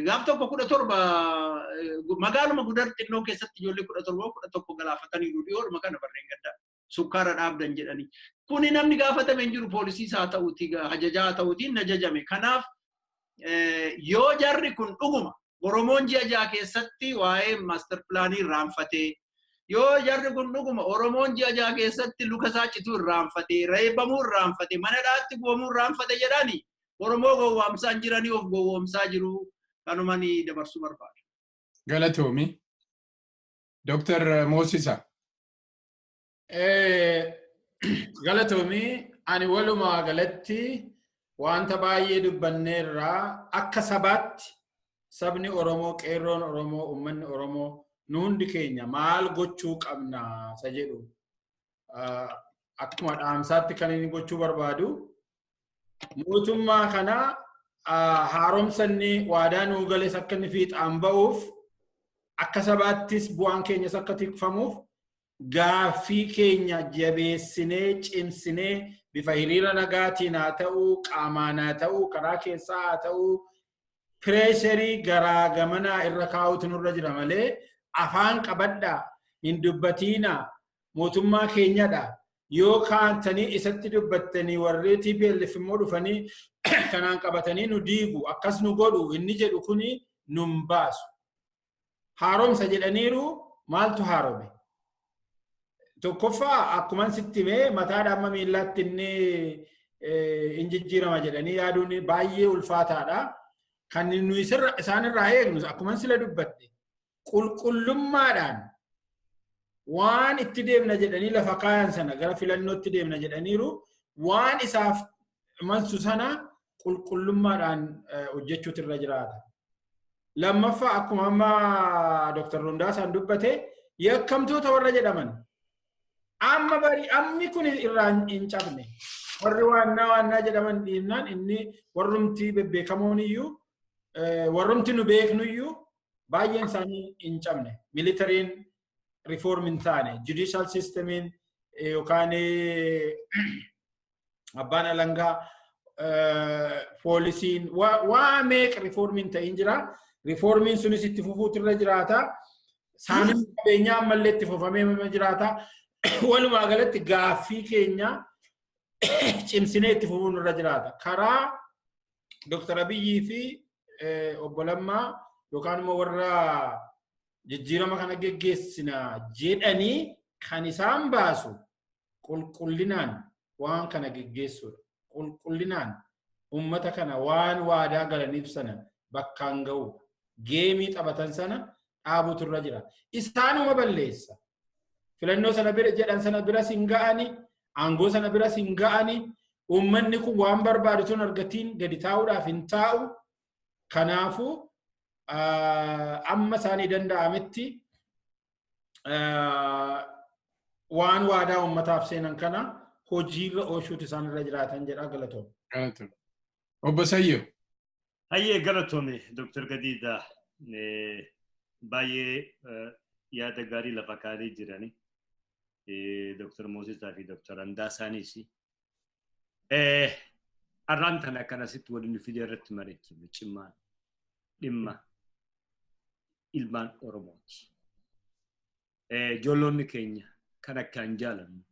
gaaf tokko 17 magaaluma Gudar xinnoo keessatti ijoollee 17 11 galaafataniiru dhiyoodhuma kana barreen gaddaa sukkaara dhaabdan jedhanii. Kuni namni gaafatame hin jiru poolisiis haa ta'uuti ajajaa haa ta'uutiin ajajame. Kanaaf yoo jarri kun dhuguma Oromoon ji'a ja'a keessatti waa'ee maaster pilaanii irraanfatee yoo jarri kun dhuguma Oromoon ji'a ja'a keessatti luka isaa cituu irraanfatee reebamuu irraanfatee mana dhaatti gubamuu irraanfate jedhani Oromoo gowwoomsaa hin jiranii of gowwoomsaa jiru kanumani dabarsuu barbaada. Galatoomi. Dooktar Moosisa. Galatoomi ani walumaa galatti wanta baay'ee dubbanneerraa akka sabaatti sabni Oromoo, qeerroon Oromoo, uummanni Oromoo nu hundi keenya maal gochuu qabna isa jedhu akkuma dhaamsaatti kan inni gochuu barbaadu mootummaa kana haaromsa inni waadaa nuu gales akka inni fiixaan ba'uuf akka sabaattis bu'aan keenyas akka tikfamuuf gaaffii keenya jabeessinee cimsinee bifa hiriira nagaatiin haa ta'uu qaamaan haa ta'uu karaa keessaa haa ta'uu pireesharii garaa gamanaa irra kaa'utu nurra jira malee afaan qabadhaa hin dubbatiinaa mootummaa keenyadha yoo kaantanii isatti dubbattanii warri TPLF immoo dhufanii kanaan qabatanii nu diigu akkas nu godhu inni jedhu kuni nun baasu. Haaromsa jedhaniiru maaltu haarome? Tokkoffaa akkuman sitti himee mataadha amma miillaatti inni hin jijjiirama jedhanii yaaduun baay'ee ulfaataadha. Kan nu isaanirraa eegnu akkuman sila dubbadhe qulqullummaadhaan waan itti deemna jedhanii lafa kaayan sana gara filannootti deemna jedhaniiru waan isaaf malsu sana qulqullummaadhaan hojjechuutu irra jiraata. Lammaffaa akkuma amma Dr. Rundaasaan dubbate yakkamtoota warra jedhaman amma bari ammi kun irraa hin cabne warri waannaa waannaa jedhaman dhiibnaan inni warrumti bebbeekamoon iyyuu warrumti nu beeknu iyyuu baay'een isaanii hin cabne militariin reform hin taane judicial systemiin yookaan abbaan alangaa poolisiin waa meeqa reformiin ta'in jira. Reformiin sunis itti fufuutu irra jiraata. Saamis qabeenyaa ammallee itti fufamee jiraata. Walumaa galatti gaaffii keenya cimsinee itti fufuun irra jiraata. Karaa Dr. Abiyyii fi obbo Lammaa yookaan immoo warra jijjiirama kana geggeessina jedhanii kan isaan baasu qulqullinaan waan kana geggeessuudha. Qulqullinaan uummata kana waan waadaa galaniif sana bakkaan ga'uudha. Geemii taphatan sana dhaabuutu irra jira. Isaanuma balleessa. Filannoo sana bira jedhan sana biras hin ga'ani, aangoo sana biras hin ga'ani, uummanni kun waan barbaadu tun argatiin gadi taa'uudhaaf hin taa'u. Kanaafuu amma isaanii danda'ametti waan waadaa uummataaf seenan kana hojiirra oolchuutu isaan irra jiraatan jedha galatoome. Galatoome. Obbo Sayyoo. Hayyee galatoome Dr. Gadiida baay'ee yaada gaarii lafa kaa'anii jirani. Dr. Moosisaa fi Dr. Andaasaanis. Arraan tana akkanasitti waliin fidee irratti mari'achifne cimaan dhimma ilmaan Oromooti. Ijoollonni keenya kan akkaan jaalannu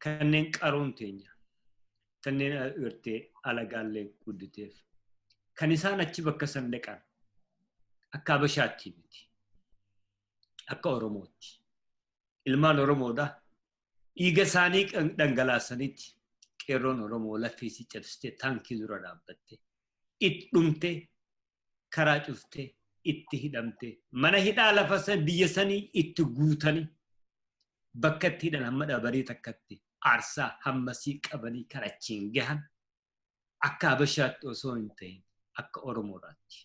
kanneen qaroon teenya kanneen agartee alagaallee gudditeef kan isaan achi bakka san dhaqan akka Habashaatti miti akka Oromootti. Ilmaan Oromoodha dhiiga isaanii dhangalaasanitti qeerroon Oromoo lafeesii cabsitee taankii dura dhaabbatte itti dhumte karaa cuftee itti hidhamte mana hidhaa lafa san biyya sanii itti guutanii bakka itti hidhan hamma dhabarii takkatti aarsaa hammasii qabanii kan achiin gahan akka Habashaatti osoo hin ta'in akka Oromoodhaatti.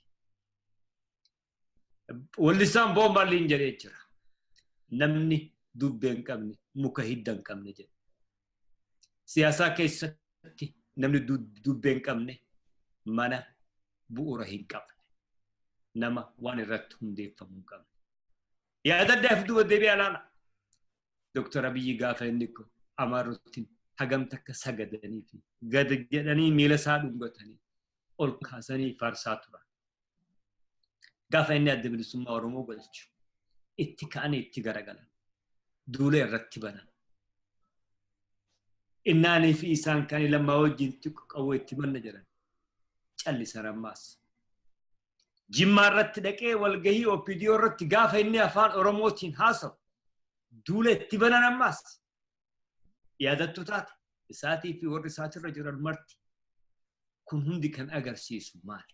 Wallisaan Boomballiin jedhee jira. Namni Dubbee hin qabne muka hidda hin qabne jedha. Siyaasaa keessatti namni dubbee hin qabne mana bu'uura hin qabne. Nama waan irratti hundeeffamuu hin qabne. Yaada addaaf duuba deebi'aa ilaala. Dooktar Abiyyi gaafa inni Amaarottiin hagam takka sagadanii fi gad jedhanii miila isaa dhungatanii ol kaasanii faarsaa turan. Gaafa inni adda bilisummaa Oromoo galchu itti ka'anii itti garagalan. Duula irratti banan. Innaanii fi isaan kan lammaa wajjin xiqqoo qawwee itti banna jedhan. Callisan ammaas. Jimmaa irratti dhaqee walgahii OPDO irratti gaafa inni afaan Oromootiin haasa'u duula itti banan ammaas. Yaadattu taate isaatii fi warri isaatirra jiran marti kun hundi kan agarsiisu maali?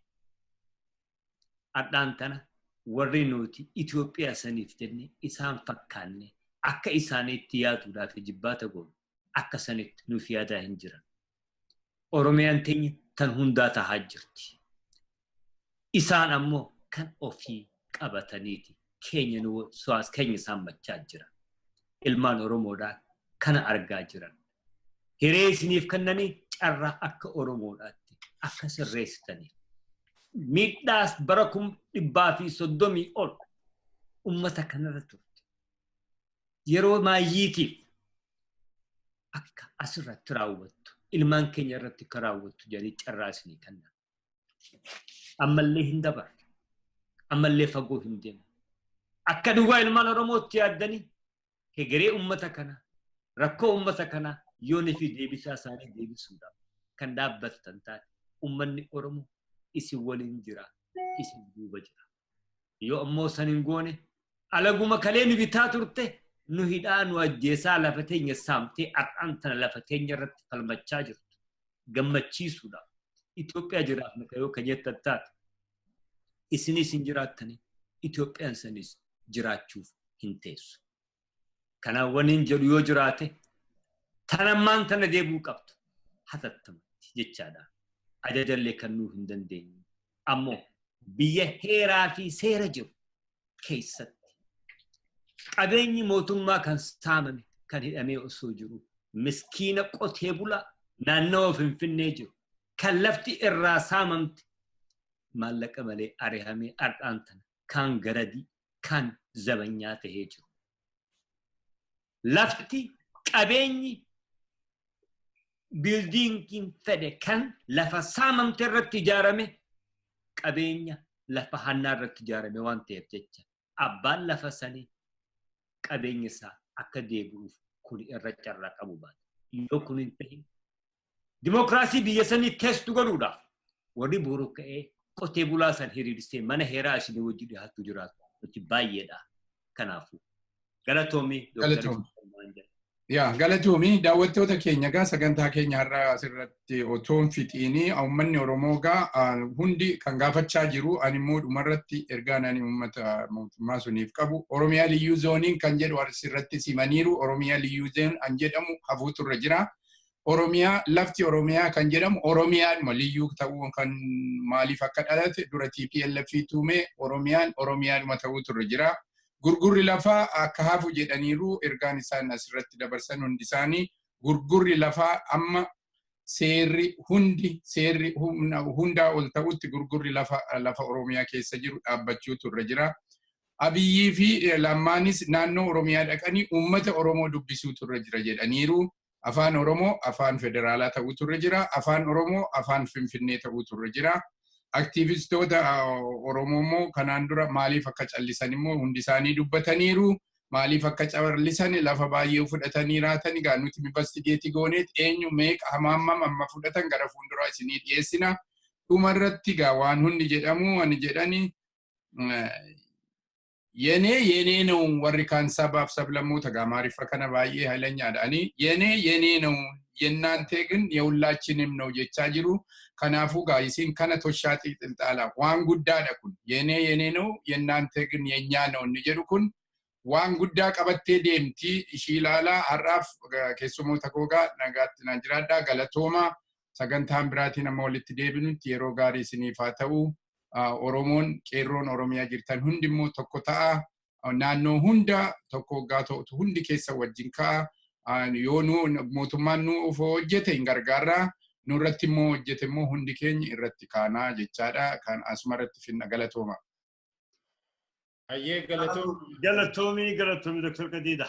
Ardhaan tana warri nuti Itoophiyaa saniif jenne isaan fakkaanne akka isaaniitti yaaduudhaaf jibbaata goonu akka sanitti nuuf yaadaa hin jiran. Oromiyaan teenya tan hundaa tahaa jirti. Isaan ammoo kan ofii qabataniiti keenya keenya isaan machaa jiran. Ilmaan Oromoodhaa kana argaa jiran. Hiree isiniif kennanii carraa akka Oromoodhaatti akka sirreessitaniif. Miidhaas bara 130 ol uummata kanarra turte. Yeroo maayyiitiif akka asirratti raawwattu ilmaan keenya irratti akka raawwattu jedhanii carraa isinii kennan. Ammallee hin dabarre. Ammallee fagoo hin deemne. Akka duwwaa ilmaan Oromootti yaaddanii hegeree uummata kanaa rakkoo uummata kanaa yoonii fi deebisaa isaanii deebisuudhaaf kan dhaabbattan taate uummanni Oromoo isin waliin jira, isin duuba jira. Yoo ammoo san hin goone alaguma kalee nu bitaa turte nu hidhaa nu ajjeesaa lafa teenya saamtee har'aan tana lafa teenya irratti falmachaa jirtu gammachiisuudhaaf Itoophiyaa jiraafna yoo kan jettan taate isinis hin jiraattani Itoophiyaan sanis jiraachuuf hin teessu. Kanaaf wanni hin jedhu yoo jiraate tanammaan tana deebi'uu qabdu hatattamatti jechaadha. Ajajallee kennuu hin dandeenyu. Ammoo biyya heeraa fi seera jiru keessatti qabeenyi mootummaa kan saamame kan hidhamee osoo jiru miskiina qotee bulaa naannawa Finfinnee jiru kan lafti irraa saamamte maallaqa malee ari'amee har'aan tana kan garadii kan zabanyaa tahee jiru. Lafti qabeenyi biildiingiin fedhe kan lafa saamamte irratti ijaarame qabeenya lafa hannaa irratti ijaarame waan ta'eef jecha abbaan lafa sanii qabeenya isaa akka deebi'uuf kun irra carraa qabu baata. Yoo kun hin ta'in dimookiraasii biyya sanii teessu godhuudhaaf warri boru ka'ee qotee bulaa san hiriirsee mana heeraa isinii wajji dhiyaatu jiraatu nuti baay'eedha. Kanaafuu galatoomii. Yaa galatoomii daawwattoota keenya gaa sagantaa keenya har'a asirratti otoo hin fixiinii uummanni Oromoo gaa hundi kan gaafachaa jiru ani immoo dhumarratti ergaan ani uummata mootummaa suniif qabu Oromiyaa Liyyuu Zooniin kan jedhu asirratti simaniiru Oromiyaa Liyyuu Zoon an jedhamu hafuutu irra jira. Oromiyaa lafti Oromiyaa kan jedhamu Oromiyaadhuma liyyuu ta'uu kan maaliif akka dhalate dura TPLF tuume Oromiyaan Oromiyaadhuma ta'uutu irra jira. Gurgurri lafaa akka hafu jedhaniiru ergaan isaan asirratti dabarsan hundi isaanii gurgurri lafaa amma seerri hundi seerri hundaa ol ta'utti gurgurri lafa Oromiyaa keessa jiru dhaabbachuutu irra jira. Abiyyii fi Lammaanis naannoo Oromiyaa dhaqanii uummata Oromoo dubbisuutu irra jira jedhaniiru. Afaan Oromoo afaan federaalaa ta'uutu irra jira. Afaan Oromoo afaan Finfinnee ta'uutu irra jira. Aktiivistoota Oromoo immoo kanaan dura maaliif akka callisan immoo hundi isaanii dubbataniiru. Maaliif akka callisan lafa baay'ee fudhatanii raatan egaa nuti investigeetii gooneet eenyu meeqa hamaamam amma fudhatan gara fuulduraa isinii dhiyeessina. Dhumarratti egaa waan hundi jedhamu ani jedhani የኔ የኔ ነው warri kaan sabaaf sablammoota egaa Amaariffa kana baay'ee haylanyaadhaani የኔ የኔ ነው የእናንተ ግን የሁላችንም ነው jechaa jiru. Kanaafuu gaa isin kana toshaa xiinxalaa waan guddaadha kun የኔ የኔ ነው የእናንተ ግን የኛ ነው inni jedhu kun waan guddaa qabattee deemti ishii ilaalaa har'aaf keessummoota koo gaa nagaatti naan jiraadhaa galatooma sagantaan biraatiin amma walitti deebinutti yeroo gaarii isiniif haa ta'u. Oromoon qeerroon Oromiyaa jirtan hundimmoo tokko ta'a. Naannoo hunda tokko waggaa ta'utu hundi keessa wajjin ka'a. Yoo nu mootummaan nu hojjete hin gargaarraa. Nurratti immoo hojjete immoo hundi keenya irratti kaanaa jechaadha. Kan asuma irratti finna, galatooma. Hayyee, galatoomii. Galatoomii, galatoomii, Dr. Kadiida.